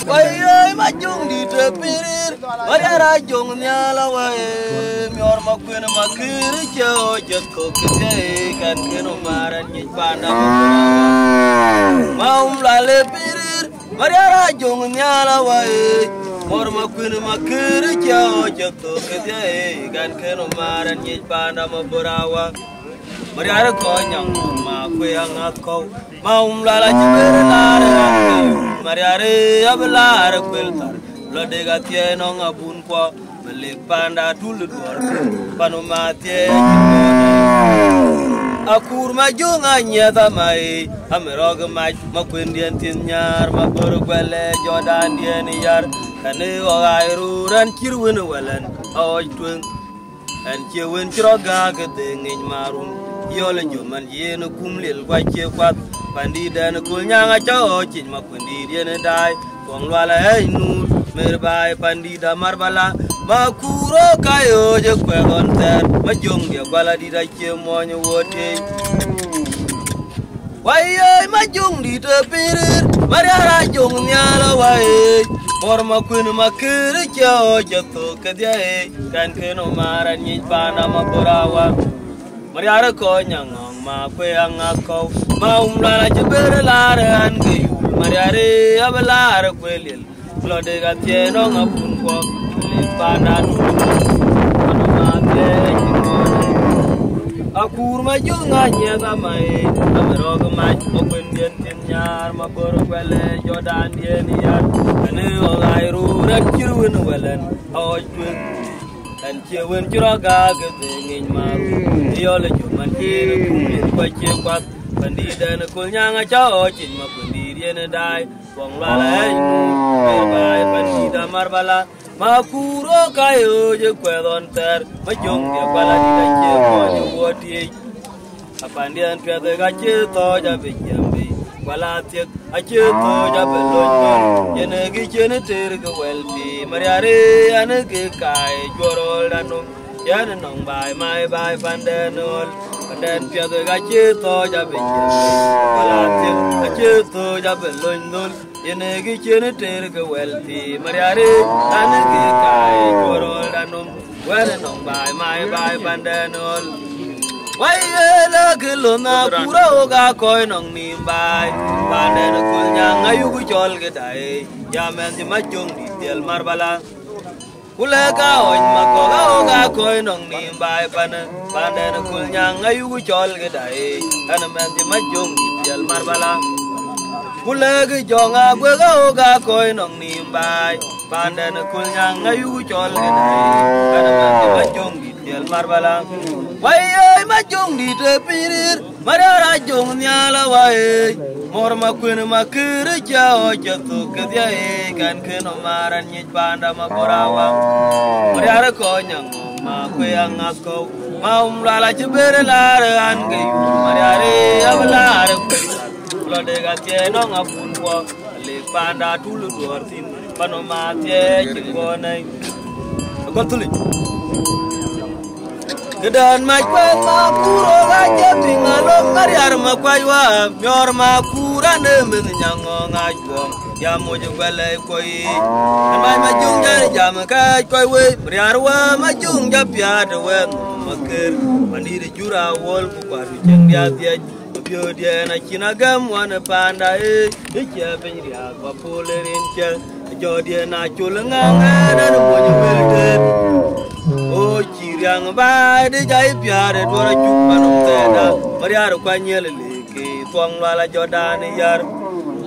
Wayööc ma juŋ dït ë pirir, Mariar a juŋ nhial awäi, miɔɔr ma kuën ma kïïr cë ɣöö jëth kök kë thiëi kɛn kën Omar ɛn nyic panda. Ma um lal ë pirir, Mariar a juŋ nhial awäi, miɔɔr ma kuën ma kïïr cë ɣöö jëth kök kë thiëi kɛn kën Omar ɛn nyic panda ma bör awa. Mariar kɔc nyaŋ ma kuëë aŋäth kɔ̈u. Ma um lual acï ber laar ë raan kë, Mariar ë abï laar ë kuel thar, lɔ dek athiɛɛi nɔŋ abun kuɔ, bï lek panda tul ë duɔ̈ɔ̈r, pan ë ma thiɛɛi cï kɔn. Akuur ma jöŋ anyiɛth ama ë, ami rɔ̈k ë mac, ma kuëndiɛn thieth nyaar, ma bör guɛl ë jɔt daandiɛn ë yar, kɛn ë ɣɔk aa ë röör ɛn cïr wën ë wɛl ɛn, aɣɔc tueŋ. Ɛn cie wën cï rɔt gääk ke dhëëŋ ŋic marun, yɔl ë jom ɛn yen ë kum lil guac cie kuath. Pandït ɛn ë köl nyaŋ acä ɣɔɔc cic ma kuëndït yen ë daai. Kuɔŋ lual ë ɣɛ̈c nuur, mer baai pandït amär bä la. Ma kuur ë ka ɣööc ë kuɛth ɣɔn thɛɛr, ma jöŋdiɛ gual adït acie muɔny ë wuɔ̈t tei. Wai ëë, ma jöŋ dït ë piny rïïr, Mariar a jöŋ nhial a wai ëë. Bɔr ma kuën ma kër ë cia ɣɔɔc ë thok kedhie ëë, kɛn kën ë maar an nyic panda ma bɔr a wa. Mariar ë kɔc nyaŋɔŋ ma kuëë aŋa kɔ̈u, ma wum lual acï ber ë laar ë an ke yul, Mariar ë abï laar ë kuëë liel. Lɔ dek athiɛɛi nɔŋ akun kuɔ, lek panda dun, kɔn ma athiɛɛi cï kɔn. Akuur ma jöŋ anyiɛth ama ëë, ama rɔ̈k mac, ma kuëndiɛn thïn nyaar, ma bör kuɛl ë jɔtdandiɛn yar. Ani ɣɔ̈k ɣai ruu rɛt cïr wën wɛl ɛn, aɣɔc tueŋ. Ɛn cie wën cï rɔ̈k gaak ke dhëëŋ ŋic maar. Yɔl ë jö man cïn ë kum yen kuac cie kuath. Pandït ɛn ë köl nyaŋ acä ɣɔɔc cin ma kuëndït yen ë daai. Thuɔŋ lual ë yï muk, ë baai pandït amär bala. Ma kuur ɣɔ̈k ka ë ɣööc ë kuɛth ɣɔn thɛɛr, ma jöŋ dhiɛ kual adït acie kɔc ë wuɔ̈t tiëëc. Apandiɛn piɛth ë ka cie thɔ̈ɔ̈c abï jiɛm bei, kual athiek acie thɔ̈ɔ̈c abï lony bä. Yen ë kë cien ë tëër ke wɛl thii, Mariar ë an ë ke kaai juɔ̈r ɣöl ranu. Yɛn ë nɔŋ baai mai baai pandɛn ɣöl, pandɛn piɛth ë ka cie thɔ̈ɔ̈c abï jiɛm bei, kual athiek acie thɔ̈ɔ̈c abï lony dhöl. Yen ë kë cien ë tëër ke wɛl thii, Mariar ë an ë ke kaai juɔ̈r ɣöl ranu. Wɛn ë nɔŋ baai mai baai pandɛn ɣöl. Wai ëë, lë kë lon akuur ɣɔ̈k aa kɔc nɔŋ nïïm baai. Pandɛn ë köl nyaŋ ayuk cɔl ke daai, ya mɛnh cï ma jöŋ dït dhiɛl mär bala. Ku lë ka ɣɔc ma kɔ̈k ɣɔ̈k aa kɔc nɔŋ nïïm baai panë, pandɛn ë köl nyaŋ ayuk cɔl ke daai, ɛn mɛnh cï ma jöŋ dït dhiɛl mär bala. Ku lë kë jɔŋ aguek ɣɔ̈k aa kɔc nɔŋ nïïm baai. Pandɛn ë köl nyaŋ ayuk cɔl ke daai, ɛn mɛnh cï ma jöŋ dït dhiɛl mär bala. Wai ëë, ma jöŋ dït ë piny rïïr, Mariar a jöŋ nhial a wai ëë. Mɔr ma kuën ma kër ë cia ɣɔɔc ë thok kedhie ëë, kɛn kën ë maar an nyic panda ma bɔr a wa. Mariar ë kɔc nyaŋɔŋ ma kuëë aŋath kɔ̈u, ma wum lual acï ber ë laar ë an ke yum, Mariar ë abï laar ë kuëë. Lɔ dek athiɛɛi nɔŋ akun kuɔ, lek panda tul ë duɔ̈ɔ̈r thïn, pan ë ma athiɛɛi cï kɔn ë. Kɔn thul yic. Këdɛn mac kuɛth ma kuur ɣɔ̈k aa jɛ piŋ alok Mariar ma kuac wa, miɔɔr ma kuur an ë meth nyaŋɔŋ aa juɔŋ, ya moc ë kuɛl ë kuɔi. Ë mac ma jöŋ jɛ jam kɛɛc kɔc wei, Mariar wa ma jöŋ jɛ piaat ë wɛn ma kër, pandït ë jur a wol ku kuat ku cieŋ diath dhiɛc. Apiöödiɛn acïn agäm wan ë panda ëë, ë ciɛ piny riääk ba pol ë rin ciɛ. Ajɔɔdiɛn acol ŋaŋ ɛn ɛn mony wël tëët. O cï riäŋ baai dï jai piäär ë duɔ̈r acuk panum thɛɛrda. Mariar kuany nhiɛl ë lëëk ke thuɔŋ lual ajɔdan ë yär.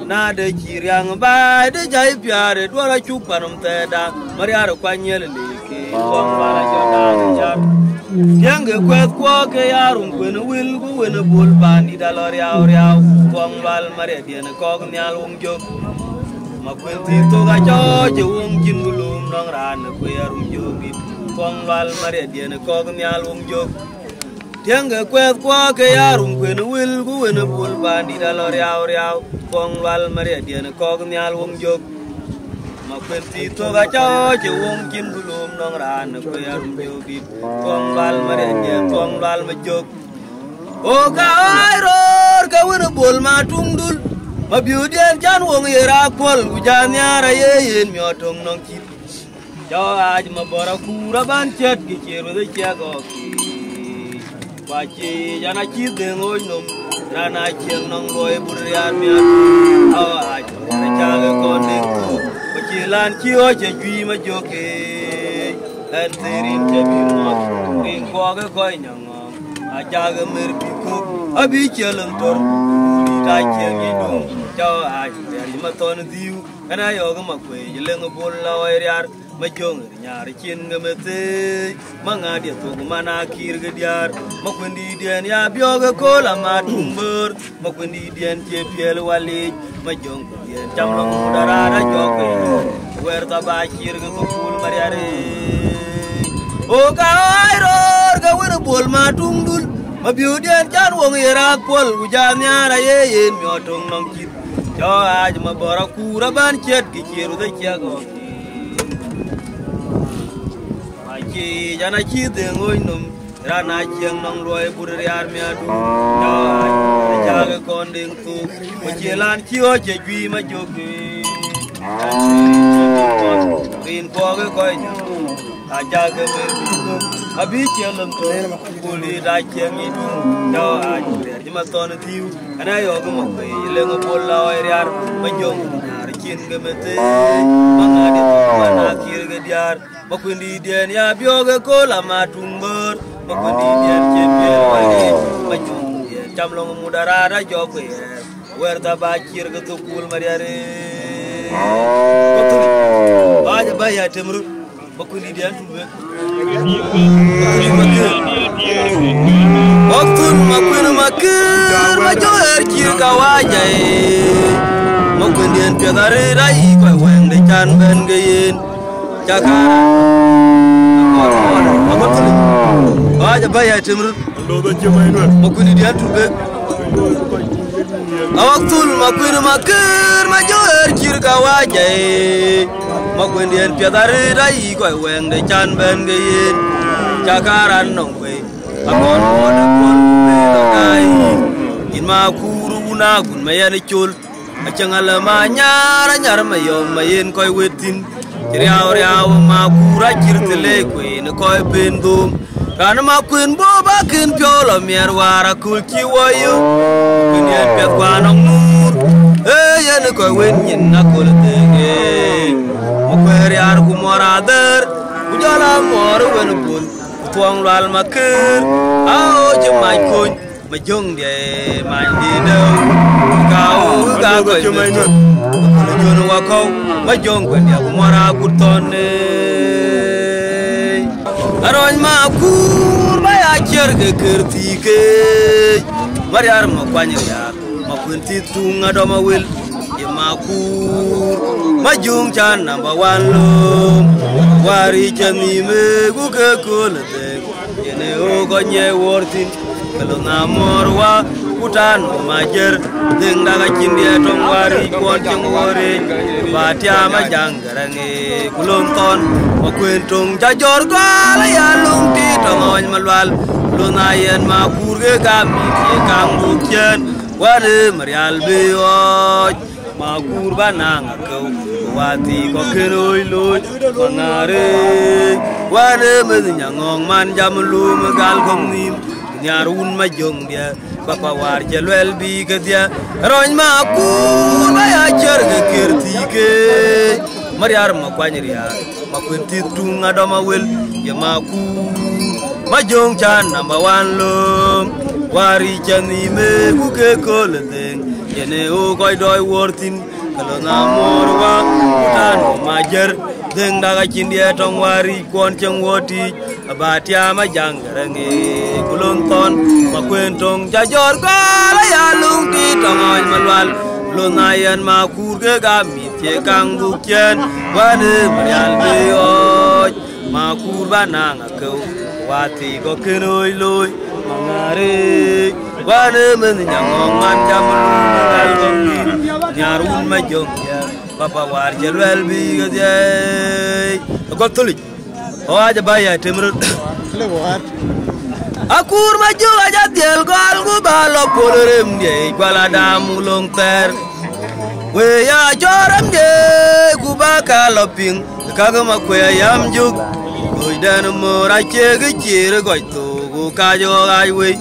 Na de cï riäŋ baai dï jai piäär ë duɔ̈r acuk panum thɛɛrda. Mariar kuany nhiɛl ë lëëk ke thuɔŋ lual ajɔdan ë yär. Tiɛŋkë kuɛth kuɔ ke ya rum kuën ë wël ku wën ë bol pandït alɔ riauriau. Kuɔŋ lual Mariar diɛn ë kɔk nhial woŋ jök. Ma kuën thïn thok acɔɔc ë woŋ cïn ku lum nɔŋ raan ë kuëë arum jök dït. Kuɔŋ lual Mariar diɛn ë kɔk nhial woŋ jök. Tiɛŋkë kuɛth kuɔ ke ya rum kuën ë wël ku wën ë bol pandït alɔ riauriau. Kuɔŋ lual Mariar diɛn ë kɔk nhial woŋ jök. Ma kuën thïn thok acɔɔc ë woŋ cïn ku lum nɔŋ raan ë kuëë arum jök dït. Kuɔŋ lual Mariar diɛn, kuɔŋ lual ma jök. O ka ɣaac röör ke wën ë bol ma tuŋdul, ma biöödiɛn can woŋ ye raak puɔl, ku jɔ nhiaar aye yen miɔɔr töŋ nɔŋ cït. Cä ɣaac ma bɔ̈r akuur abän cät, kë ciëër weth ë ciɛk ɣɔ̈k. Ku acï yan acï dhëŋ ɣööc nɔm, raan acieŋ nɔŋ luɔi but riaar miäk. Cä ɣaac ma bɔ̈r cäk ë kɔn dek thok, ku cï lan cï ɣɔ̈c ë juic ma jök keec. Ɛn thëërin cä bï muɔ̈th, rin kuɔɔk ë kɔc nyaŋɔɔm. Acäk ë mer bï kök, abï ciël ë thor, ku dït acieŋ yic dum. Cä ɣaac riɛl ma thɔn dhiu, ɛn ayɔ̈ɔ̈k ë ma kuëëc ë leŋ ë bol la ɣɔc riar, ma jöŋ ë nyaar cin ŋëm ë theec, ma ŋaat ye thok man akïr ke diäär, ma kuën dïïtdiɛn ya biɔ̈ɔ̈k ë kööl ama tuŋ böör. Ma kuën dïïtdiɛn cie piɛl walic, ma jöŋ kudiɛn cam lɔ mut araar ajɔk piny. Wɛ̈r thaba ciir ke thukul Mariar ëë. O ka ɣaac röör ke wën ë bol ma tuŋdul, ma biöödiɛn can woŋ ye raak puɔl, ku jɔ nhiaar aye yen miɔɔr töŋ nɔŋ cït. Cä ɣaac ma bɔ̈r akuur abän ciɛt, kë ciëër weth ë ciɛk ɣɔ̈k. Acï yan acï dhëŋ ɣööc nɔm, Raan aciëŋ nɔŋ luɔi but riaar miäkdu, jɔ ɣaac, acäkï kɔn deŋ thuk, ku cie lan cï ɣɔ̈c ë juëc Majök. Rin puɔkë kɔc, acäkï bï thuk, abï ciël lon thok, ku lit aciëŋ yïdu, jɔ ɣaac, ku riɛɛr cï mathɔn thiu, ɛn ayɔ̈ɔ̈k ë Makuëi, leŋ ë bol la ɣɔc riaar, Majök, naar cin ke methëëc, maŋadï thuk, man akïr ke diäär. Makuëndïtdiɛn ya biɔ̈ɔ̈k ë kööl ama tuŋ böör, Makuëndïtdiɛn cï piɛl wɛ̈ɛ̈r, Majöŋdiɛn cam lɔŋ mut araar ajɔk ku yɛɛr, wɛ̈ɛ̈r tha ba ciër ke thukul mariɛɛr. Ba jɔ ba ya tem röt, Makuëndïtdiɛn tuŋ bek. Waktul Makuën Makër, Majök ɣɛɛr cïr ka waja, Makuëndïtdiɛn piɛth arëët ayï kɔc wɛ̈ŋde can bɛ̈n ke yen. Cakar. Ago thöl. Ba jɔ ba ya tem röt. Makuëndïtdiɛn tuŋ bek. Awak thul Makuën Makër, Majök ɣɛɛr cïr ka waja, Makuëndïtdiɛn piɛth arëët ayï kɔc wɛ̈ŋde can bɛ̈n ke yen. Cakar anɔŋ kuei. Akɔn wɔn ë kuɔn ku bɛ lɔ daai. Yïn Makuur wun agun ma yɛn ë col. Acäŋ alë ma nyar, anyar ma yɔm ma yen kɔc wet thïn. Cï riaau riaau Makuur acïr thilei kueen ë kɔc pen dhom. Raan Makuën bɔ̈ ba kën piɔ̈u lɔ miɛt waar aköl cï wɔ yök. Kuën yɛn piɛth kuan ë ŋuur. Ee yen ë kɔc wet nyin aköl ë thëëk ee. Makuëër riaar ku muɔr adhɛɛr. Ku jɔl a muɔr ë wen ë bol. Ku thuɔŋ lual Makër. Aɣo cï mac kony. Majöŋdiɛn, many dïït dëu, ka ɣöö ka kɔc meth cök, ku jön wakɔ̈u, Majöŋ kuɛndiɛk, ku muɔr agut thɔn ë. Arɔ̈ny Makuur ba ya ciɛr ke kër thii keec, Mariar Makuany riaak, Makuën thith tuŋ adɔm awël, ye Makuur, Majöŋ ca number one lööm, wäär yic cä nhïïm ë, ku ke kööl ë thëëk. Yen ë ɣöö kɔc nyiɛɛi wuɔɔr thïn, ke lɔ na muɔɔr wä, ku tɔ̈ nu ma jër, dhëŋ dak acïn diɛɛr tɔŋ wäär yic kuɔn cieŋ wuɔɔr yic, ba tiaam a jaŋ Gäräŋ ë ku löŋ thɔn, Makuën töŋ ca jɔ̈ɔ̈r gɔl aya luŋ ti tɔŋ ɣɔny Malual, lɔ na yɛn Makuur ke ka mïth ye kaŋ buk ciëën, wän ë Marial bï ɣɔɔc. Makuur ba naŋ akeu, ku wäthii kɔ̈k kën ɣööc looi, ku ŋaarë, wän ë meth nya ŋɔ̈ɔ̈ŋ man jam luum ë gal kɔ̈k nhïïm, ku nhiaar wun Majöŋdiɛ̈, bä pa wäär cï luɛl bï kedhie, rɔ̈ny Makuur ba ya ciɛr ke kër thii keec, Mariar Makuany riaar. Makuën thith tuŋ adɔm awël, ye Makuur, Majöŋ ca number one lööm, wäär yic cä nhïïm ë, ku ke kööl ë dhëŋ, yen ë ɣöö kɔc dɔɔc wuɔɔr thïn, ke lɔ na muɔɔr wä, ku tɔ̈ nu ma jër, dhëŋ dak acïn diɛɛr tɔŋ wäär yic kuɔn cieŋ wuɔɔr tiic, aba tiaam a jaŋ Gäräŋ ë ku löŋ thɔn, Makuën töŋ ca jɔ̈ɔ̈r gɔl aya luŋ ti tɔŋ ɣɔny Malual, lɔ na yɛn Makuur ke ka mïth. Cie kaŋ dhuk ciëën, wän ë Marial bï ɣɔɔc, Makuur ba naŋ akeu, wäthii kɔ̈k kën ɣööc looi, maŋaarë, wän ë meth nya ŋɔ̈ɔ̈ŋ man jam luui gal kɔ̈k nhïïm, nhiaar wun Majöŋdiɛ̈, bä pa wäär cï luɛl bï kedhie, ë gɔ̈th thölic. Ɣɔɔc aba ya tem röt. Akuur Majök aca dhiɛl gɔl ku ba lɔ puɔl remdiɛ̈, gual adam löŋ thɛɛr. Wëë ya cɔɔr remdiɛ̈ ku ba ka lɔ piŋ, kakë Makuëi ayam jök. Gööcdɛn moor acie kë ciir ë gɔc thook, ku kac ɣɔ̈k aac wei.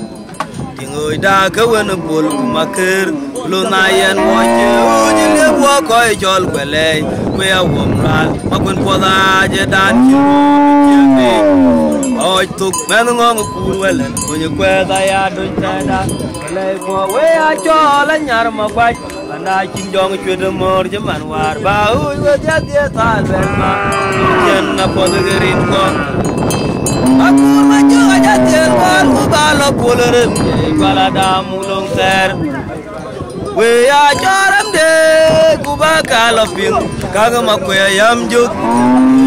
Tïŋ ɣööcda ke wën ë bol ku Makër, ku lɔ na yɛn wɔ cie ɣööc ë liep wɔ kɔc cɔl Guɛlɛɛi, ku ya wuɔm lual, Makuën puɔth aac ë dan cï luɔɔm ë ciëëŋ dïït. Ɣɔɔc thok mɛnh ŋɔ̈ŋ ë kuur wëlën, kony ë kuɛɛth aya döny thɛɛrda, Guɛlɛɛi kuɔ wëë ya cɔɔl anyar Makuac. Panda cïn jɔŋ cuet ë mɔ̈ɔ̈r cï man wäär, ba ɣööc wedhie dhiëëth aa luɛl ma, cïn apuɔth ke rin kɔ̈k. Akuur Majök aca dhiël gɔl ku ba lɔ puɔl rem, gual adam muk löŋ thɛɛr. Wëë ya cɔɔr remde ku ba ka lɔ piŋ, kakë Makuëi ayam jök.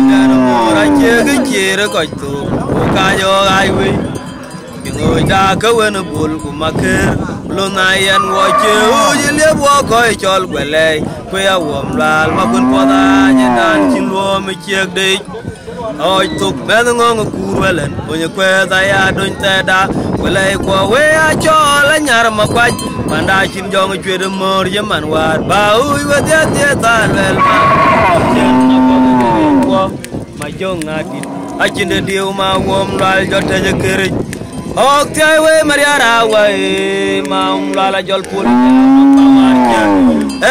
Dɛn moor acie kë ciir ë kɔc thook, ku kac ɣɔ̈k aac wei. Tïŋ ɣööcda ke wën ë bol ku Makër, ku lɔ na yɛn wɔ cie ɣööc ë liep wɔ kɔc cɔl Guɛlɛɛi, ku ya wuɔm lual Makuën puɔth aac ë dan cïn luɔɔm ë ciëëk deic. Ɣɔc thok mɛnh ŋɔ̈ŋ ë kuur wëlën, kony kuɛth aya dony thɛɛrda, wëlɛi kuɔ wee acɔɔl anyar makuac, panda cïn jɔŋ cuet ë mör ye man wäär, ba ɣööc wedhie dhiëëth aa luɛl ma, cɛn ma kɔ̈k ë kuɔ, ma jöŋ adït, acïn de diu ma wuɔm lual jɔ tëc ë këric. Ɣɔ̈k thiäi wei mariar awai, ma wuɔm lual ajɔl pol ë jam ma wäär cä,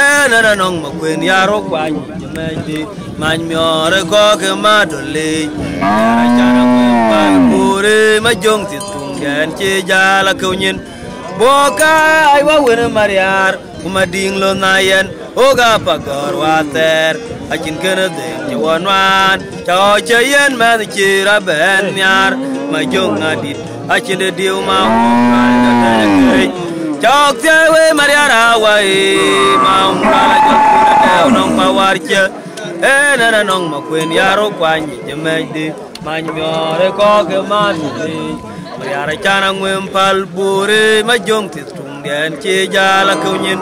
ënën anɔŋ ma kuen ya rok kuany. Mɛcdï, mac miɔɔr ë kɔ̈k ë madolic, yɛn acan aŋuɛ̈m päl kuur ë majöŋ thith tuŋdɛn cï jäl akëu nyin. Buɔk kaac wa wën ë mariaar, ku madïŋ lon na yɛn, ɣok aa pa gɔ̈ɔ̈r wathɛɛr, acïn kënë dhëëŋ cï wɔ nuaan, cä ɣɔ̈c cë yɛn mɛnh cï rɔt bɛ̈n nhiaar, majöŋ adït. Acïn de diu ma wuɔm lual jɔ tëc ë këric. Cɔk thiäi wei mariar awai, ma wuɔm lual ajɔ kun adɛɛu nɔŋ pa wäär cä, ënën anɔŋ ma kuen ya rok kuany yic ë mɛcdï, mac miɔɔr ë kɔ̈k ë man yic. Mariar acan aŋuɛ̈m päl buur ë majöŋ thith tuŋdɛn cï jäl akëu nyin.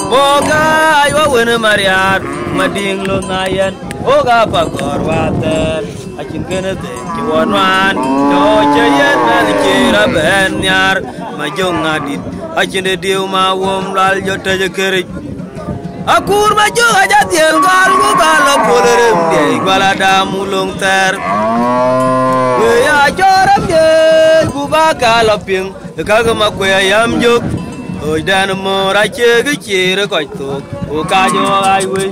Buɔk kaac wa wën ë mariaar, madïŋ lon na yɛn, ɣok aa pa gɔ̈ɔ̈r wathɛɛr. Acïn kënë dhëëŋ cï wɔ nuaan, cä ɣɔ̈c cë yɛn mɛnh cï rɔt bɛ̈n nhiaar, majöŋ adït, acïn de diu ma wuɔm lual jɔ tëc ë këric. Akuur majöŋ ajɔ dhiël gɔl, ku ba lɔ pol ë rem diɛc, gual adam wu löŋ thɛɛr. Wëë ya cɔɔr rem diëc, ku ba ka lɔ piŋ. Ë kakë ma kuëë ayam jök, ɣööcdɛn ë mör acie kë ciëër ë kɔc thook, ku kac ɣɔ̈k ɣaac wei.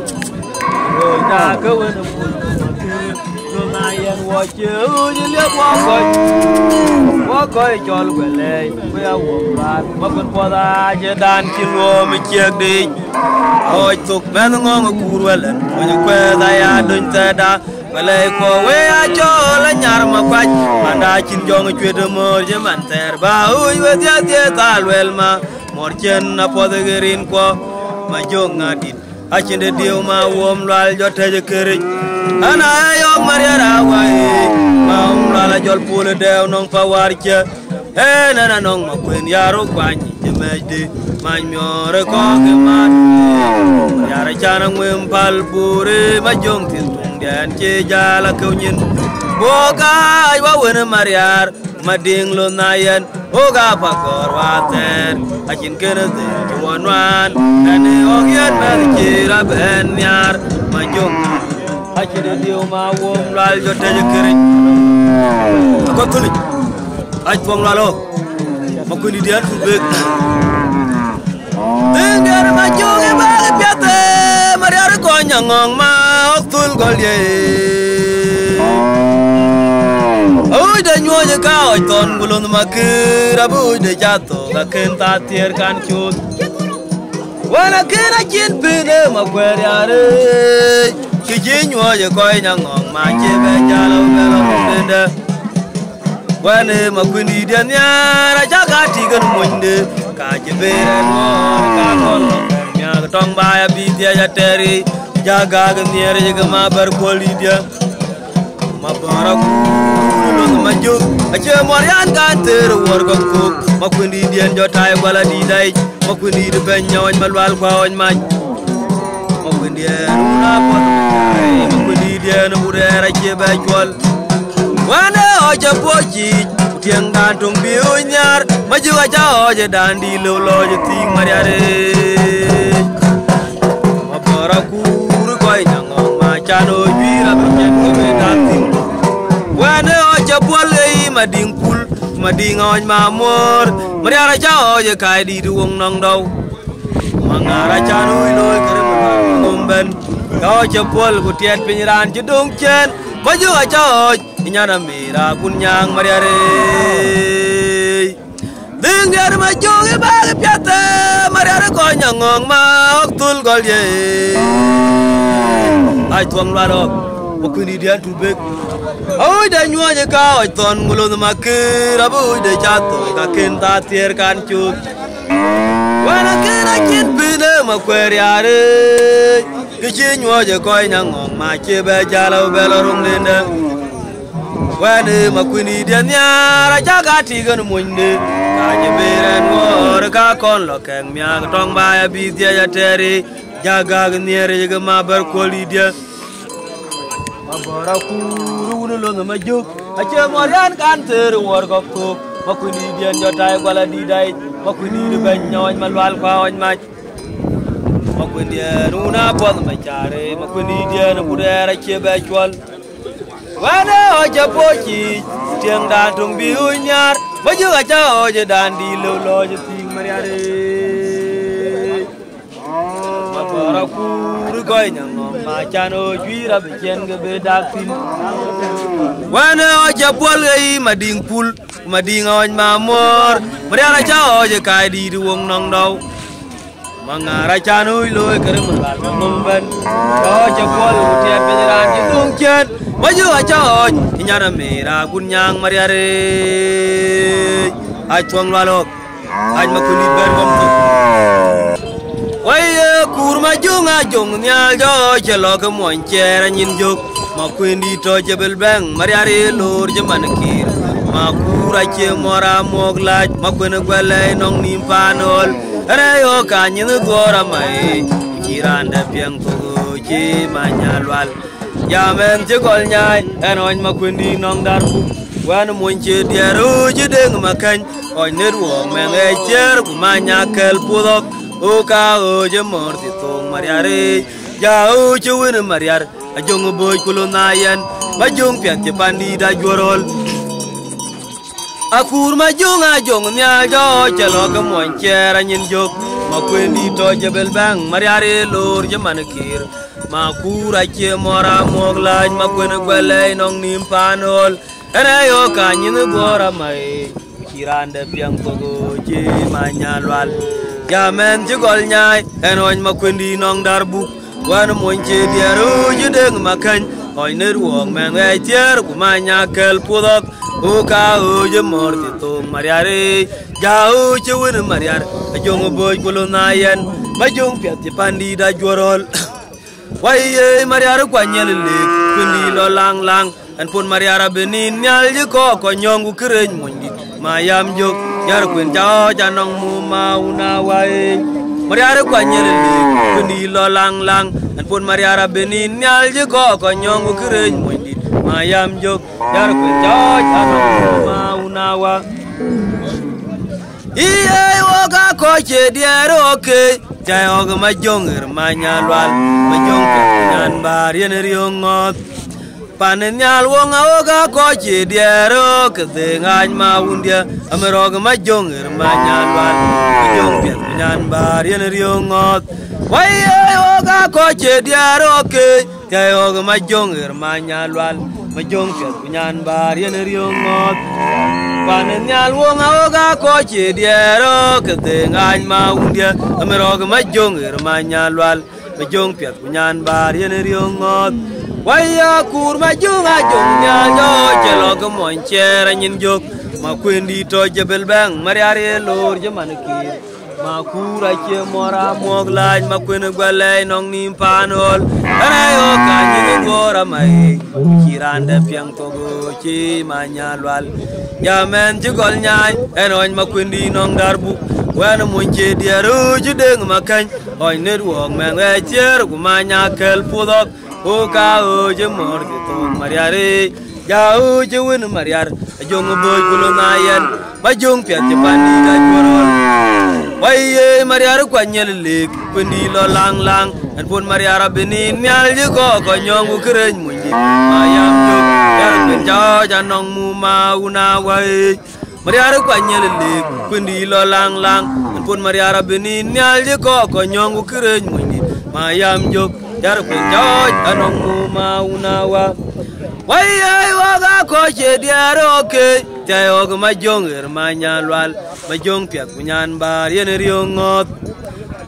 Ɣööcda ke wën ë pul, ku na yɛn wɔ cie ɣööc ë liep wɔ kɔc, wɔ kɔc cɔl guɛlɛɛi, ku ya wuɔm raar, ma kën puɔth aacie dan cï luɔɔm ë ciɛɛk diic. Ɣɔc thok mɛnh ŋɔ̈ŋ ë kuur wëlën, kony kuɛth aya döny thɛɛrda. Wëlɛi kuɔ wee acɔɔl anyar makuac, panda cïn jɔŋ cuet ë mör ye man thɛɛr, ba ɣööc wedhie dhiëëth aa luɛl ma, mɔr cïn apuɔth ë rin kuɔ, ma jöŋ adït, acïn de diu ma wuɔm lual jɔ tëc ë këric. Ana ë yɔ̈ɔ̈k mariar awai, ma wuɔm lual ajɔl pol ë dɛɛu nɔŋ pa wäär cä, ënën anɔŋ ma kuen ya rok kuany. Cï mɛcdï, mac miɔɔr ë kɔ̈k ë mat, yar acan aŋuɛ̈m päl buur ë majöŋ thith tuŋdɛn cï jäl akëu nyin. Buɔk kaac wa wën ë mariaar, madïŋ lon na yɛn, ɣok aa pa gɔ̈ɔ̈r wathɛɛr, acïn kënë dhëëŋ cï wɔ nuaan, ɛn ë ɣɔ̈k yɛn mɛnh cï rɔt bɛ̈n nhiaar, majöŋ. Acïn ë diu ma wuɔm lual jɔ tëc ë këric. Akɔ̈th thölic, ac thuɔŋ lual ɣɔ̈k, ma kuëndidiɛn tut wek. Dhëŋdiɛn ma cuk ë bäk ë piath, ë mariar ë kɔny aŋɔ̈ŋ ma ɣɔ̈k thul gɔl ye. Awuc de nyuɔɔc ë ka ɣɔc thɔn, ku lönh ma kër abï wuc de cath thok, akën thaa thiëër kan cuuth. Wën akën acïn pïn ë ma kuɛɛr yaar ë, kë cï nyuɔɔc ë kɔc nyaŋɔ̈ŋ ma cï bɛ jäl ë bɛ lɔ röm dendë. Wën ë ma kuëndidiɛn nhiaar, acä ka tik ën monyde, ka cï bëër ë ŋɔɔr ka kɔn lɔ miak tɔŋ baai abï dhiëc atɛɛr yic, ja gak nhiëër yic ke ma bär kuɔl dïtdiɛ̈. Ma bɔ̈r akuur ë lönh ma jök, acie muɔr yan kan thëër ë wuɔ̈r kɔ̈k thok, ma kuëndidiɛn jɔ tai gual adït aic, ma kuëndït bɛ̈ny nyɔɔc ma lual kuɔɔny mac. Ma kuëndiɛn run apuɔth, ma kuëndidiɛn ë wut rɛɛr acie bɛ cuɔl. Wën ë ɣɔc cä puɔc yiic, ku tiɛŋdan töŋ bï ɣööc nhiaar, ma jök acä ɣɔc ë dan dïït lëu lɔɔc ë thiik mariar ë. Ma bɔ̈r akuur ë kɔc nyaŋɔ̈ŋ ma can ɣööc juiir abï piɛth ke bï dan thïn. Wën ë ɣɔc cä puɔl ë yï ma diŋ pul, ma diŋ ɣɔc ma muɔ̈ɔ̈r, mariar acä ɣɔc ë kaai dïït ë woŋ nɔŋ dɔu. Maŋaar acan ɣööc looi kërë maŋaar nhom bɛ̈n, ka ɣɔc cä puɔl ku tiɛt piny raan cï döŋ ciëën, kɔc jök acä ɣɔc ë nyan amïïr akun nyaaŋ mariar ë. Dhëŋdiɛn ma jök ë bäk ë piath, ë mariar ë kɔny aŋɔ̈ŋ ma ɣɔ̈k thöl gɔl ye. Ai thuɔŋ lual ɣɔ̈k, ma kuëndidiɛn tut bek. Awuc de nyuɔɔc ë ka ɣɔc thɔn, ku lönh ma kër abï wuc de cath thok, akën thaa thiëër kan cuuth. Wën akën acïn pïn ë ma kuɛɛr yaar ë, kë cï nyuɔɔc ë kɔc nyaŋɔ̈ŋ ma cï bɛ jäl abï bɛ lɔ röm dendë. Wën ë ma kuëndidiɛn nhiaar, acä ka tik ën monyde, ka cï bëër ɛn ŋɔ̈ɔ̈r, ka kɔn lɔ kɛ̈k miak tɔŋ baai abï dhiëc atɛɛr yic, ja gak nhiëër yic ke ma bär kuɔl dïtdiɛ̈. Abɔ̈r akuur wun ë lon ë Majök, acie mɔ̈r yɛn kan thëër ë wuɔ̈r kɔ̈k thok. Makuëndït diɛn jɔ tai gual adït dai, Makuëndït bɛ̈ny nyɔɔc Malual kuaɔc mac. Makuëndiɛn wun apuɔth Macar, Makuëndït diɛn ë kut ɣɛɛr acie bɛ cuɔl. Wɛ̈n ë ɣɔc apuɔ̈c yiic, tiɛŋdan töŋ bï ɣöc nhiaar, Majök acä ɣɔc ë dan dïït lëu lɔɔc ë thiëëk Mariar ë. Makɔɔr akuur ë kɔc nyaŋɔm, ma can ɣöc juiir abï ciɛn ke bï dak thïn. Wɛ̈n ë ɣɔc apuɔl ɣei Madiŋ pul, ku Madiŋ ɣɔc ma muɔ̈ɔ̈r, Mariar acä ɣɔc ë kaai dïït ë woŋ nɔŋ dɔu. Maŋaar acan ɣöc looi kërë Malual ke nhom bɛ̈n. Cä ɣɔc apuɔl ku tiɛɛt piny raan cï dhuŋ ciëën, Majök acä ɣɔc ë nyan Amir akut nyaaŋ Mariar ë. Acuɔŋ Lual ɣɔ̈k, ɣac Makuëndït bɛ̈n gɔm thok. Wai, ye kuur Majöŋ ajöŋ nhial jɔ cï lɔ ke muɔny cɛɛr anyin jök. Makuëndït tɔ jebel bɛ̈ŋ Mariar ë loor cï man kiir. Makuur acie mɔ̈r amuɔ̈k lac, Makuën ë guɛl lɛi nɔŋ nïïm paan ɣɔl. Ënë yök ka nyin ë dhuɔɔr amai, cï raan dɛ piɛŋ thok ɣöö cï Manya Lual. Ya mɛnh cï gɔl nyaai, ɛn ɣɔny Makuëndït nɔŋ dar buk. Wɛ̈n muɔny cie diɛɛr ɣöö cï deŋ Makɛ̈ny, ɣɔny net wuɔɔk mɛnh ɣɛɛc thiëër ku Manya kɛ̈l puɔ̈th ɣɔ̈k. Ɣöö ka ɣöö cï mɔ̈r thith thoŋ Mariar ë, ja ɣöö cï wën ë Mariar, ajöŋ ë bööc ku lon na yɛn, Majöŋ piɛth cï pandït ajuɔ̈r ɣɔl. Akuur Majöŋ ajöŋ nhial jɔ cä lɔ ke muɔny cɛɛr anyin jök, Makuëndït tɔ jebel bɛ̈ŋ Mariar ë loor cï man kiir. Makuur acie mɔ̈r amuɔ̈k lac, Makuën ë guɛl lɛi nɔŋ nïïm paan ɣɔl. Ënë yök ka nyin ë dhuɔɔr amai, ku cï raan dɛ piɛŋ thok ɣöö cï Manya Lual. Ya mɛnh cï gɔl nyaai, ɛn ɣɔny Makuëndït nɔŋ dar buk. Wɛ̈n muɔny cie diɛɛr ɣöö cï deŋ Makɛ̈ny, ɣɔny net wuɔɔk mɛnh ɣɛɛc thiëër ku Manya kɛ̈l puɔ̈th ɣɔ̈k. Ɣöö ka ɣöö cï mɔ̈r thith thoŋ Mariar ë, ja ɣöö cï wën ë Mariar, ajöŋ ë bööc ku lon na yɛn, Majöŋ piɛth cï pandït ajuɔ̈r ɣɔl. Wai, ye Mariar kuany nhial ë lëëk, Kuëndït lɔ laŋ laŋ. Ɛn puɔ̈n Mariar abï nïn nhial cï kɔɔk kɔc nyɔ̈ŋ ku kërëëc monydït, ma yam jök, yär kuën cä ɣɔɔc anɔŋ mum ma wun a wai. Mariar kuany nhial ë lëëk, Kuëndït lɔ laŋ laŋ. Ɛn puɔ̈n Mariar abï nïn nhial cï kɔɔk kɔc nyɔ̈ŋ ku kërëëc monydït, ma yam jök, yär kuën cä ɣɔɔc anɔŋ mum ma wun a wa. Ë ye ɣɔ̈k aa kɔc cie diɛɛr ɣɔ̈k ke, cä ɣɔ̈k ë Majöŋ ɣer Manya Lual, Majöŋ piɛth nyan bäär yen riöŋ ŋɔ̈ɔ̈th. Pan ë nhial woŋ aɣɔ̈k aa kɔc cie diɛɛr ɣɔ̈k ke dheŋ ɣaac ma wundiɛ̈, amir ɣɔ̈k ë Majöŋ ɣer Manya Lual, Majöŋ piɛth nyan bäär yen riöŋ ŋɔ̈ɔ̈th. Wai, ye ɣɔ̈k aa kɔc cie diɛɛr ɣɔ̈k ke, cä ɣɔ̈k ë Majöŋ ɣer Manya Lual, Majöŋ piɛth ku nyan bäär yen riöŋ ŋɔ̈ɔ̈th. Pan ë nhial woŋ aɣɔ̈k aa kɔc cie diɛɛr ɣɔ̈k ke dheŋ ɣaac ma wundiɛ̈, amir ɣɔ̈k ë Majöŋ ɣer Manya Lual, Majöŋ piɛth ku nyan bäär yen riöŋ ŋɔ̈ɔ̈th. Wai, akuur Majöŋ ajöŋ nhial jɔ cï lɔ ke muɔny cɛɛr anyin jök, Makuëndït tɔ jebel bɛ̈ŋ Mariar ë loor cï man kiir. Makuur acie mɔ̈r amuɔ̈k lac, Makuën ë guɛl lɛi nɔŋ nïïm paan ɣɔl. Ënë yök ka nyin ë dhuɔɔr amai, cï raan dɛ piɛŋ thok ɣöö cï Manya Lual. Ya mɛnh cï gɔl nyaai, ɛn ɣɔny Makuëndït nɔŋ dar buk. Wɛ̈n muɔny cie diɛɛr ɣöö cï deŋ Makɛ̈ny, ɣɔny net wuɔɔk mɛnh ɣɛɛc thiëër ku Manya kɛ̈l puɔ̈th ɣɔ̈k. Ɣöö ka ɣöö cï mɔ̈r cï thoŋ Mariar ë, ja ɣöö cï wën Mariar, ajöŋ ë bööc ku lon na yɛn, Majöŋ piɛth cï pandït ajuɔ̈r ɣɔl. Wai, ye Mariar kuany nhial ë lëëk, Kuëndït lɔ laŋ laŋ. Ɛn puɔ̈n Mariar abï nïn nhial cï kɔɔk kɔc nyɔ̈ŋ ku kërëëc monydït, ma yam jök, yär kuën cä ɣɔɔc anɔŋ mum ma wun a wai. Mariar kuany nhial ë lëëk, Kuëndït lɔ laŋ laŋ. Ɛn puɔ̈n Mariar abï nïn nhial cï kɔɔk kɔc nyɔ̈ŋ ku kërëëc monydït, ma yam jök, yär kuën cä ɣɔɔc anɔŋ mum ma wun a wa. Wai, ye ɣɔ̈k aa kɔc cie diɛɛr ɣɔ̈k ke, cä ɣɔ̈k ë Majöŋ ɣer Manya Lual, Majöŋ piɛth ku nyan bäär yen riöŋ ŋɔ̈ɔ̈th.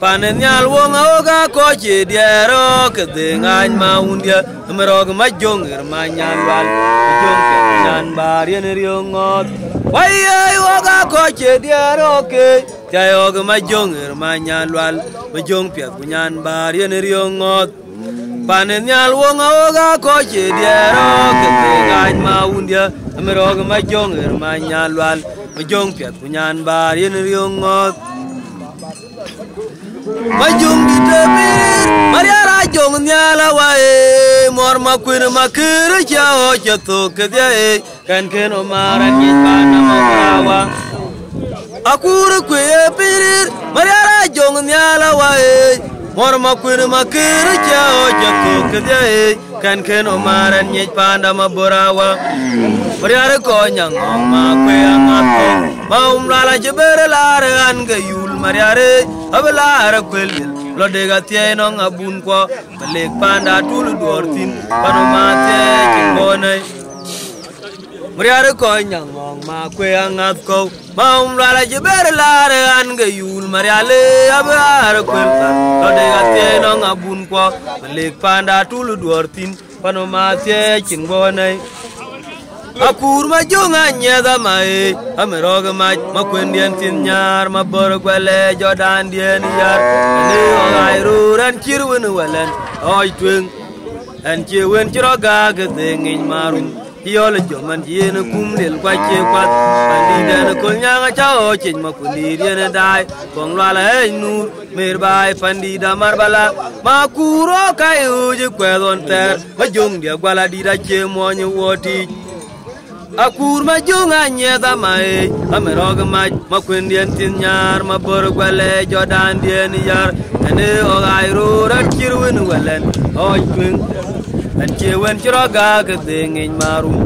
Pan ë nhial woŋ aɣɔ̈k aa kɔc cie diɛɛr ɣɔ̈k ke dheŋ ɣaac ma wundiɛ̈, amir ɣɔ̈k ë Majöŋ ɣer Manya Lual, Majöŋ piɛth ku nyan bäär yen riöŋ ŋɔ̈ɔ̈th. Wai, ye ɣɔ̈k aa kɔc cie diɛɛr ɣɔ̈k ke, cä ɣɔ̈k ë Majöŋ ɣer Manya Lual, Majöŋ piɛth ku nyan bäär yen riöŋ ŋɔ̈ɔ̈th. Pan ë nhial woŋ aɣɔ̈k aa kɔc cie diɛɛr ɣɔ̈k ke dheŋ ɣaac ma wundiɛ̈, amir ɣɔ̈k ë Majöŋ ɣer Manya Lual, Majöŋ piɛth ku nyan bäär yen riöŋ ŋɔ̈ɔ̈th. Majöŋ dït ë pïïr, Mariar Ajoŋ nhial awa ee, muɔr ma kuën ma kër ë cia ɣɔɔc cä thok kedhie ee, kɛn kën ë maar ɛn ŋic paan nɔm ë bä wa. Akuur kuë ye pirir, Mariar ajoŋ nhial awa ee, muɔr ma kuën ma kër ë cia ɣɔɔc cä thok kedhie ee, kɛn kën ë maar ɛn ŋic paan dam abor awa. Mariar ë kɔc nyaŋ ŋɔŋ ma kuë aŋath kɔ̈u, ma um lual acï ber ë laar ë ɣän ke yul Mariar ee, abï laar ë kuël yel, lɔ dek athiɛɛi nɔŋ abun kuɔ. Bä lek panda tul duɔɔr thïn, pan ë ma thiɛɛc cïn bɔ̈ nɛi. Mariar ë kɔc nyaŋ ŋɔŋ ma kuë aŋath kɔ̈u, ma um lual acï ber laar ë ɣän ke yul Mariar ee, abï laar ë kuël thar, lɔ dek athiɛɛi nɔŋ abun kuɔ. Bä lek panda tul duɔɔr thïn, pan ë ma thiɛɛc cïn bɔ̈ nɛi. Akuur ma jöŋ anyiɛth ama ee, ami rɔ̈k ë mac, ma kuëndiɛn thïn nyaar, ma bɔ̈r guɛlɛ jɔt daandiɛn yar. Ani ɣɔk ɣai röör ɛn cïr wën ë wälɛn ɣɔc tueŋ. Ɛn cie wën cï rɔ̈k gaak ë dhëëŋ ŋic marum, cï yɔl ë jɔm ɛn cï yen ë kum lil kuac cie kuath. Pandït ɛn ë köl nyaŋ acä ɣɔɔc ciec, ma kuëndït yen ë daai, kɔŋ lual aɣɛc nuur. Mer baai pandït amar bala, ma kuur ɣɔk ka ë ɣööc ë kuɛth ɣɔn thɛɛr, ma jöŋdiɛ gual adït acie muɔny ë wuɔɔt tiic. Akuur ma jöŋ anyiɛth ama ee, ami rɔ̈k ë mac, ma kuëndiɛn thïn nyaar, ma bɔ̈r guɛlɛ jɔt daandiɛn yar. Ɛn ee ɣɔk ɣai röör ɛn cïr wën ë wälɛn ɣɔc tueŋ. Ɛn cie wën cï rɔ̈k gaak ë dhëëŋ ŋic marum,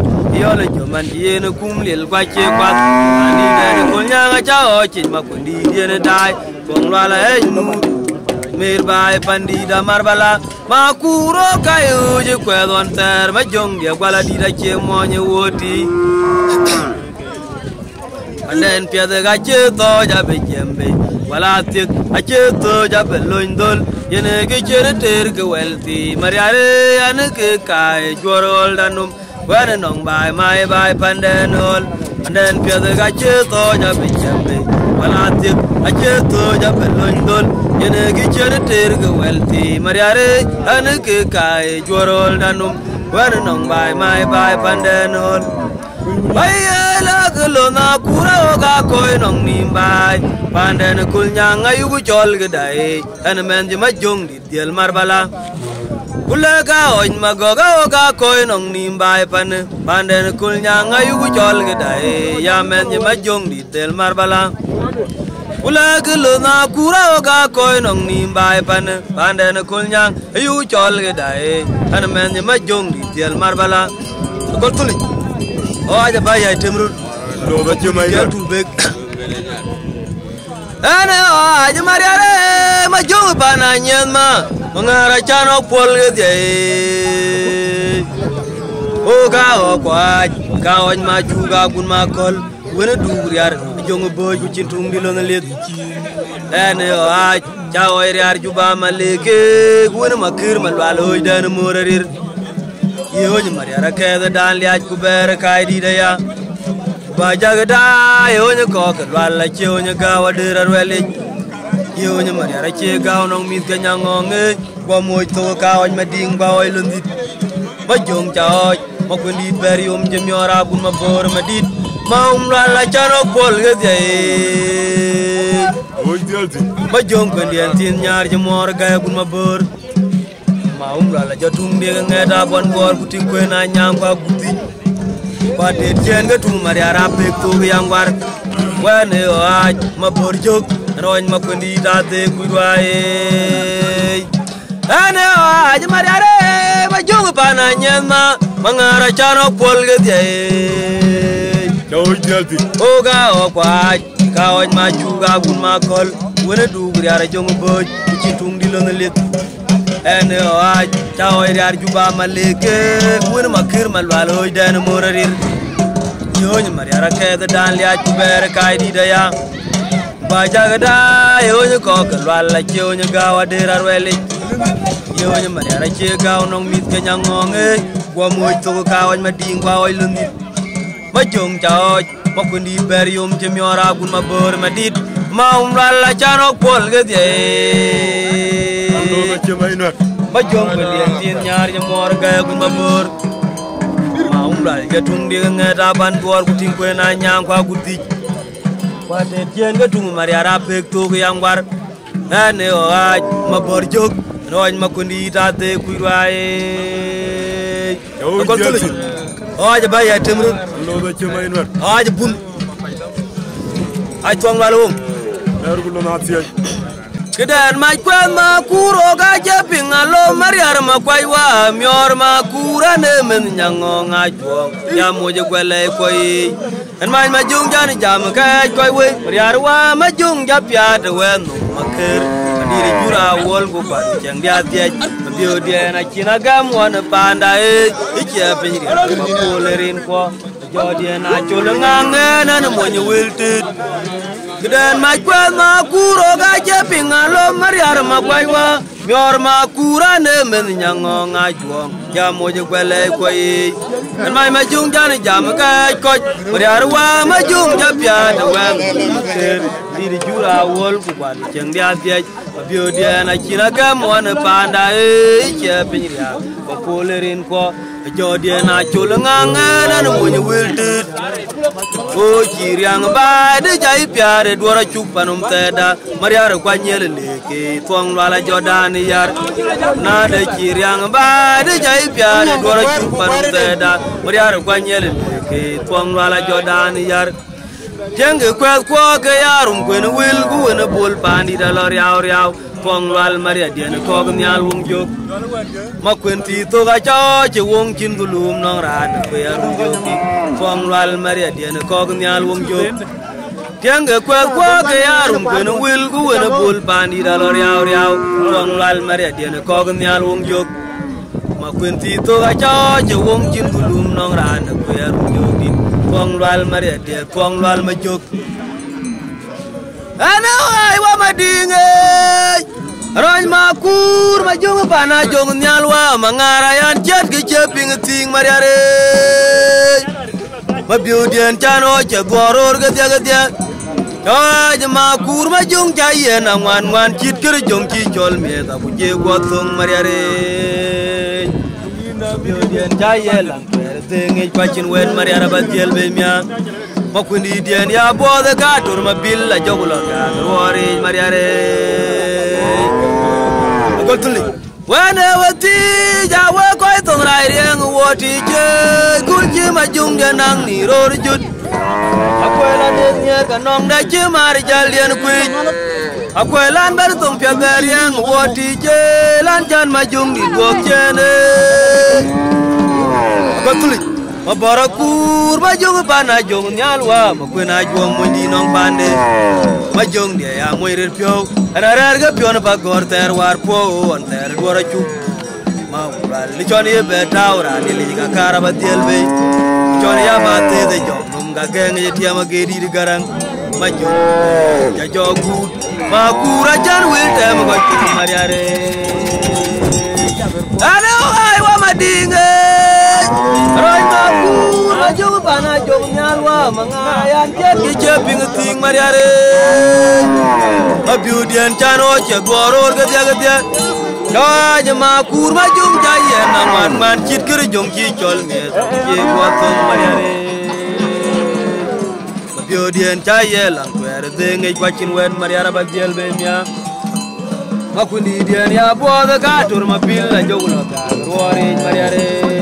yɔl ë jɔm ɛn cï yen ë kum lil kuac cie kuath. Ani dɛn ë köl nyaŋ acä ɣɔɔc ciec, ma kuëndït yen ë daai, kɔŋ lual aɣɛc nuur. Mer baai pandït amar bala, ma kuur ɣɔk ka ë ɣööc ë kuɛth ɣɔn thɛɛr, ma jöŋdiɛ gual adït acie muɔny ë wuɔɔt tiic. Pandɛn piɛth ka cie thɔɔc abï jiɛm bei, wala thiek acie thɔɔc abï lony dhöl, yen ë kë cïn ë tëër ke wɛl thii, Mariar ee, ɛn ë kë ka ë juɔ̈r ɣöl da num. Wɛ̈n ë nɔŋ baai, ma ë baai pandɛn ɣöl, pandɛn piɛth ka cie thɔɔc abï jiɛm bei, wala thiek acie thɔɔc abï lony dhöl, yen ë kë cïn ë tëër ke wɛl thii, Mariar ee, ɛn ë kë ka ë juɔ̈r ɣöl da num. Wɛ̈n ë nɔŋ baai, ma ë baai pandɛn ɣöl. Wai, ee, la ke lon akuur ɣɔk aa kɔc nɔŋ nïïm baai, pandɛn ë köl nyaŋ ayuk cɔl ke daai, ɛn ë mɛnh cï ma jöŋdït dhiël mar bala. Ku lëk ka ɣɔc ma gɔ̈k ɣɔk aa kɔc nɔŋ nïïm baai panë, pandɛn ë köl nyaŋ ayuk cɔl ke daai, ya mɛnh cï ma jöŋdït dhiël mar bala. Ku lëk ke lon akuur ɣɔk aa kɔc nɔŋ nïïm baai panë, pandɛn ë köl nyaŋ ayuk cɔl ke daai, ɛn ë mɛnh cï ma jöŋdït dhiël mar bala. Gɔl thölic, ɣɔc abä yai tem röt. Lo ba cï ma yai. Tul bek. Ɛn ë ɣɔc Mariar ee, ma jöŋ pan anyiɛth ma, ma ŋäär acan ɣɔk puɔl ke dhiɛi. O ka ɣɔk kuac, ka ɣɔc ma cuk akun ma kɔ̈l, wën ë duk riar, jöŋ ë bööc ku cïn tuŋdï lönh lieth. Ɛn ë ɣɔc, ca ɣɔc riar Juba ma leek keek, wën ë ma kër ma lual ɣööcdɛn ë moor arir. Ye ɣööc Mariar akɛɛth ë daan liac ku bɛɛr ë kaai dït aya. Ba jak ë daai ɣööc ë kɔ̈k ë lual acie ɣööc ë gääu adër aruɛlic. Ye ɣööc Mariar acie gääu nɔŋ mïth ke nyaŋ ŋɔŋ ëëc, guɔ moc thok ë ka ɣɔc ma diŋ ba ɣɔc lon dhït. Ma jöŋ ca ɣɔc, ma kuëndït bɛ̈r yom cï miɔɔr abun ma böör madït. Ma um lual acan ɣɔk puɔl ke dhiɛi. Ɣööc dhiël thïn. Ma jöŋ kuëndiɛn thïn nyaar cï muɔɔr gäi abun ma böör. Ma um lual ajɔ tuŋ diëk ŋɛɛt abɔn buɔɔr ku tïŋ kuën anyaŋ ku agut dhïc. Ku atet ciɛɛn ke tuŋ Mariar apek thok ë yaŋ guar. Wɛ̈n ë ɣɔc ma böör jök, rɔny ma kuëndït adhek wic ruaai. Ɛn ë ɣɔc Mariar ee, ma jöŋ pan anyiɛth ma, ma ŋäär acan ɣɔk puɔl ke dhiɛi. Cä ɣööc dhiël thïn. O ka ɣɔk kuac, ka ɣɔc ma cuk akun ma kɔ̈l, wën ë duk riar ë jöŋ ë bööc, ku cïn tuŋdï lönh ë lieth. Ɛn ë ɣɔc, ca ɣɔc riar Juba ma leek keek, wën ë ma kër ma lual ɣööcdɛn ë moor arir. Ye ɣööc Mariar akɛɛth ë daan liac ku bɛɛr ë kaai dït aya. Ba jak ë daai ɣööc ë kɔ̈k ke lual acie ɣööc ë gääu adër aruɛlic. Ye ɣööc Mariar acie gääu nɔŋ mïth ke nyaŋ ŋɔŋ ëëc, guɔ moc thok ë ka ɣɔc ma diŋ ku aɣɔc lon dhït. Ma jöŋ ca ɣɔc, ma kuëndït bɛ̈r yom cï miɔɔr agun ma böör madït, ma um lual acan ɣɔk puɔl ke dhiɛi. Ma jöŋ kuëndiɛn thïn nyaar cï muɔɔr gäi agun ma böör. Ma um lual jɔ tuŋ diëk ŋɛ̈t aban dhuɔɔr ku tïŋ kuën anyaŋ ku agut dhïc. Ku atet ciëën ke tuŋ Mariar apek thok ë yaŋ guar. Ɛn ë ɣɔc ma bɔ̈r jök, Rɔɔc Makuëndït adhe kuc ruaai. Yo, Akɔl Thulïc. Ɣɔɔc ë bä ya tem röt. Lo da cï mai nuɛr. Ɣɔɔc ë bun. Acuɔŋ lual wom. Nɛr ku lo na thiëc. Këdɛn mac kuɛth Makuur ɣok acï piŋ alo Mariar Makuac wa miɔɔr Makuur anë meth nyaŋɔŋ acuɔŋ. Ya moc ë guɛl lɛi kuɔi. Ɛn mac Majuŋ jɔn jam kɛɛc kɔc wei, Mariar wa Majuŋ jɔ piaat ë wɛ̈ɛ̈n nhom Makër, adït ë jur awuɔl ku kuat cieŋ diath dhiɛc, Mabiöödiɛn acïn agam ɣɔn ë paanda ëë, ë ciɛ piny riɛl, Makuur ë rin kuɔ, jɔɔdiɛn acol ë ŋaŋ ɛn ɛn ë mony ë wël tëët. Këdɛn mac kuɛth Makuur ɣok acï piŋ alo Mariar Makuac wa. Miɔɔr Makuur anë meth nyaŋɔŋ ajuɔŋ, ya moc ë guɛl lɛi kuɔi. Ɛn mac Majuŋ jɔn jam kɛɛc kɔc, Mariar wa Majuŋ jɔ piaat ë wɛ̈ɛ̈n Makër, dït ë jur awuɔl ku kuat cieŋ diath dhiɛc, Mabiöödiɛn acïn agam ɣɔn ë paanda ëë, ë ciɛ piny riääk, Makuur ë rin kuɔ. Jɔɔdiɛn acol ŋaŋ ɛn ɛn ë mony ë wël tëët. O cï riaŋ baai dë ca yï piaar ë duɔ̈r acuk pan nɔm thɛɛrda, Mariar ë kuany nhiɛl ë lëëk ë thuɔŋ lual ajɔdan ë yar. Na de cï riaŋ baai dë ca yï piaar ë duɔ̈r acuk pan nɔm thɛɛrda, Mariar ë kuany nhiɛl ë lëëk ë thuɔŋ lual ajɔdan ë yar. Tiɛŋkï kuɛth kuɔɔk ke ya rum kuën ë wël ku wën ë bol paandït alɔ riaau riaau. Thuɔŋ lual Mariar diɛn ë kɔ̈k nhial woŋ jök. Makuën thii thok acä ɣɔɔc ë woŋ cïn dhulum nɔŋ raan ë kuëë arum jök dït. Thuɔŋ lual Mariar diɛn ë kɔ̈k nhial woŋ jök. Tiɛŋkï kuɛth kuɔɔk ke ya rum kuën ë wël ku wën ë bol paandït alɔ riaau riaau. Thuɔŋ lual Mariar diɛn ë kɔ̈k nhial woŋ jök. Makuën thii thok acä ɣɔɔc ë woŋ cïn dhulum nɔŋ raan ë kuëë arum jök dït. Thuɔŋ lual Mariar diɛn, thuɔŋ lual Majök. Ɛn ë ɣaac wa Madiŋ ëëc, rɔ̈c Makuur Majuŋ pan Ajuɔŋ nhial wa Maŋaar ayan ciɛ̈t kë cie piŋ thiiŋ Mariar ëëc. Mabiöödiɛn can ɣɔɔc cɛ dhuɔɔr roor kedhie kedhie. Cɔɔc Makuur Majuŋ ca yen aŋuan ŋuan cït kërë jöŋ cï cɔl miëth aku jiëë guɔ thöŋ Mariar ëëc. Mabiöödiɛn ca ye laŋ kuɛɛr dhëëŋ ŋic kuacin wɛ̈t Mariar aba dhiël bei miäk. Makuëndïtdiɛn ya buɔɔth ë ka ator mabil ajɔku lɔ gääk ruɔɔr yiic Mariar ëëc. Agɔl Thulïc. Wën ë we thiic a we kɔc thoŋ rac riɛŋ wuɔt tic ëëc, kun cï Majuŋdiɛn naŋ ni roor jut. Akuɛl an ë nhiɛɛr ka nɔŋdɛ cï maar jäldiɛn kuic. Akuɛl an bɛ̈n thoŋ piɛth bɛ riɛŋ wuɔt tic ëëc, an cän Majuŋdït guɔk ciëën ëëc. Agɔl Thulïc. Mabɔr akuur Majuŋ pan Ajuɔŋ nhial wa, Makuën Ajuɔŋ monydït nɔŋ pande. Majuŋdiɛn ya mony rëër piɔ̈u, ɛn arɛ̈ɛ̈r ke piɔ̈n ë pa gɔ̈ɔ̈r thɛɛr waar puɔ̈u, ɣɔn thɛɛr ë duɔ̈r acuk. Makuur al, ni cɔn ye bɛ tääu raan ye lic ka kaar aba dhiël bei. Ni cɔn ya ba thëëth ë jɔk nöm ka gɛ̈ŋ ye tiɛm agee dït ë Gäräŋ. Majuŋ, ca jɔ guut. Makuur acän wël tɛm kɔc piny Mariar ëëc. Ɛn ë ɣaac wa Madiŋ ëëc. Rɔ̈c Makuur Majuŋ pan Ajuɔŋ nhial wa Maŋaar ayan ciɛ̈t kë cie piŋ thiiŋ Mariar ëëc. Mabiöödiɛn can ɣɔɔc cɛ dhuɔɔr roor kedhie kedhie. Cɔɔc Makuur Majuŋ ca yen aŋuan ŋuan cït kërë jöŋ cï cɔl miëth ku jiëë guɔ thöŋ Mariar ëëc. Mabiöödiɛn ca ye laŋ kuɛɛr dhëëŋ ŋic kuacin wɛ̈t Mariar aba dhiël bei miäk. Makuëndïtdiɛn ya buɔɔth ë ka ator mabil ajɔku lɔ gääk ruɔɔr yiic Mariar ëëc.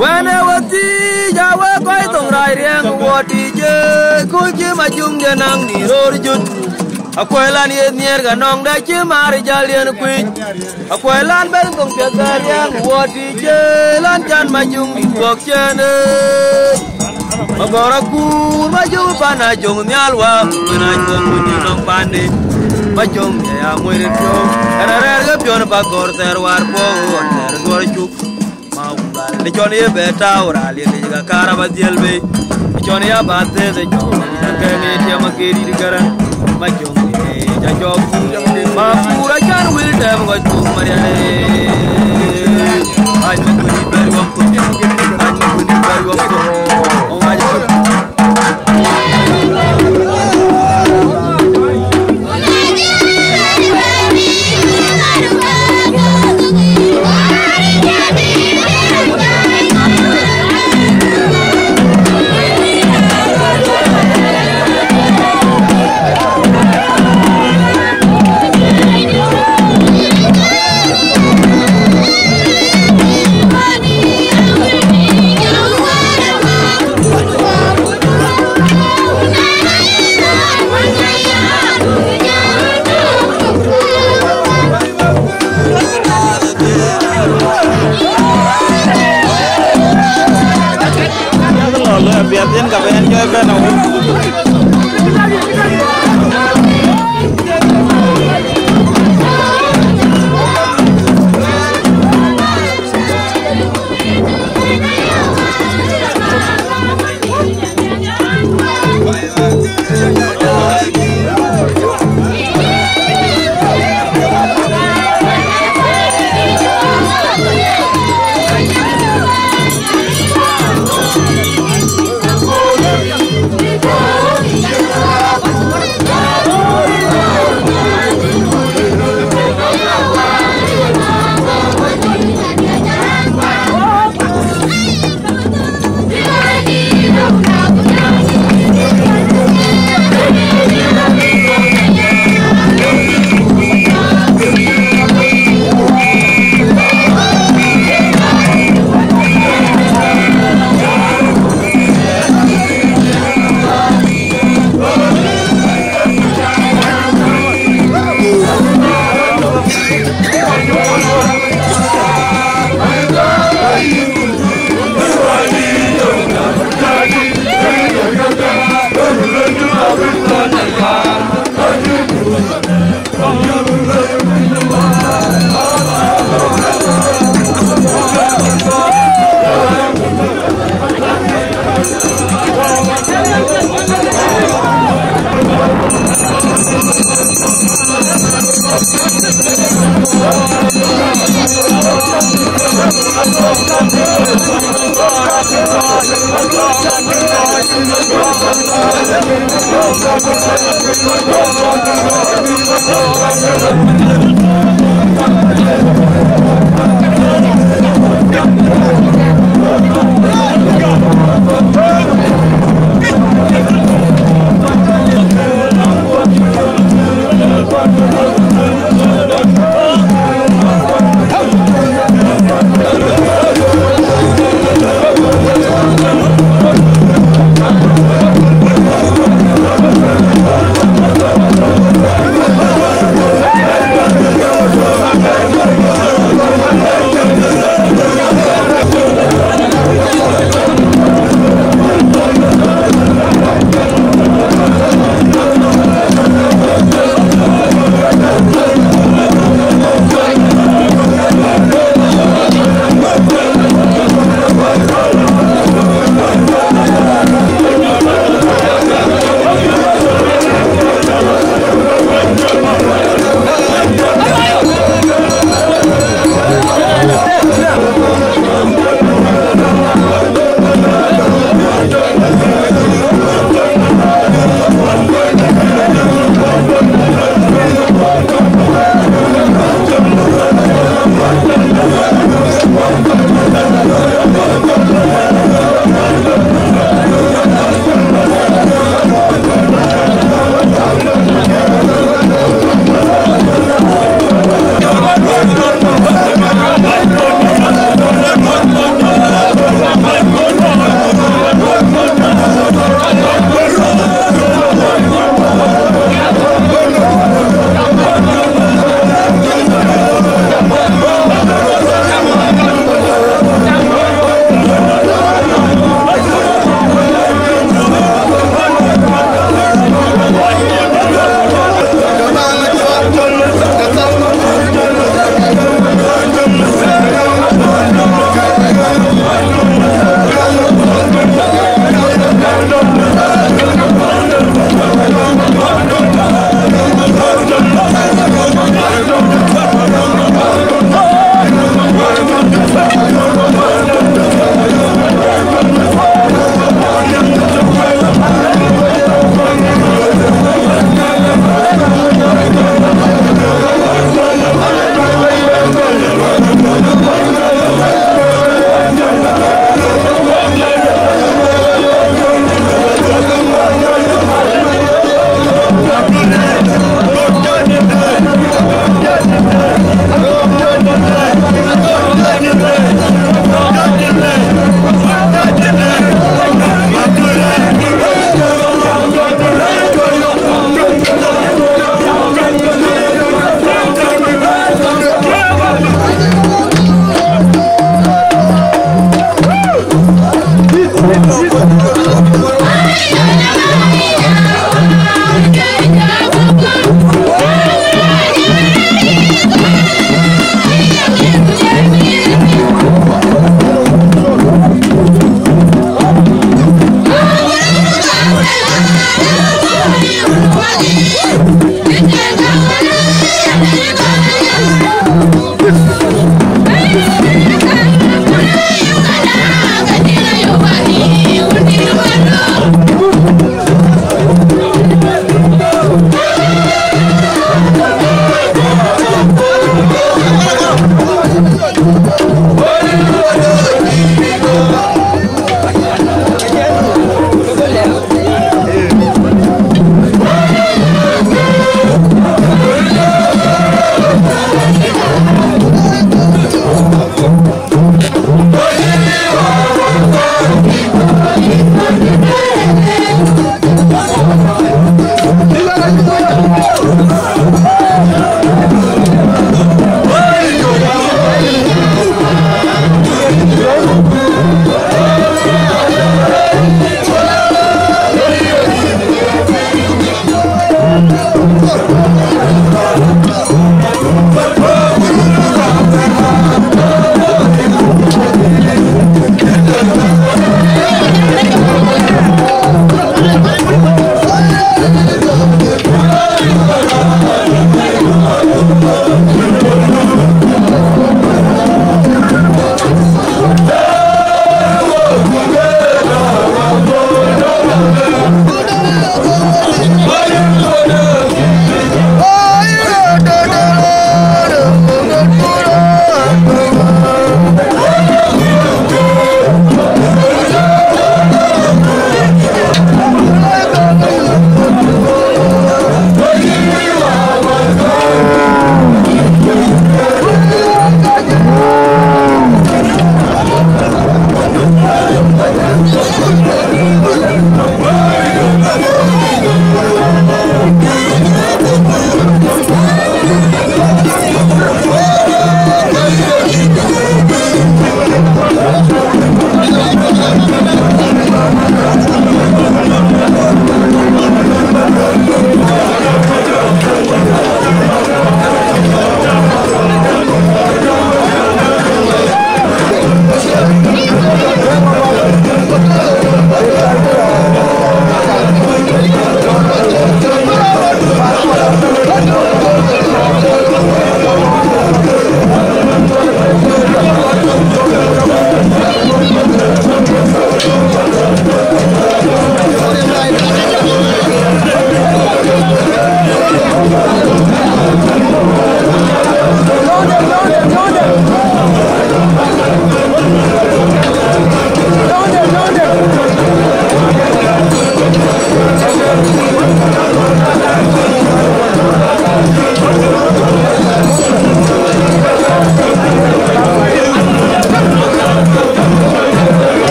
Wën ë we thiic a we kɔc thoŋ rac riɛŋ wuɔt tic ëëc, kun cï Majuŋdiɛn naŋ ni roor jut. Akuɛl an ye nhiɛɛr ka nɔŋdɛ cï maar jäldiɛn kuic. Akuɛl an bɛ̈n thoŋ piɛth bɛ riɛŋ wuɔt tic ëëc, an cän Majuŋdït guɔk ciëën ëëc. Mabɔr akuur Majuŋ pan Ajuɔŋ nhial wa, Makuën Ajuɔŋ monydït nɔŋ pande. Majuŋdiɛn ya mony rëër piɔ̈u, ɛn arɛ̈ɛ̈r ke piɔ̈n ë pa gɔ̈ɔ̈r thɛɛr waar puɔ̈u, ɣɔn thɛɛr ë duɔ̈r acuk. Makuur al, ni cɔn ye bɛ tääu raan ye lic ka kaar aba dhiël bei. Ni cɔn ya ba thëëth ë jɔk, ke ni tiɛm agee dït ë Gäräŋ. Majuŋdiɛn ca jɔ guut. Makuur acän wël tɛm kɔc piny Mariar ëëc. Ɣaac Makuëndït bɛ̈r yuɔm thok. Ɣaac Makuëndït bɛ̈r yuɔm thok. Ɣaac Makuëndït.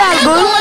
Al gol.